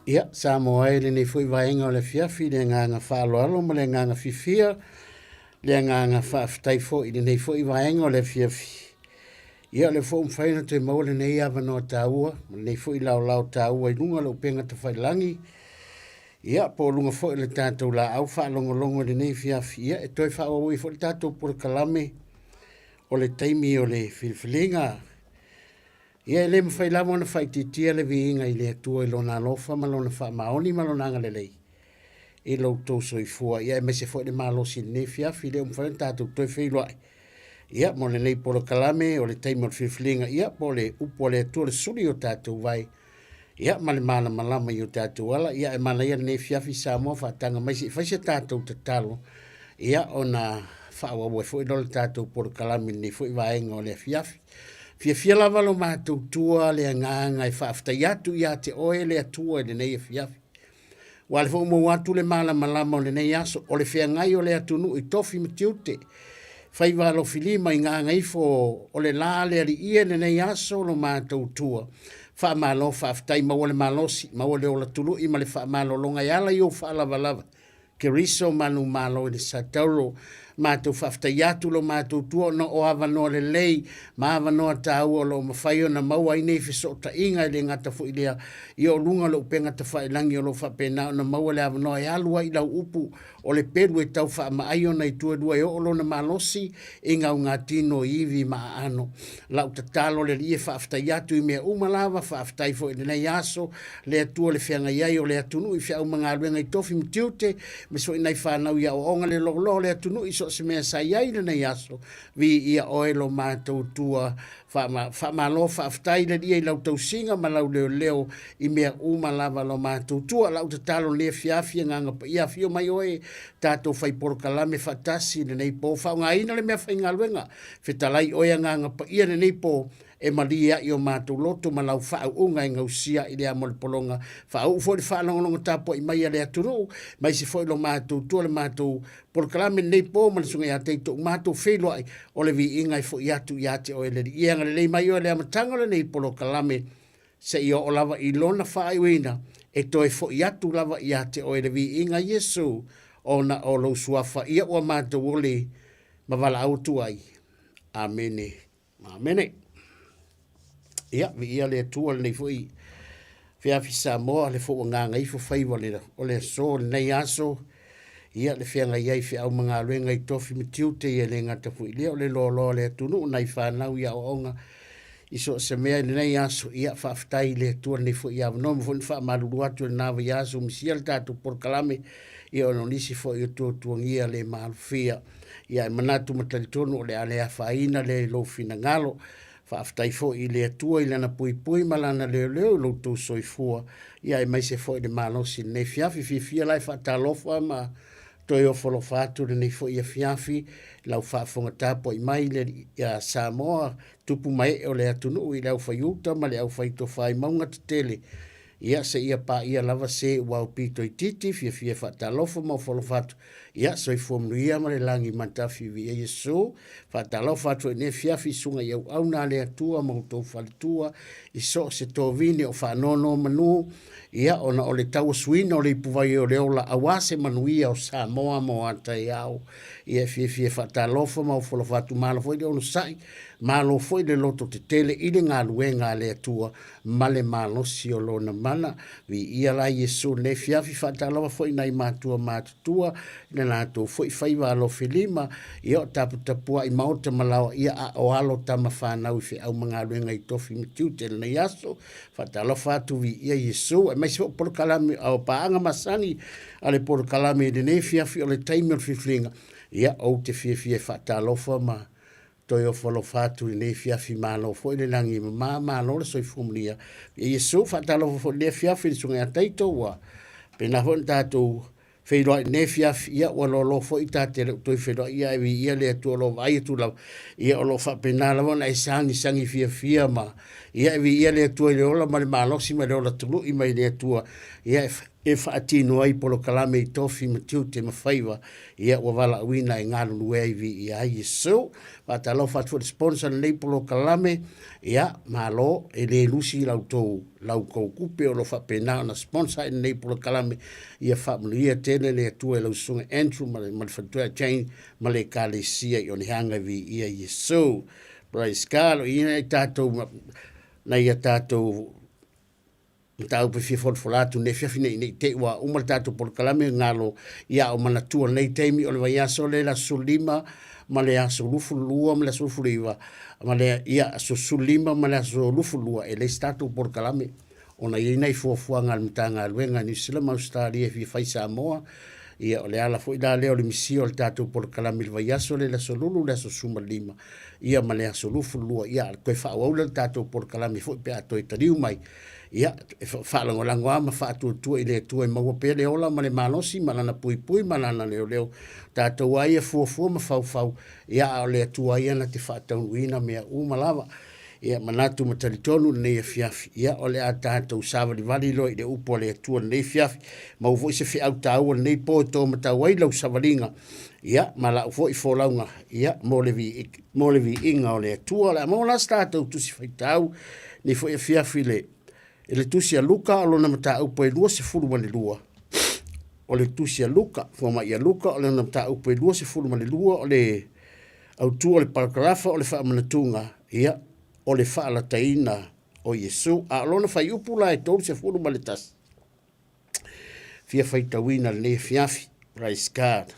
Ia, Samoa e lenei foi vaega o le afiafi i le agaga faaaloalo ma le agaga fiafia, le agaga faafetai foi i lenei foi vaega o le afiafi. Ia, o lea foi ua mafai ona toe maua lenei avanoa taua ma lenei foi laolao taua i luga o le upega tafailagi, ia, po o luga foi o le tatou laau faalogologo i lenei afiafi, ia, e toe faaauau ai foi le tatou polokalame o le taimi o le filifiliga. Ia, e le mafai lava ona faaitiitia le viiga i le Atua i Lona alofa ma Lona faamaoni ma Lona agalelei i lo outou soifua, ia aemaise foi le malosi i lenei afiafi, lea ua mafai ona tatou toe feiloai, ia, mo lenei polokalame o le taimi o le filifiliga, ia, po o le upu a le Atua, le suli o tatou vai, ia, ma le malamalama i o tatou ala. Ia, e manaia lenei afiafi Samoa, faataga mai se i fai se tatou tatalo, ia, ona faaauau ai foi lea o le tatou polokalame i lenei foi vaega o le afiafi. Fiafia lava lo matou tua le agaga e faafetai atu ia te oe le Atua i lenei afiafi. Ua ale foi ua maua atu le malamalama o lenei aso, o le feagai o le atunuu i tofi ma tiute, faiva alofilima i gagaifo o le la le aliia i lenei aso lo matou tua. Faamalo faafetai, maua le malosi, maua le ola tului ma le faamalologa e ala i ou faalavalava Keriso manumalo i le Satauro. Matou faafetai atu lo matou tua ona o avanoa lelei ma avanoa taua o lo o mafai ona maua ai nei fesootaiga e le gata foi lea i o luga o le upega tafailagi o lo o faapena ona maua le avanoa e alu ai i lau upu o le pelu e tau faamaai ona itu e lua e oo lona malosi i gaugatino i ivi ma aano. Lau tatalo le Alii e faafetai atu i mea uma lava, faafetai foi i lenei aso, le Atua le feagai ai o le atunuu i feau ma galuega i tofi ma tiute, aemaise foi nai fanau i aoaoga le loaloa o le atunuu i so o se mea sa i ai i lenei aso. Viia oe lo matou Atua. Faamalo faafetai le Alii i lau tausiga ma lau leoleo i mea uma lava lo matou Atua. Lau tatalo i lenei afiafi, Agaga Paia, afio mai oe tatou fai polokalame faatasi i lenei po. Faaaogaina le meafaigaluega, fetalai oe Agaga Paia i lenei po, e malie ai o matou loto ma lau faauuga e gausia i le amo o le pologa. Faauu foi le faalogologo tapuai mai a le atunuu, aemaise foi lo matou tua le matou polokalame lenei po ma le susuga ia Taito ua matou feiloai o le viiga e foi atu ia te oe le Alii. Ia agalelei mai oe i le amataga o lenei polokalame seia oo lava i lona faaiuina e toe foi atu lava ia te oe le viiga Iesu ona o lou suafa ia ua matou oli ma valaau atu ai. Amene. Amene. Ia, viia le Atua lenei foi feafi Samoa, le foi ua gagaifo faiva le, o le aso, lenei aso, ia le feagai ai feau ma galuega i tofi ma tiute, ia le gata foi lea, o le loaloa o le atunuu, nai fanau i aoaoga i so o se mea i lenei aso, ia faafetai i le Atua lenei foi avanoa, ma foi na faamalulu atu i lena vaiaso, misia le tatou polokalame, ia ona o nisi foi o tuatuagia le maalofia. Ia e manatu ma talitonu o le a le afaina lea i lou finagalo. Faafetai foi i le Atua i Lana puipui ma Lana leoleo i lo outou soifua, ia aemaise foi le malosi i lenei afiafi. Fiafia la e faatalofa ma toe ofo alofa atu lenei foi afiafi i lau faafofoga tapuai mai le ia Samoa, tupu ma ee o le atunuu i le aufaiuta ma le aufaitofa i mauga tetele. Ia seia paia lava se ua aupito itiiti, fiafia e faatalofa ma ofo alofa atu. Ia, soifua manuia ma le lagi matafi viia Iesu. Faatalofa atu ai nei afiafi i susuga i auauna a le Atua ma outou faletua i so o se tovine o faanonomanu, ia, ona o le tauasuina o le ipuvai o le ola aua se manuia o Samoa mo a taeao. Ia, e fiafia e faatalofa ma ofo alofa atu, malo foi le onosai, malo foi le loto tetele i le galuega a le Atua ma le malosi o Lona mana. Viia la Iesu lenei afiafi, faatalofa foi nai matua matutua i le latou foi faiva alofilima, ia o taputapuai maota ma laoa ia a o alo tama fanau i feau ma galuega i tofi ma tiute lenei aso. Faatalofa atu viia Iesu, aemaise foi polokalame o paaga masani a le polokalame i lenei afiafi o le taimi o le filifiliga. Ia ou te fiafia e faatalofa ma Toe ofo alofa atu i lenei afiafi, malo foi le lagi e mama, malo le soifua manuia. Ia Iesu, faatalofa foi i lenei afiafi i le susuga ia Taito, ua pena foi ona tatou feiloai i lenei afiafi, ia ua loaloa foi ta te le o toe feiloai, ia ae viia le Atua o lo o vaai atu lava, ia o lo o faapena lava ona e sagisagi fiafia ma, ia e viia le Atua i le ola ma le malosi ma le ola tului mai le Atua, ia e faatino ai polokalame i tofi ma tiute ma faiva Ia ua valaauina e galulue ai viia ai Iesu. Faatalofa atu foi i le sponsor lenei polokalame. Ia, malo, e le lusi lau tou, lau kou kupe o lo faapena ona sponsor i lenei polokalame. Ia faamanuia tele le Atua i lau susuga Andrew ma le, ma le faletua Jane ma le ekalesia i Onehanga viia Iesu. Praise God. O ia i tatou, nai a tatou mataupu e fia folafola atu nei afiafi nei, nei te i ua uma le tatou polokalame galo ia o manatua lenei taimi o le vaiaso le le aso 15 ma le aso 22 ma le aso 29 ma le ia aso 15 ma le aso 22 e leai se tatou polokalame ona i ai nai fuafuaga a le Matagaluega a Niu Sila ma Ausetalia e fia fai Samoa. Ia, o le ala foi la lea o le misia o le tatou polokalame i le vaiaso lea i le aso Lulu, le aso 15, ia ma le aso 22. Ia, toe faaauau lea o le tatou polokalame foi pe a toe taliu mai. Ia, e faalagolago lava ma faatuatua i le Atua e maua pea le ola ma le malosi ma Lana puipui ma Lana leoleo. Tatou lava ia fuafua ma faufau, ia, a o le Atua ia na te faataunuuina mea uma lava. Ia, manatu ma talitonu lenei afiafi, ia, o le a tatou savalivali loa i le upu a le Atua lenei afiafi. Maua foi se feau taua lenei po e tomatau ai lau savaliga, ia, ma lau foi folauga, ia, mo le mo le viiga o le Atua. O le a maua la se tatou tusi faitau nei foi afiafi i le, i le tusi a Luka o lona mataupu e 22. O le tusi a Luka, fomai a Luka o lona mataupu e 22 o le autu o le parakarafa o le faamanatuga, ia, o le faalataina o Iesu. A o lona faiupu la e 31, fia faitauina lenei afiafi. Praise God.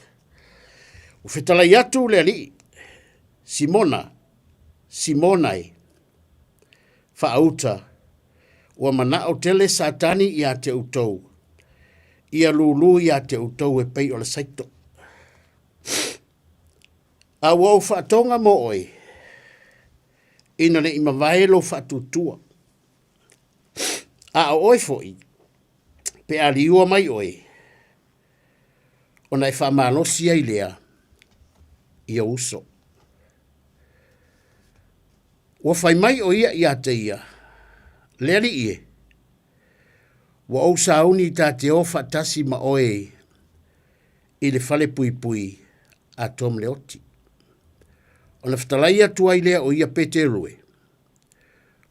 Ua fetalai atu le alii, Simona, Simona e, faauta, ua manao tele Satani ia te outou, ia lūlū ia te outou e pei o le saito. A ua ou faatoga mo oe, ina ne i mavae lou faatuatua. A o oe foi, pe a liua mai oe, ona e faamalosi ai lea i ou uso. Ua fai mai o ia ia te ia, Le alii e, ua ou sauni ta te o faatasi ma oe i le fale puipui a Tom Leoti. Ona fetalai atu ai lea o ia Peteru e,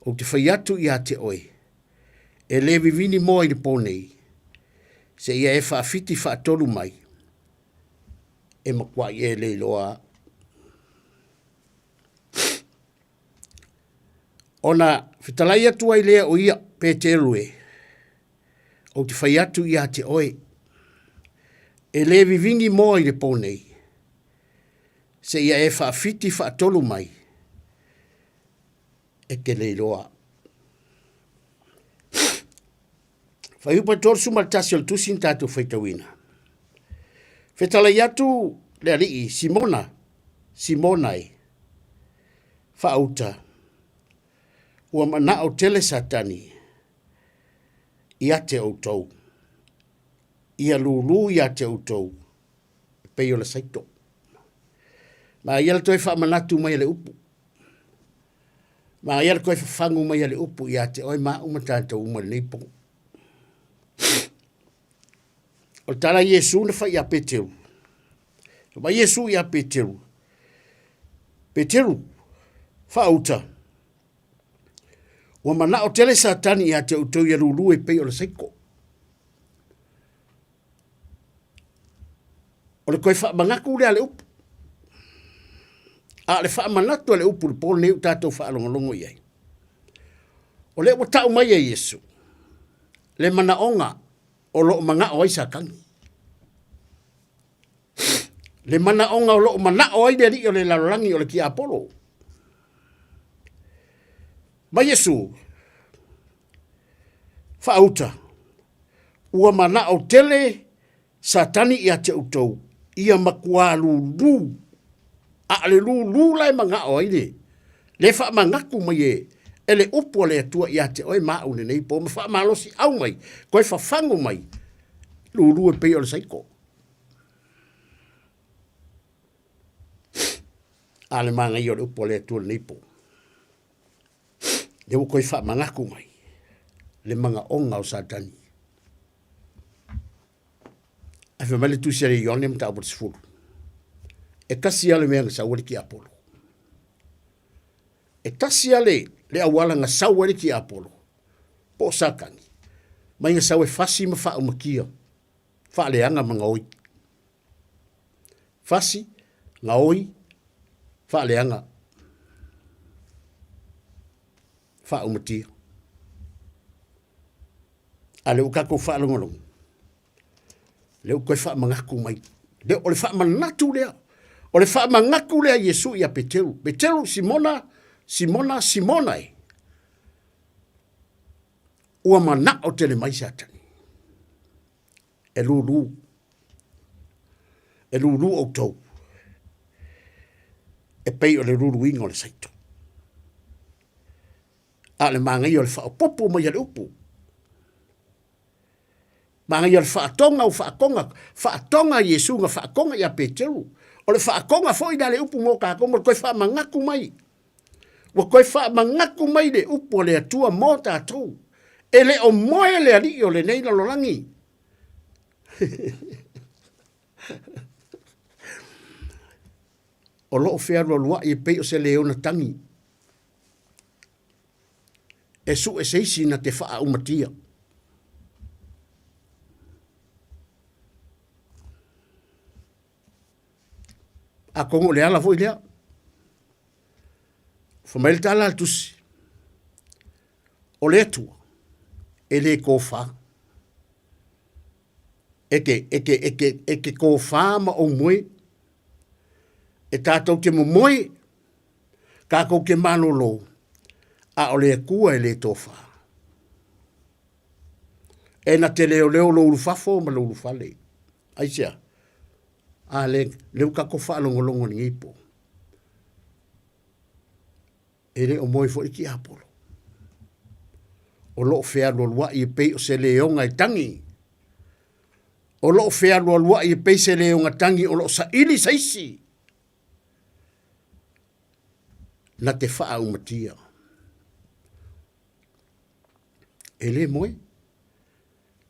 ou te fai atu ia te oe, e le vivini moa i le pō nei, seia e faafiti faatolu mai, e matuai e le iloa au. Ona fetalai atu ai lea o ia Peteru e, ou te fai atu ia te oe, e le vivini moa i le pō nei, seia e faafiti faatolu mai, e te le iloa. Fuaiupu e 31 o le tusi na tatou faitauina. Fetalai atu le alii Simona, Simona e, faauta, ua manao tele Satani ia te outou, ia lūlū ia te outou, e pei o le saito. Ma ia le toe faamanatu mai e le upu. Ma ia le toe fafagu mai a le upu ia te oe ma au ma tatou uma i lenei po. O le tala a Iesu na fai ia Peteru. Fai mai Iesu ia Peteru, Peteru, faauta, ua manao tele Satani ia te outou ia lulu e pei o le saiko. O le toe faamanatu lea a le upu. A o le faamanatu a le upu i le po lenei ua tatou faalogologo i ai, o lea ua tau mai e Iesu le manaoga o lo o manao ai Satani. Le manaoga o lo o manao ai le alii o le lalolagi o le tiapolo. Mai Iesu, faauta, ua manao tele Satani ia te outou, ia matua lūlū, a o le lūlū la e manao ai le, le faamanatu mai e, e le upu a le Atua ia te oe ma au lenei po ma faamalosiau mai, toe fafagu mai, lūlū e pei o le saiko. A le manaia o le upu a le Atua lenei po. Lea ua toe faamanatu mai le manaoga o Satani. Ae fai mai le tusi a le Ioane mataupu le 10. E tasi lava le mea na sau ai le tiapolo. E tasi lava le, le auala na sau ai le tiapolo, po o Satani, mai na sau e fasi ma faaumatia, faaleaga ma gaoi. Fasi, gaoi, faaleaga, faaumatia. A lea ua tatou faalogologo, lea ua toe faamanatu mai. Lea, o le faamanatu lea, o le faamanatu lea a Iesu ia Peteru. Peteru, Simona, Simona, Simona e. Ua manao tele mai Satani. E lūlū. E lūlū outou e pei o le luluina o le saito. A o le manaia o le faaopoopo mai a le upu. Manaia o le faatoga o faatoga, faatoga a Iesu na faatoga ia Peteru. O le faatoga foi lea a le upu mo tatou ma le toe faamanatu mai. Ua toe faamanatu mai le upu a le Atua mo tatou. E le o moe le alii o lenei lalolagi. O lo o fealualuai e pei o se leona tagi e sue se isi na te faaaumatia. Atonu o le ala foi lea. Fai mai le tala a le tusi, o le Atua e le tofa. E te, e te, e te, e te tofa ma ou moe. E tātou te momoe, tātou te malolo, a o le Atua e le tofa. E na te leoleo lou ulufafo ma lou ulufale. Aisea? A le, le ua tatou faalogologo i lenei po. E le o moe foi le tiapolo. O lo o fealualuai e pei o se leoga e tagi. O lo o fealualuai e pei se leoga tagi o lo o saili se isi. Na te faaumatia. E le moe.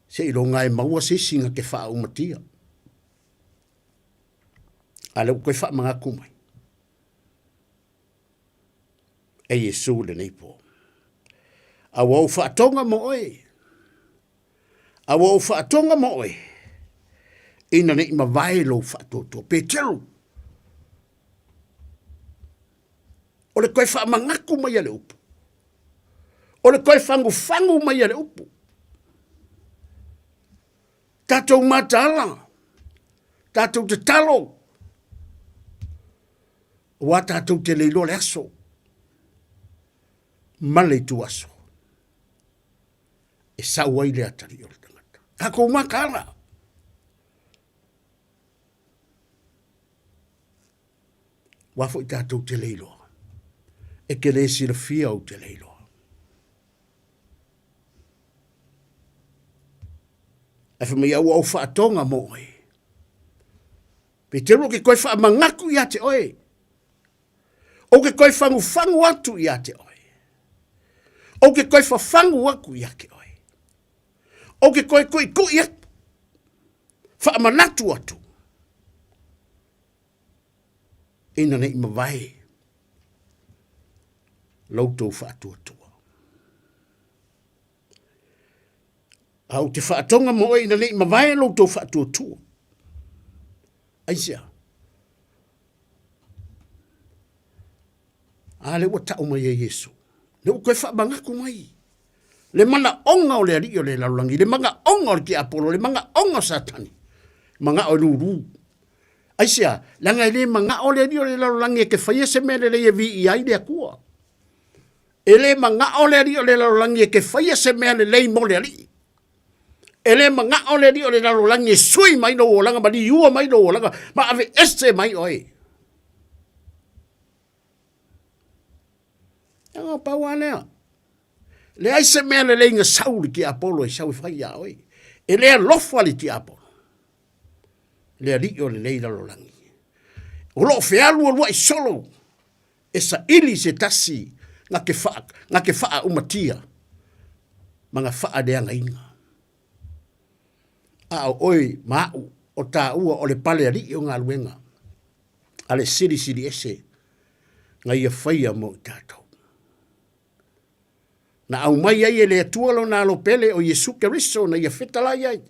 Seiloga e maua se isi na te faaumatia. A lea ua toe faamanatu mai e Iesu lenei po. A ua ou faatoga mo oe, a ua ou faatoga mo oe, ina ne i mavae lou faatuatua. Peteru, o le toe faamanatu mai a le upu, o le toe fagufagu mai a le upu. Tatou mataala, tatou tatalo, aua tatou te le iloa le aso ma le ituaso e sau ai le atalii o le tagata. Tatou mataala. Aua foi tatou te le iloa. E te le silafia ou te le iloa. Ae fai mai, a ua ou faatoga mo oe. Peteru, ou te toe faamanatu ia te oe. Ou te toe fagufagu atu ia te oe. Ou te toe fafagu atu ia te oe. Ou te toe tuitui atu. Faamanatu atu. Ina ne i mavae la outou faatuatua. A ou te faatoga mo oe ina ne i mavae lo outou faatuatua. Aisea? A lea ua tau mai e Iesu. Lea ua toe faamanatu mai. Le manaoga o le alii o le lalolagi, le manaoga o le tiapolo, le manaoga o Satani, manao e lulu. Aisea? Leaga e le manao le alii o le lalolagi e te faia se mea lelei e viia ai le Atua. E le manao le alii o le lalolagi e te faia se mea lelei mo le alii. E le manao le alii o le lalolagi e sui mai lou olaga ma liua mai lou olaga ma aveese mai oe. Leaga pau lava lea. Leai se mea lelei na sau le tiapolo e sau e fai iā oe. E le alofa le tiapolo. Le alii o lenei lalolagi. O lo o fealualuai solo e saili se tasi na te wha, na te whaaumatia ma nga whaaleagaina. A o oe ma au o tāua o le pale alii o galuega a le Silisili Ese na ia faia mo i tātou. Na aumai ai e le Atua lona alo pele o Iesu Keriso na ia fetalai ai.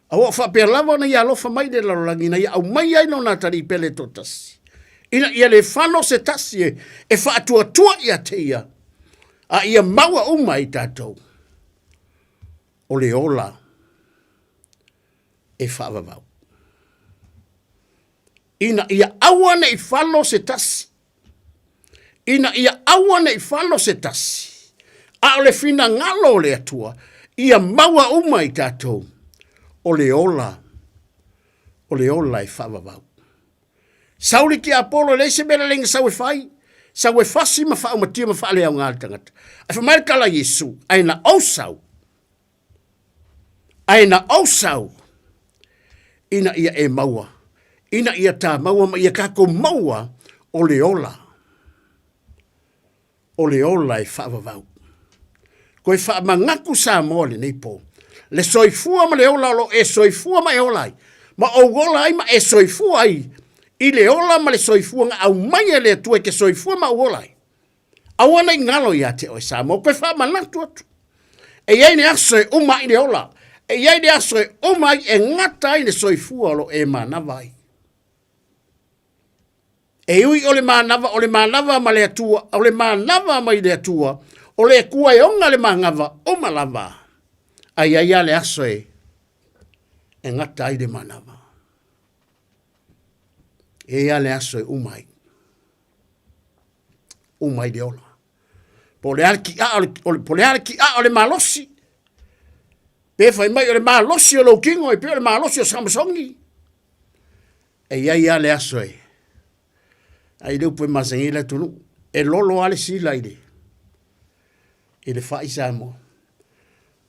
A ua faapea lava ona ia alofa mai le lalolagi na ia aumai ai lona atalii pele toatasi. Ina ia le fano se tasi e, e faatuatua ia te ia, a ia maua uma i tatou o le ola e faavavau. Ina ia aua ne i falo se tasi ina ia aua ne i falo se tasi, a o le finagalo o le Atua, ia maua uma i tatou o le ola O le ola e faavavau. Sau le tiapolo e leai se mea lelei na sau e fai, sau e fasi ma faaumatia ma faaleaoga le tagata. Ae fai mai le tala a Iesu, ae na ou sau, ae na ou sau, ina ia e maua, ina ia ta maua ma ia tatou maua o le ola. O le ola e faavavau. Toe faamanatu Samoa i lenei po. Le soifua ma le ola o lo o e soifua ma e ola ai, ma ou ola ai ma e soifua ai i le ola ma le soifua na aumai e le Atua e te soifua ma ou ola ai. Aua ne i galo ia te oe Samoa, toe faamanatu atu. E i ai le aso e uma ai le ola, e i ai le aso e uma ai e gata ai le soifua o lo o e manava ai. E ui o le manava, o le manava ma le Atua, o le manava mai le Atua, o le Atua e ona le manava uma lava, ae i ai lava le aso e, e gata ai le manava. E i ai lava le aso e uma ai. Uma ai le ola. Po o le a le tiaa o le, o le, po o le a le tiaa o le malosi, pe fai mai o le malosi o lou tino e pei o le malosi o Samasoni, E i ai lava le aso e ai le upu e masani ai le atunuu, e lolo lava le sila i le, i le fai Samoa.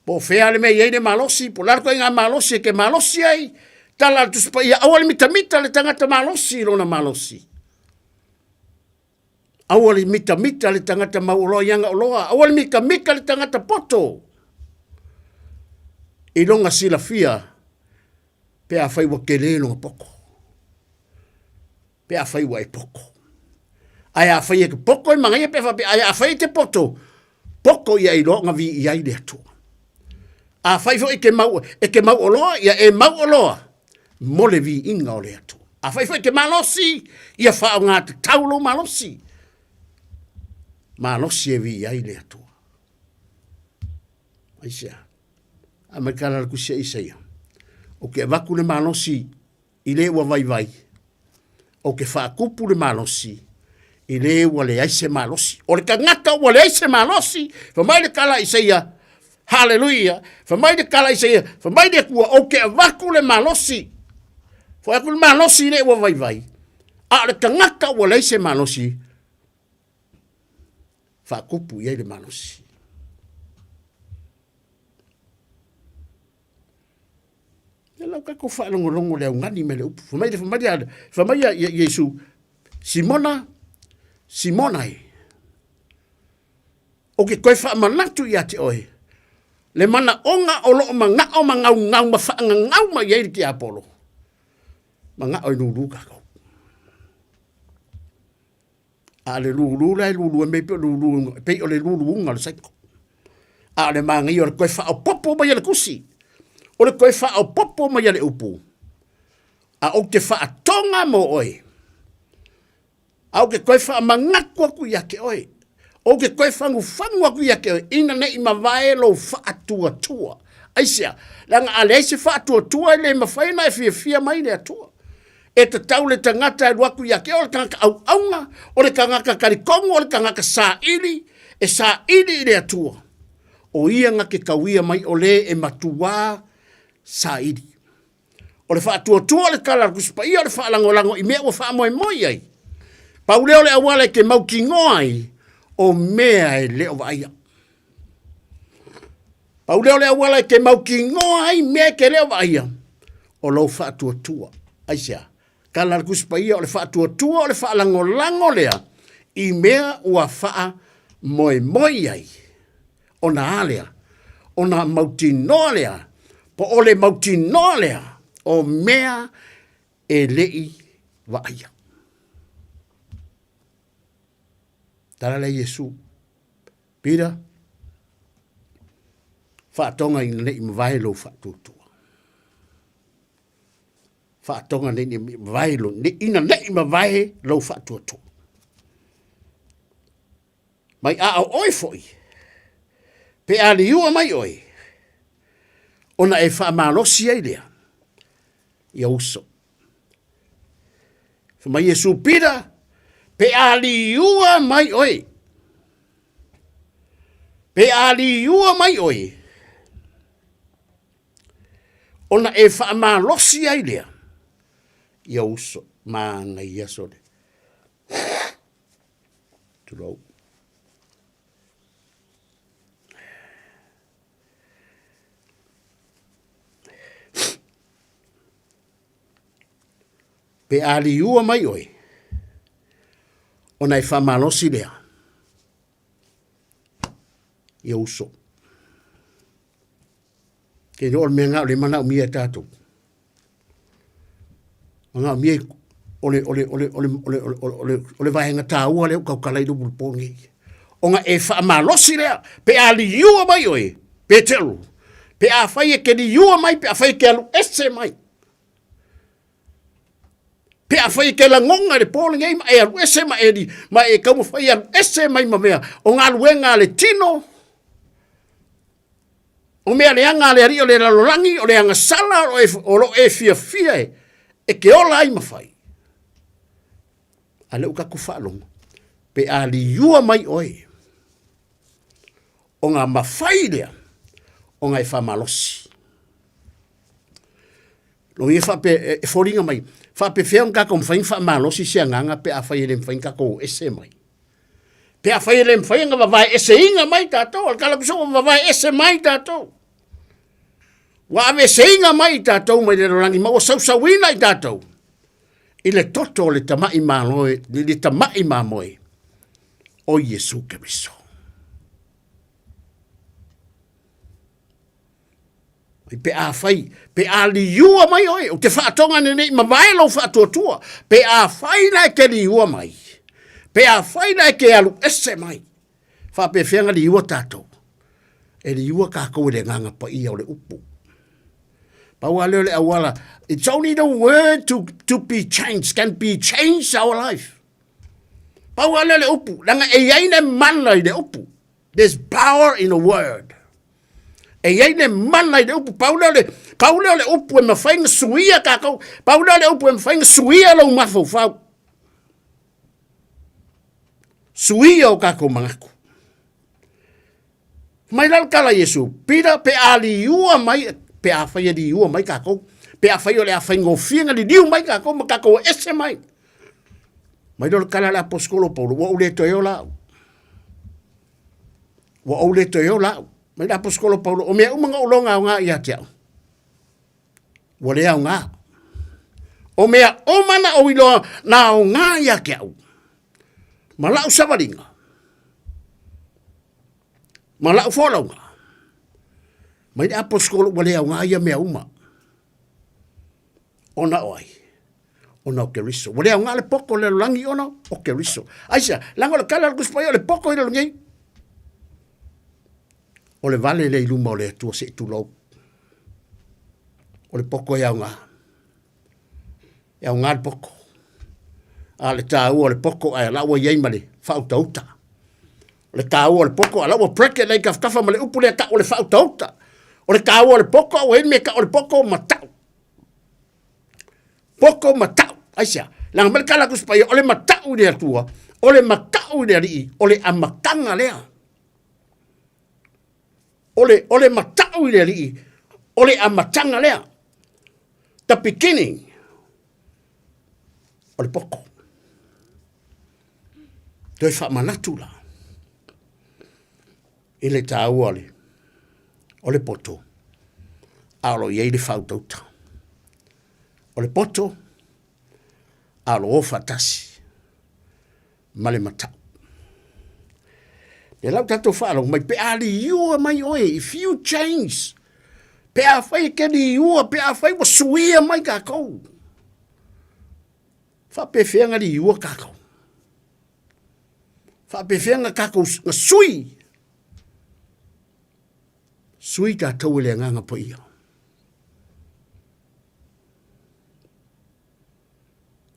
Po o fea le mea e i ai le malosi, po o le a le ituaiga malosi e te malosi ai, tala a le Tusi Paia, aua le mitamita le tagata malosi i lona malosi. Aua le mitamita le tagata mauoloa i ana oloa, aua le mitamita le tagata poto i lona silafia pe afai ua tele lona poto, pe afai ua e poto. Ae afai e te poto e manaia pe faapea, ae afai e te poto, poto ia iloa ona viia ai le Atua. Afai foi e te mau, e te mauoloa, ia e mauoloa mo le viiga o le Atua. Afai foi e te malosi, ia faaaoga tatau lou malosi. Malosi e viia ai le Atua. Aisea? A mai tala le tusi a Isaia, Ou te avatu le malosi i le ua vaivai, ou te faatupu le malosi i le ua leai se malosi. O le tagata ua leai se malosi, fai mai le tala a Isaia, haleluia, fai mai le tala a Isaia, fai mai le Atua, ou te avatu le malosi, foi atu le malosi i le ua vaivai, a o le tagata ua leai se malosi, faatupu i ai le malosi. Ia lau tatou faalogologo le augani mai le upu. Fai mai, fai mai, fai mai ia, ia Iesu, Simona, Simona e, o ke toe faamanatu ia te oe, le manaoga o loo manao ma gaugau ma faagagau mai ai le tiapolo, manao e lulu tatou. A o le lulu la e lulu ai mai pei o le lulu, pei o le luluga o le saiko. A o le manaia o le toe faaopoopo mai o le tusi, o le toe faaopoopo mai o le upu, a ou te faatoga mo oe, a ou te toe faamanatu atu ia te oe, ou te toe fagufagu atu ia te oe, ina ne i mavae lou faatuatua. Aisea? Leaga a leai se faatuatua e le mafai ona e fiafia mai le Atua. E tatau le tagata e alu atu ia te oe, o le tagata auauna, o le tagata talitonu, o le tagata saili, e saili i le Atua. O ia na te tauia mai o le e matuā saili. O le faatuatua o le tala a le Tusi Paia o le faalagolago i mea ua faamoemoe i ai. Pau lea o le auala e te mautinoa ai o mea e le o vaaia. Pau lea o le auala e te mautinoa ai mea e te le o vaaia, o lou faatuatua. Aisea? Tala a le Tusi Paia o le faatuatua o le faalagolago lea i mea ua faamoemoe i ai. Ona a lea? Ona mautinoa lea, po o le mautinoa lea o mea e le i vaaia. Tala lea Iesu, Pita, faatoga ina ne i mavae lou faatuatua. Faatoga ne i mavae lou, ne, ina ne i mavae lou faatuatua. Mai a o oe foi, pe a liua mai oe, ona e faamalosi ai lea, ia uso. Fai mai Iesu, Pita, pe a liua mai oe, pe a liua mai oe, ona e faamalosi ai lea, Ia uso, manaia sole. Tulou. Pe a liua mai oe, ona e faamalosi lea ia uso. Ke no o le mea ngā o le manaomia e tātou. Manaomia o le, o le, o le, o le, o le, o le, o le, o le vaega tāua lea o kaukala i lupu po nei. Ona e faamalosi lea, pe a liua mai oe, Petero, pe a fai e ke liua mai, pe a fai e ke alu ese mai. Pe a fai e ke lagonga le po lenei ma e alu ese ma e, ma e taumafai e alu ese mai ma mea o galuega a le tino, o mea leaga a le alii o le lalolagi, o le agasala o lo e fiafia e, e ke ola ai ma fai. A lea ua tatou faalogo, pe a liua mai oe, ona mafai lea ona e faamalosi. Lo ia faapea, e, e foliga mai, faapefea ona tatou mafai ona faamalosi se agaga pe afai e le mafai ona tatou ese mai. Pe afai e le mafai ona vavae eseina mai tatou, o le tala kuso ua vavae ese mai tatou. Ua aveeseina mai tatou mai le lalolagi ma ua sausauina i tatou i le toto o le tamai malo, i le tamai mamoe o Iesu Keriso. Pe a fai, pe a liua mai oe, ou te faatoga nei mavae lou faatuatua, pe a fai la e te liua mai, pe a fai la e te alu ese mai, faapefea na liua tatou? E liua tatou e le agaga paia o le upu. Pau lava lea o le auala, it's only the word to be changed, can be changed our life. Pau lava lea o le upu, leaga e i ai le mana i le upu. There's power in a word. E i ai le mana i le upu, pau lea o le, pau lea o le upu e mafai ona suia tatou, pau lea o le upu e mafai ona suia lou mafaufau. Suia o tatou manatu. Mai la le tala a Iesu, Pita pe a liua mai, pe a fai e liua mai tatou, pe a fai o le a faigofie na liliu mai tatou ma tatou ese mai. Mai lea o le tala a le aposetolo o Paulo, ua ou le toe ola au. Ua ou le toe ola au. Mai le aposetolo o Paulo, o mea uma na ou iloa na aoga ia te au. Ua le aoga. O mea uma na ou iloa na aoga ia te au. Ma lau savaliga, ma lau folauga, mai le aposetolo ua le aoga ia mea uma. Ona o ai? Ona o Keriso. Ua le aoga le poto o le lalolagi ona o Keriso. Aisea? Leaga o le tala a le Tusi Paia o le poto i lalo nei. O le vale lea i luma o le Atua se i tulou. O le poto e aoga. E aoga le poto. A o le taua o le poto ae la ua i ai ma le faautauta. O le taua o le poto, a la ua bracket lea i tafatafa ma le upu lea tau o le faautauta. O le taua o le poto, ua i ai le mea tau o le poto matau. Poto matau. Aisea? Leaga mai le tala a Tusi Paia, o le matau i le Atua, o le matau i le Alii, o le amataga lea. O le, o le matau i le Alii, o le amataga lea. The beginning o le poto. Toe faamanatu la i le taua o le, o le poto, a o lo o i ai le faautauta. O le poto, a o lo o faatasi ma le matau. Lea la ua tatou faalogo mai, pe a liua mai oe, if you change, pe a fai e ke liua, pe a fai ua suia mai tatou, faapefea na liua tatou? Faapefea na tatou na sui? Sui tatou e le Agaga Paia.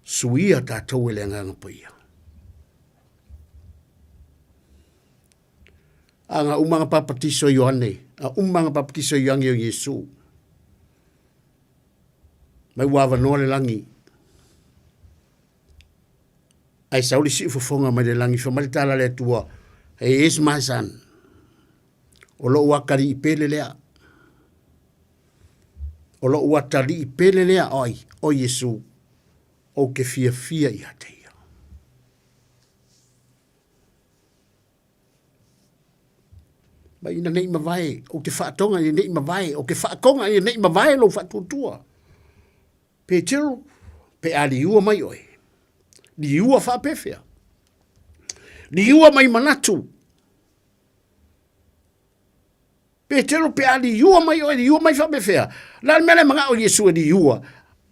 Suia tatou e le Agaga Paia. A na uma na papatiso Ioane, a uma na papatiso Ioane o Iesu. Mai ua avanoa le lagi. Ae sau le siufofoga mai le lagi, fai mai le tala a le Atua, He is my son. O lou atalii pele lea. O lou atalii pele lea, oi, o Iesu. Ou te fiafia ia te ia. Mai ina nei mavae, ou te whaatonga i nei mavae, o ke whaakonga i nei mavae lou whaatuatua. Petero, pe a liua mai oe. Liua whaapewhea. Liua mai manatu. Petero pe a liua mai oe, liua mai whaapewhea. La le mea le manga o Iesu e liua,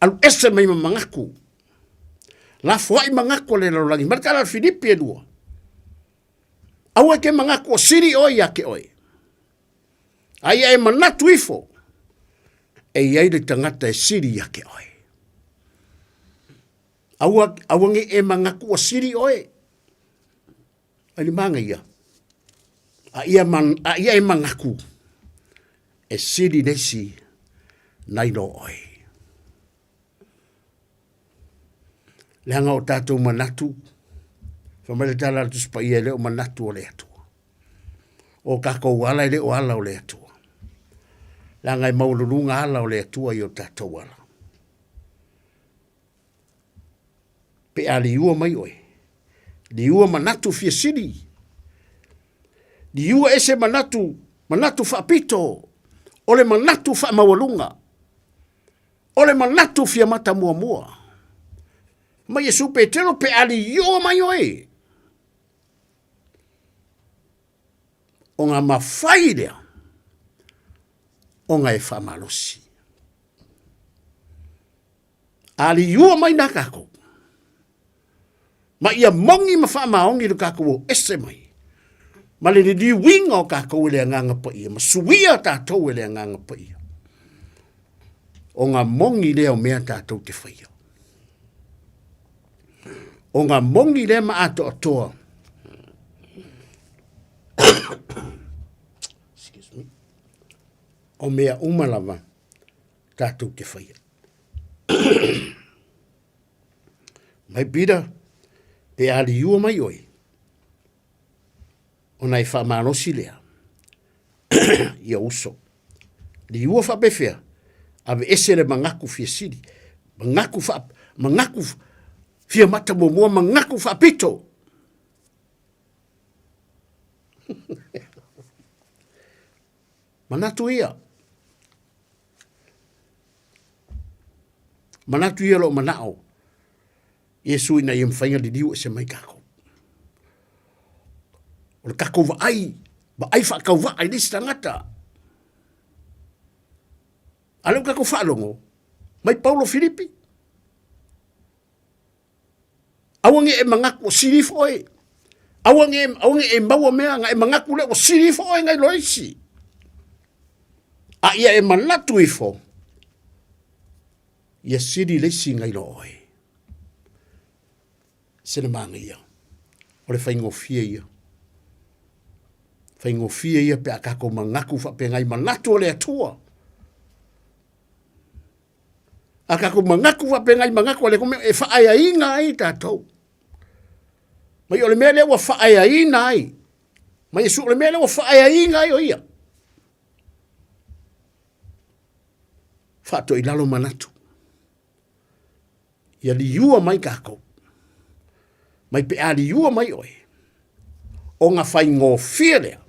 alu ese mai ma mangaku. La fuai mangaku le lalolagi. Marka la Filipi e lua. Aua ke mangaku o siri oe ia ke oe. A ia e manatu ifo, e iai le tagata e siri ia ke oe. Aua, aua nge e mangaku o siri oe. Ai le manga ia. A ia, man, a ia e mangaku, e siri lesi nai lo oe. Leaga o tatou manatu, fai mai le tala a le Tusi Paia, e le o manatu o le Atua. O tatou ala e le o ala o le Atua. Leaga e maualuluga ala o le Atua i o tatou ala. Pe a liua mai oe, liua manatu fia sili, liua ese manatu, manatu faapito, o le manatu faamaualuga. O le manatu fia mata muamua. Mai Iesu Petero pe ali ioa mai oe. O ngā mawhai lea, o ngā e whamalosi. Ali iua mai nā kākou. Ma ia mongi ma whaamaongi le kākou o ese mai. Ma le liliuinga o kākou e le anganga paia, ma suia tātou e le anganga paia. O ngā mongi lea o mea tātou te whaia. O ngā mongi lea ma atoatoa. Excuse me. O mea uma lava tātou te whaia. Mai Peter, pe a liua mai oe, ona e whaamalosi lea, ia uso. Liua whaapewhea, ave ese le mangaku fia sili, mangaku, wha, mangaku fia mata muamua, mangaku whaapito. Manatu ia. Manatu ia lou manao, Iesu ina ia mafai ona liliu ese mai takou. O le takou vaai, vaai faatauvaa i le isi tagata. A lea ua tatou faalogo mai Paulo Filipi. Aua ne i e manatu ua sili ifo oe. Aua ne aua ne i e maua mea na e manatu lea ua sili ifo oe nai lo isi. A ia e manatu ifo, ia sili le isi nai lo oe. Se le manaia, o le faigofie ia. Faigofie ia pe a tatou manatu faapena i manatu o le Atua. A tatou manatu faapena i manatu a le Atua, e faaeaina ai tatou. Mai o le mea lea ua faaeaina ai. Mai Iesu o le mea lea ua faaeaina ai o ia. Faatoilalo manatu. Ia liua mai tatou. Mai pe a liua mai oe. O nga faigofie lea.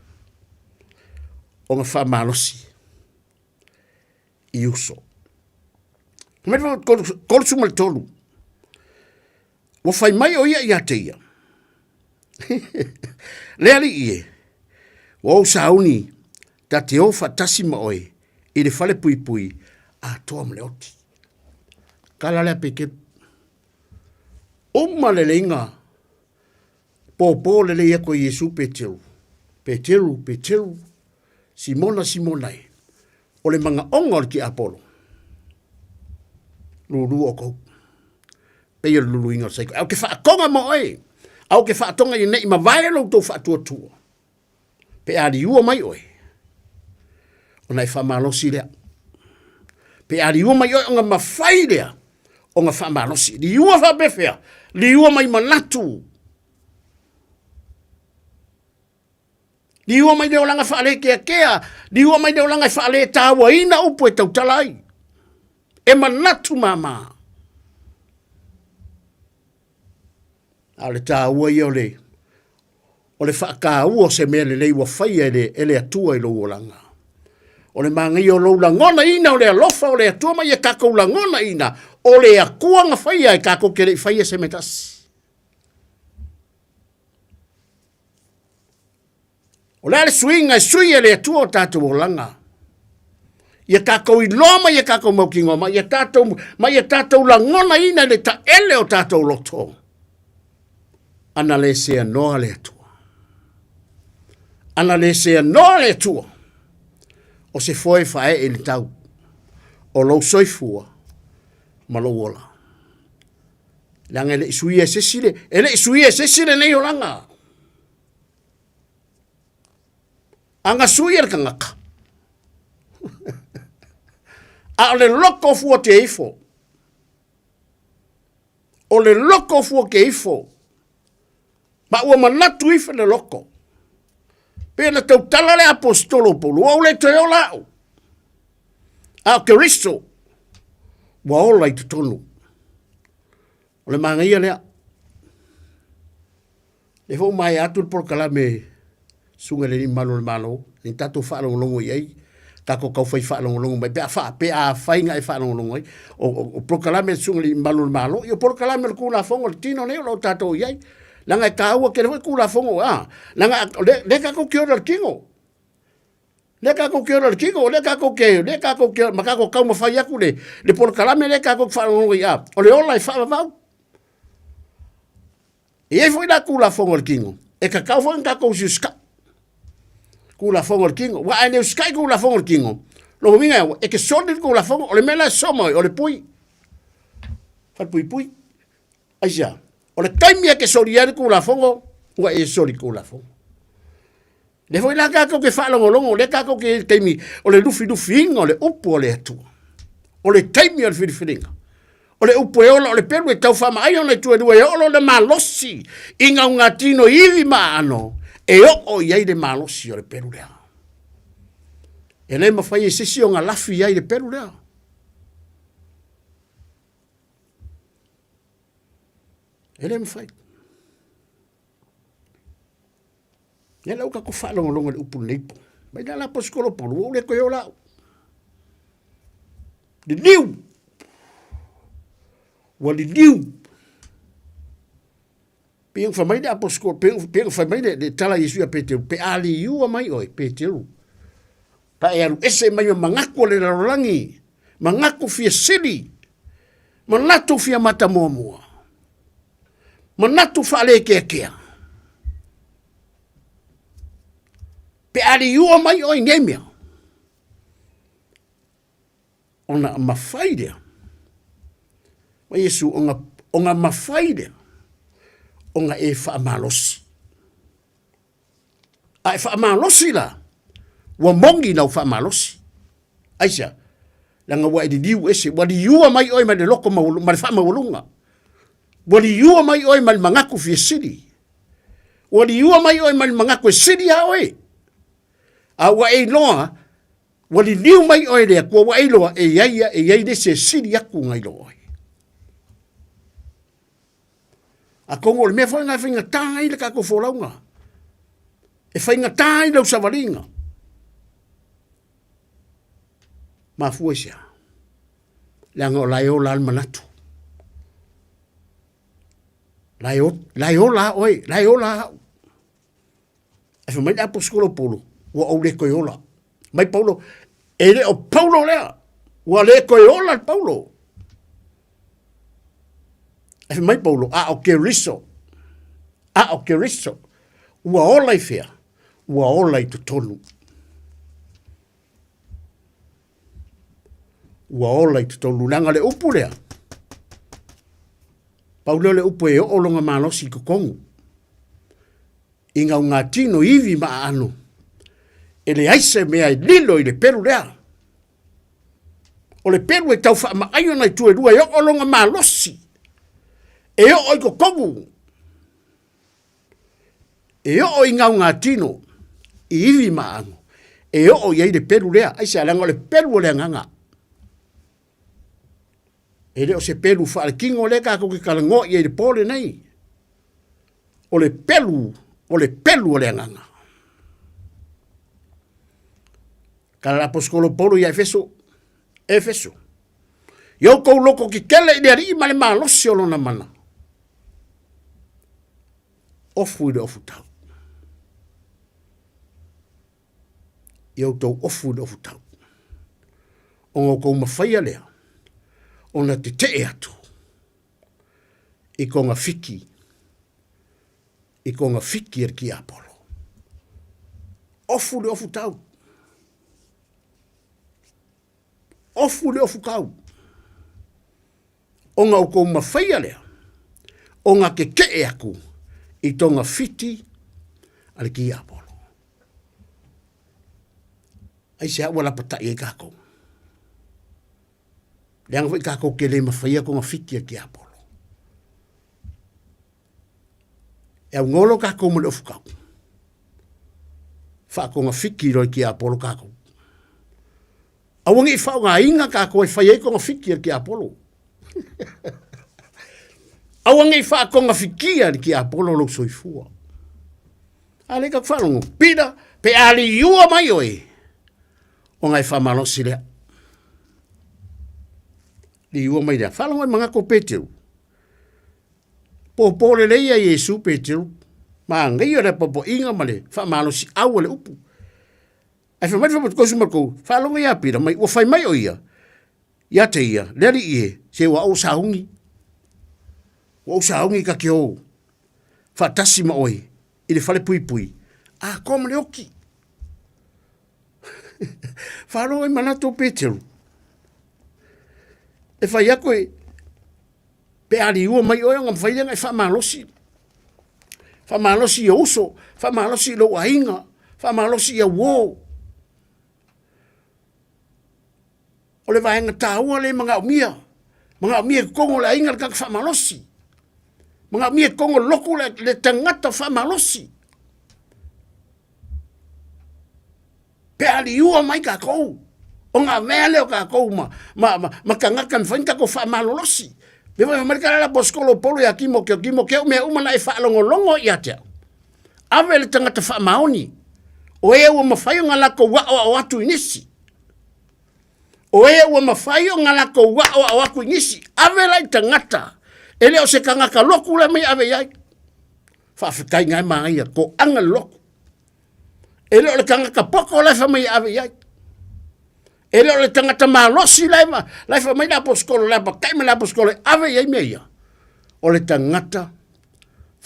O nga faamalosi. I uso. Mai 33. Ua fai mai o ia ia te ia. Le alii e, ua ou sauni ta te o faatasi ma oe i le fale puipui atoa ma le oti. Kala lea pe ke uma le leiga pōpō lelei aku e Iesu Peteru, Peteru, Peteru, Simona, Simona e, o le magaoga o le tiapolo, lulu o kou. Pei o le luluina o le saiko. Au ke whaakonga mo oe. Au ke whaatonga i nei mavae lo tou whaatuatua. Pe a liua mai oe. Ona e whamalosi lea. Pe a liua mai oe o nga mawhai lea. O nga whamalosi. Liua whapewhea. Liua mai manatu. Liua mai le olaga faalekeakea, liua mai le olaga e faaletauaina upu e tautala ai. E manatu māmā. A o le taua ia o le, o le faataua o se mea lelei ua faia e le, e le Atua i lou olaga. O le manaia o lou lagonaina o le alofa o le Atua ma ia tatou lagonaina o le Atua na faia e tatou te le i faia se mea tasi. O le a le suiga e sui e le Atua o tatou olaga? Ia tatou iloa ma ia tatou mautinoa ma ia tatou, ma ia tatou lagonaina i le taele o tatou loto. Ana le seanoa le Atua. Ana le seanoa le Atua. O se foe faaee i le tau. O lou soifua ma lou ola. Leaga e le i suia e se isi le, e le i suia e se isi lenei olaga. A sui e le tagata. A o le loko o fua te ifo. O le loko o fua te ifo. Ma ua manatu ifo le loko. Pe na tautala le apostolo o Paulo, ua ou le toe ola au. A o Keriso, ua ola i totonu. O le manaia lea. Lea foi ua maea atu le polokalame Susuga i le Alii Mamalu o le Malo, ni tatou faalogologo i ai, tatou tau fai faalogologo mai pe a fa, pe a fai na e faalogologo ai. O, o, o polokalame Susuga i le Alii Mamalu o le Malo, ia o polokalame o le Tulafono o le tino nei o lo o tatou i ai. Leaga e taua tele foi Tulafono, a, leaga o lea, lea tatou te ola i le tino. Lea tatou te ola i le tino, o lea tatou te, lea tatou te, ma tatou taumafai atu le, le polokalame lea tatou te faalogologo i a, o le ola e faavavau. E i ai foi la Tulafono a le tino, e tatau foi ona tatou usiusitai. Tulafono a le tino. Ua a le usitai Tulafono a le tino, lona uiga e, e te soli le Tulafono, o le mea la e soma ai, o le pui. Falepuipui. Aisea? O le taimi e te soli ai le Tulafono, ua e soli Tulafono. Lea foi la tatou te faalogologo, lea tatou te i le taimi o le lufilufiina o le upu a le Atua. O le taimi o le filifiliga. O le upu e ola o le pelu e tau faamaai ona itu e lua e oo lona malosi i gaugatino ivi ma aano e oo i ai le malosi o le pelu lea. E le mafai e se isi ona lafi i ai le pelu lea. E le mafai. Lea la ua tatou faalogologo i le upu lenei po. Mai la la posikolo Paulo, ua ou le toe ola au. Liliu! Ua liliu! Pei ona fai mai le aposikolo, pei ona fai mai le tala a Iesu ia Peteru, pe a liua mai oe, Peteru, pa e alu ese mai ma manatu o le lalolagi, manatu fia sili, manatu fia matamuamua. Manatu faalekeakea. Pe a liua mai oe i nei mea, ona mafai lea. Ma Iesu, ona, ona mafai lea, ona e faamalosi. A e faamalosi la, ua moni lau faamalosi. Aisea? Leaga ua e liliu ese, ua liua mai oe mai le loko ma le faamaualuga. Ua liua mai oe mai le manatu fia sili. Ua liua mai oe mai le manatu e sili a oe. A ua e iloa, ua liliu mai oe le Atua, ua e iloa, e i ai, e i ai le isi e sili atu nai lo oe. Atonu o le mea foi lena e faigata ai le tatou folauga, e faigata ai lau savaliga. Mafua i se a? Leaga o la e ola lava le manatu. La e, la e ola a oe, la e ola au. Ae fai mai le aposetolo o Paulo, ua ou le toe ola. Mai Paulo, e le o Paulo lea, ua le toe ola le Paulo. Ae fai mai Paulo, a o Keriso, a o Keriso, ua ola i fea? Ua ola i totonu. Ua ola i totonu. Leaga le upu lea, pau lea o le upu e oo lona malosi i totonu. I gaugatino, ivi ma aano, e leai se mea e lilo i le pelu lea. O le pelu e tau faamaai ona itu e lua e oo lona malosi, e oo i totonu, e oo i gaugatino, i ivi ma aano, e oo i ai le pelu lea. Aisea? Leaga o le pelu o le agaga. E le o se pelu faaletino lea tatou te talanoa i ai i le po lenei. O le pelu, o le pelu o le agaga. Kala la aposikolo Paulo ia Efeso, Efeso. Ia outou loko kekele i le alii ma le malosi o lona mana. Ofu i le ofu tau. Ia outou ofu i le ofu tau. Ona outou mafaia lea, ona tetee atu i kona fiki, i kona fiki e le tiapolo. Ofu le ofu tau. Ofu le ofu tau. Ona outou mafaia lea, ona tetee atu i tona fiti a le tiapolo. Aisea ua lapatai ai kākou? Leaga foi kākou ke le mafaia kona fiti a tiapolo. E augolo kākou ma le ofukau. Whaakona fiki roi ki Apolo kākou. Aua nei whaongainga kākou e whai ai kona fiki a ki Apolo. Aua nei whaakona fikia ki Apolo lou soifua. A le ka whalongo, pira, pe ali iua mai oe, o ngai whamalosi lea. Liua mai lea. Whalongo e mangako Peteru. Pōpō lelei ia Iesu Peteru. Māngai o le popoiga ma le whamalosi au o le upu. Ai whamai whamatukosu makou, whalongo ia pira mai, ua whai mai o ia. Ia te ia, le ali ie, se ua ou saungi. Ua ou saungi ka ke ou. Whaatasi ma oe, i le fale pui pui. A, koa ma le oki. Whalo ai manatu o Peteru. E whai aku e, pe ali ua mai oe ona mawhai lenga e whamalosi. Whamalosi i uso, whamalosi i lou ainga, whamalosi i au O le vaega tāua le manaomia. Manaomia i totonu o le aiga le tagata faamalosi. Manaomia i totonu o le lotu le, le tagata faamalosi. Pe a liua mai kākou, o ngā mea lea o kākou ma, ma, ma, ma tagata mawhai ni tākou whaamalolosi. Me wai mai ka la poskolo polo ia kimo keo kimo keo mea uma na e whaalongolongo ia te au. Ave le tangata whaamaoni. O e ua mawhai o ngā lako wao ao atu i nisi. O e ua mawhai o ngā lako wao ao atu i nisi. Ave lai tangata. E le o se kangaka loku le mai ave iai. Whaawhikai ngai maa ia, ko anga loku. E le o le tangata poko la e whamai ave iai. E le o le tangata malosi la e la e whamai la aposkolo, la pa kai ma la aposkolo, ave iai mea ia. O le tangata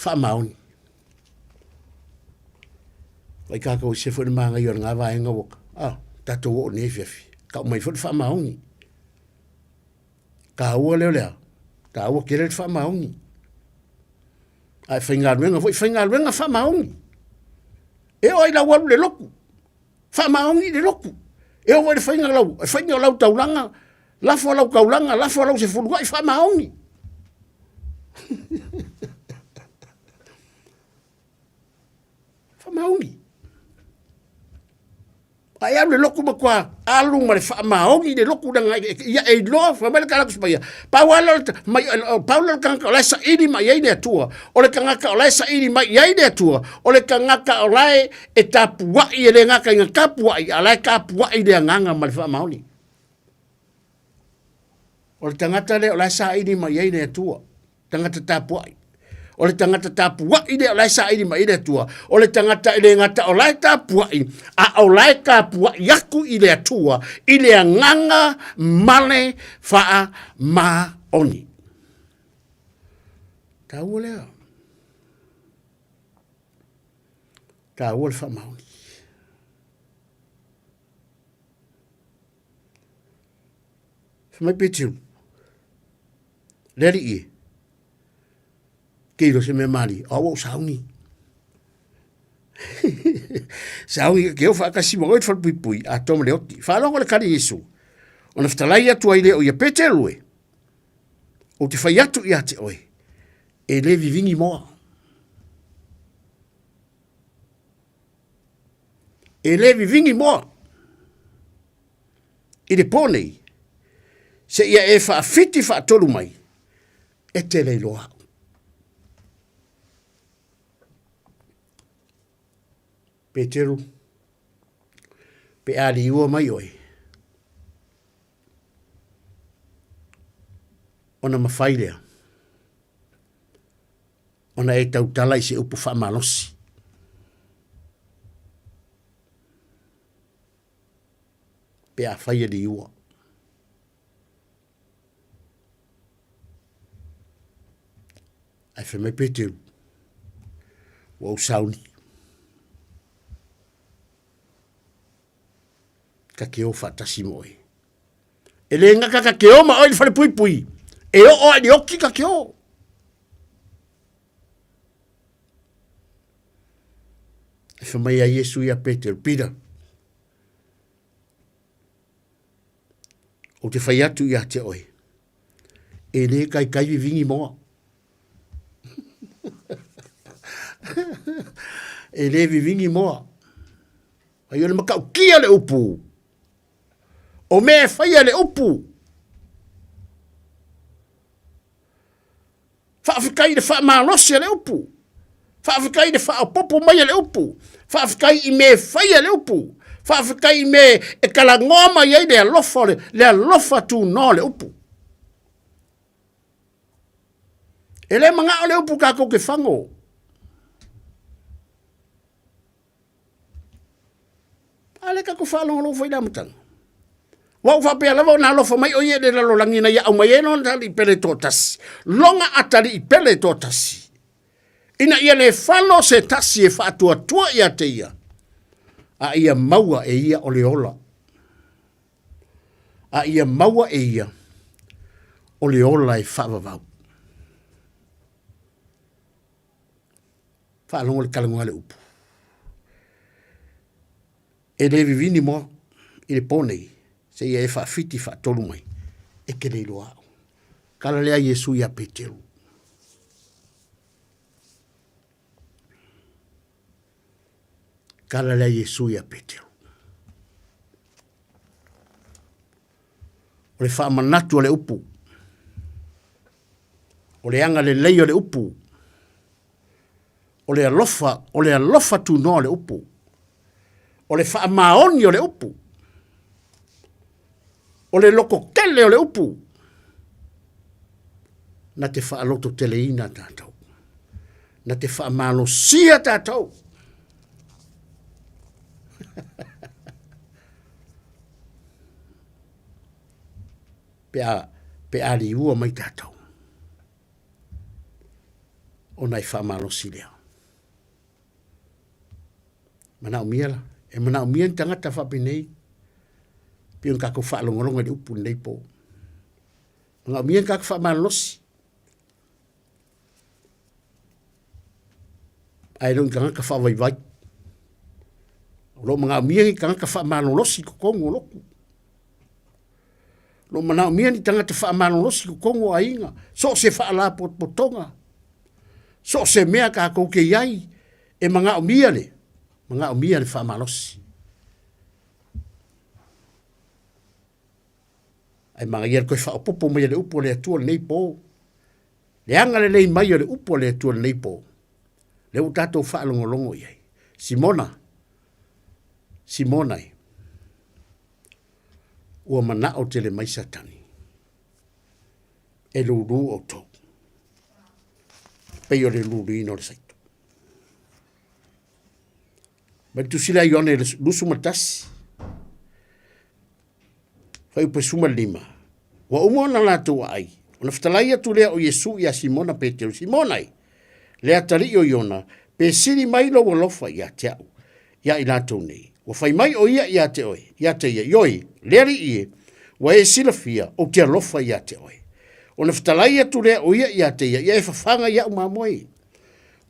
whaamaoni. Vai kākou i se fo le māngai o le ngā vaenga waka. Ah, tātou o nei fiafi. Ka umai fo le whaamaoni. Ka ua leo lea. Ka ua kere le whaamaoni. Ai whaingaluenga foi, whaingaluenga whaamaoni. E o ai lau alu le loku. Whaamaoni le loku. E o le whainga lau, e whainga lau taulanga, lafo lau kaulanga, lafo lau se fuluai, whaamaoni. Whamaongi. Ai alu le loku ma kua alu ma le whaamaongi le loku na ia e iloa wha mai le kala kuspaia. Pau ala mai pau le kangaka o lai saili mai ai le atua. O le kangaka o lai saili mai ai le atua. O le kangaka o lai e tapuai e le ngaka inga kapuai a lai kapuai le anganga ma le whaamaongi. O le tangata le o lai saili mai ai le atua. Tagata tapuai. O le tagata tapuai lea o la e saili mai i le Atua. O le tagata e le gata o la e tapuai, a o la e tapuai aku i le Atua, i le agaga male faamaoni. Taua lea. Taua le faamaoni. Fai mai Peteru, Le alii e, ke ilo se mea mali, a ua sauni. sauni ke o whaakasi ma oe te whalapuipui, a tōma le oti. Whaalongo le kari Isu. Ona whatalai atu ai le o ia Peteru e, o te whai atu i a te oe, e le vivingi moa. E le vivingi moa. I le pō nei, se ia e whaawhiti whaatolu mai, e te leiloa au. Peteru, pe a liua mai oe, ona mafai lea ona e tautala i se upu faamalosi. Pe a fai e liua. Ae fai mai Peteru, ua ou sauni. Ta te o faatasi ma oe. E le gata ta te o ma oe i le falepuipui, e oo lava i le oti ta te o. E fai mai a Iesu ia Peteru, Peter, ou te fai atu ia te oe, e le kaikai vivini moa. e le vivini moa. Ai o le matautia le upu. O mea e faia le upu. Faafetai i le faamalosi a le upu. Faafetai i le faaopoopo mai a le upu. Faafetai i mea e fai a le upu. Faafetai i mea e talanoa mai ai le alofa o le, le alofa tunoa o le upu. E le manao le upu tatou te fago. A lea tatou faalogologo foi i le amataga. Ua ou faapea lava ona alofa mai o ia i le lalolagi ina ia aumai ai lona atalii pele toatasi, lona atalii pele toatasi, ina ia le falo se tasi e faatuatua ia te ia, a ia maua e ia o le ola. A ia maua e ia o le ola e faavavau. Faalogo le talanoa a le upu. E le vivini moa i le pō nei, seia e faafiti faatolu mai, e te le iloa au. Tala lea Iesu ia Peteru. Tala lea Iesu ia Peteru. O le faamanatu o le upu, o le agalelei o le upu, o le alofa, o le alofa tunoa o le upu, o le faamaoni o le upu, o le lototele o le upu, na te faalototeleina tatou, na te faamalosia tatou. Pe a, pe a liua mai tatou, ona e faamalosi lea. Manaomia la, e manaomia ni tagata faapenei, pei ona tatou faalogologo i le upu i lenei po. Manaomia ni tagata faamalolosi. Ae le o ni tagata faavaivai. O lo o manaomia ni tagata faamalolosi i totonu o lotu. O lo o manaomia ni tagata faamalolosi i totonu o aiga, so o se faalapotopotoga, so o se mea tatou te i ai, e manaomia le, manaomia le faamalosi. Ae manaia le toe faaopoopo mai o le upu a le Atua i lenei po. Le agalelei mai o le upu a le Atua i lenei po. Lea ua tatou faalogologo i ai. Simona, Simona e, ua manao tele mai Satani e lulu outou, pei o le luluina o le saito. Mai le tusi lea Ioane 21, fuaiupu 15, ua uma ona latou aai, ona fetalai atu lea o Iesu ia Simona Peteru, Simona e, le atalii o Iona, pe sili mai lou alofa ia te au, ia i latou nei. Ua fai mai o ia ia te oe, ia te ia, ioe, le alii e, ua e silafia, ou te alofa ia te oe. Ona fetalai atu lea o ia ia te ia, ia e fafaga i au mamoe.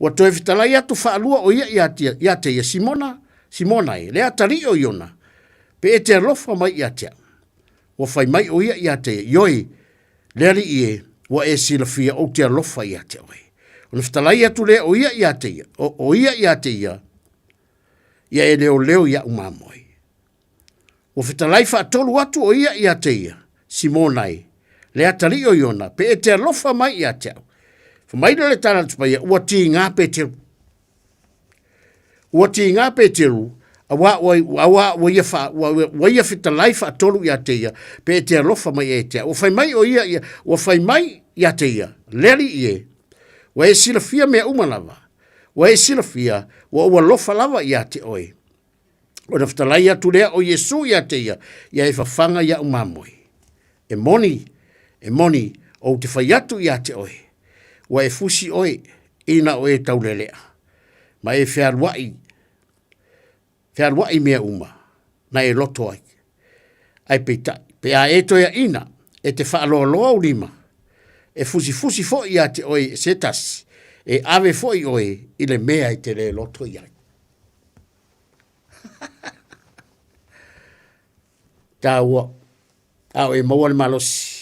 Ua toe fetalai atu faalua o ia ia te, ia te ia, Simona, Simona e, le atalii o Iona, pe e te alofa mai ia te au. Ua fai mai o ia ia te ia, ioe, le alii e, ua e silafia ou te alofa ia te oe. Ona fetalai atu lea o ia ia te ia, o, o ia ia te ia, ia e leoleo iaʻu mamoe. Ua fetalai faatolu atu o ia ia te ia, Simona e, le atalii o Iona, pe e te alofa mai ia te au. Fai mai lea o le tala atu paia, ua tiga Peteru. Ua tiga Peteru, auā ua, auā ua ia wha, ua, ua ia fetalai whaatolu ia te ia, pe e te alofa mai e te. Ua whai mai o ia, ia, ua whai mai ia te ia, leali i e. Ua e silafia mea uma lava. Ua e silafia, ua ua lofa lava ia te oe. Ona fetalai atu lea o Iesu ia te ia, ia e fafaga iaʻu mamoe. E moni, e moni, ou te fai atu ia te oe, ua e fusi oe ina o e taulelea, ma e fealuai, fealuai mea uma, na e loto ai. Ae peitai, pe a e toeaina, e te faaloaloa ou lima, e fusifusi foi ia te oe e se tasi, e ave foi oe i le mea e te le loto i ai. Taua, a o e maua le malosi.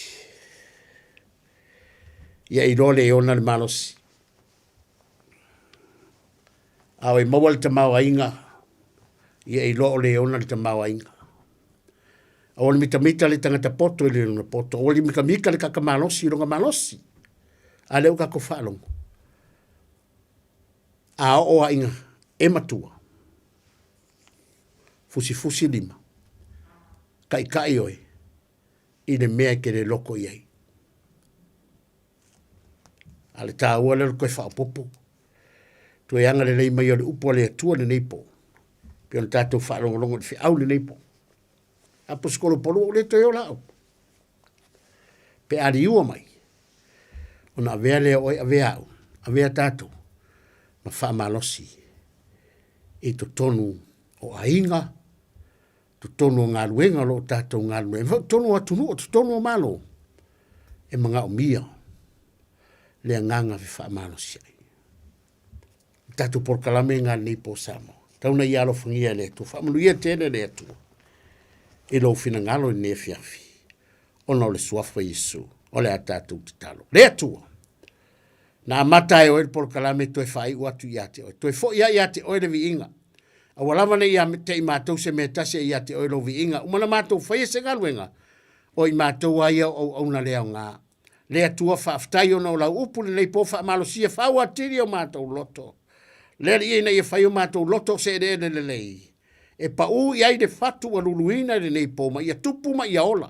Ia iloa le ona le malosi. A o e maua le tamaoaiga, ia iloa o le ona le tamaoaiga. Aua le mitamita le tagata poto i le lona poto, aua le mitamita le tagata malosi i lona malosi. A lea ua tatou faalogo. A oo aiga e matua, fusifusi lima, kaikai oe i le mea e te le loko i ai. A le tāua lea o le toe faaopoopo, toe agalelei mai o le upu a le Atua lenei po, pei ona tatou faalogologo i le feau lenei po. Aposetolo Paulo, ua le toe ola au. Pe a liua mai, ona avea lea o oe, avea au, avea tatou, ma faamalosi i totonu o aiga, totonu o galuega o lo o tatou galulue ai, totonu o atunuu, totonu o Malo, e manaomia le agaga fefaamalosi ai. O tatou polokalame lena lenei po Samoa. Tau na ia alofagia e le Atua. Faamanuia tele le Atua i lou finagalo i lenei afiafi, ona o le suafa o Iesu, o le a tatou tatalo. Le Atua, na amata ai oe le polokalame toe faaiu atu ia te oe. Toe foi ai ia te oe le viiga. Aua lava ne i ia te i matou se mea tasi e ia te oe lou viiga. Uma na matou faia se galuega, o i matou a ia o auauna le aoga. Le Atua, faafetai ona o lau upu lenei po faamalosia fau atili o matou loto. Le Alii ina ia fai o matou loto o se eleele lelei, e paū i ai le fatu ua luluina i lenei po ma ia tupu ma ia ola,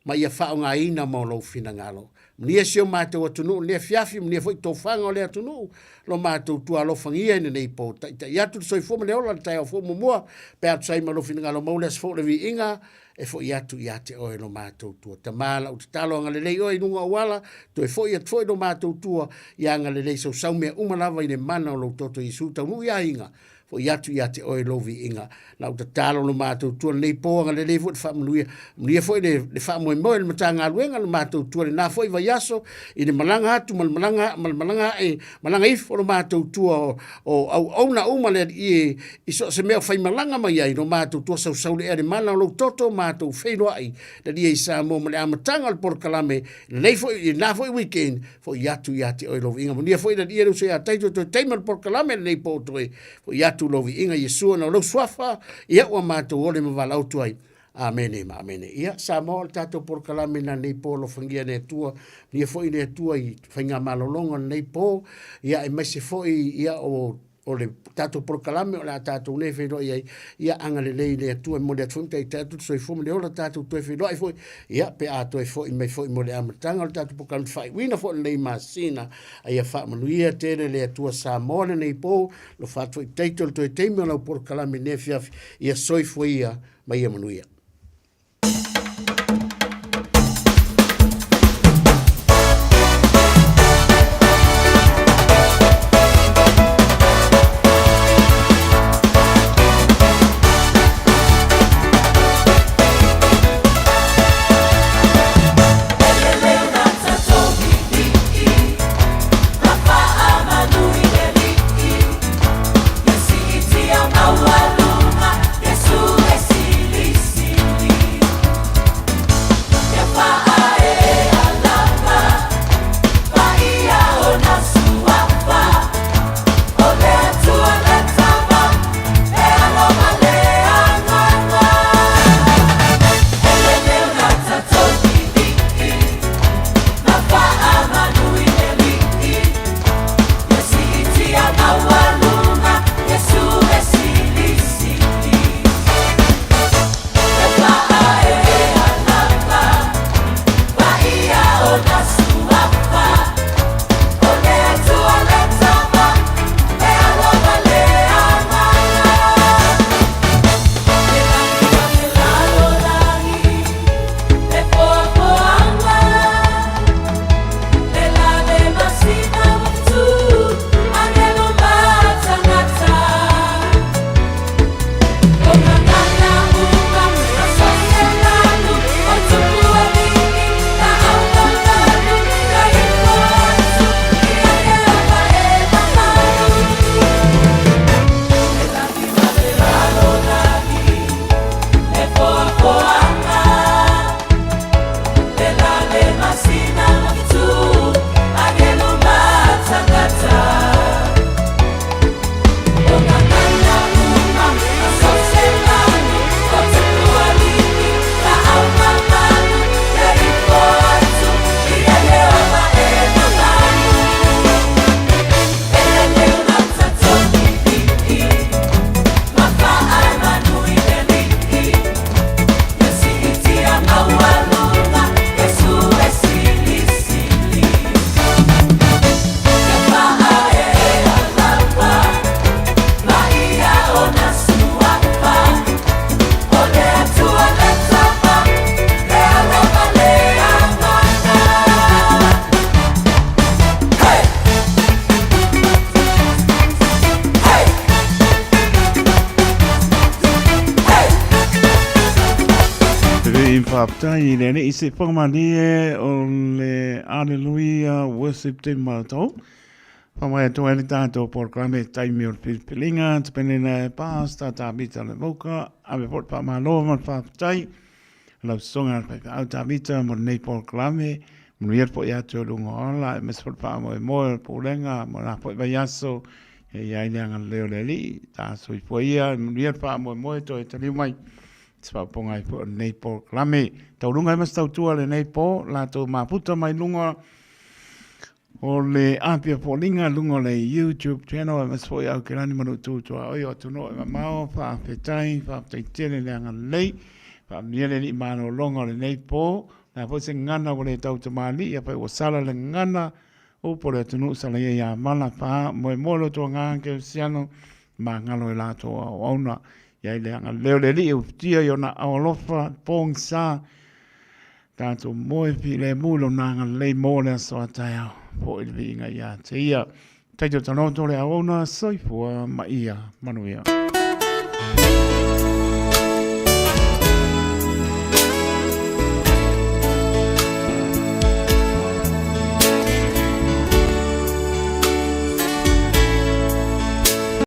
ma ia faaaogaina mo lou finagalo. Manuia si o matou atunuu i lenei afiafi, manuia foi tofaga o le atunuu, lo matou tualofagia i lenei po. Taitai atu le soifua ma le ola i le taeao fou muamua, pe a tusa ai ma lou finagalo maua le aso fou o le viiga, e foi atu ia te oe lo matou tua. Tama lau tatalo agalelei oe i luga o auala, toe foi atu foi lo matou tua, ia agalelei sausau mea uma lava i le mana o lou toto Iesu taunuu i aiga, foi atu ia te oe lou viiga. Lau tatalo lo matou tua lenei po agalelei foi le faamanuia, manuia foi le, le faamoemoe le Matagaluega lo matou tua lena foi vaiaso i le malaga atu ma le malaga, ma le malaga ae, malaga ifo lo matou tua o, o auauna uma le Alii e i so o se mea o faimalaga mai ai lo matou tua sausau le ea le mana o lou toto matou feiloai le Alii i Samoa ma le amataga o le polokalame lenei foi lena foi weekend foi atu ia te oe lou viiga. Manuia foi le Alii e le uso ia Taito toe taimi o le polokalame lenei po toe foi atu lou viiga Iesu ona o lou suafa ia ua matou ole ma valaautu ai. Amene ma amene. Ia, Samoa o le tatou polokalame na nei po alofagia le Atua, ia foi le Atua i faiga malologa lenei po, ia aemaise foi ia o o le tatou polokalame o le a tatou nei feiloai ai, ia agalelei le Atua e momoli atu foi ma taitai atu le soifua ma le ola tatou toe feiloai foi, ia pe a toe foi mai foi mo le amataga o le tatou polokalame faaiuina foi o lenei masina, a ia faamanuia tele le Atua Samoa lenei po, alofa atu foi Taito le toe taimi o lau polokalame i lenei afiafi, ia soifua ia ma ia manuia. Faafetai i le Alii se whakamalie o le Alleluia Worship Team mātou. Whamai atu ai le tātou polokalame taimi o le pilipiliga, te penena e Pastor Tavita Le Mauka, ave foi le whamalo ma le whafetai. Lau sosoga le faifeau Tavita mo lenei polokalame, manuia le foi atu o luga o ola, e mese foi le whaamoemoe o le pulega mo la foi vaiaso, e i ai le agalelei o le Alii, ta soifua ia, manuia le whaamoemoe toe taliu mai. Se faaopoga ai foi o lenei polokalame. Tauluga ai ma se tautua lenei po, latou mafuta mai luga o le Apia Foliga, luga o le YouTube channel, aemaise foi Aukelani ma Lutu Tuaoi o atunuu e mamao, faafetai, faafetai tele le agalelei, faamanuia le Alii malologa o lenei po, le a foi se gagana ua le tau tamalii, afai ua sala le gagana, upu o le atunuu sala ia ia mala, fa moemoe lo outou agaga kerisiano, magalo e latou auauna. Ia i le agalelei o le Alii e ufitia i ona aao alofa, pogisa, tatou moe filemu i lona agalelei mo le aso a taeao, foi le viiga ia te ia. Taito taloto le auauna, soifua ma ia manuia.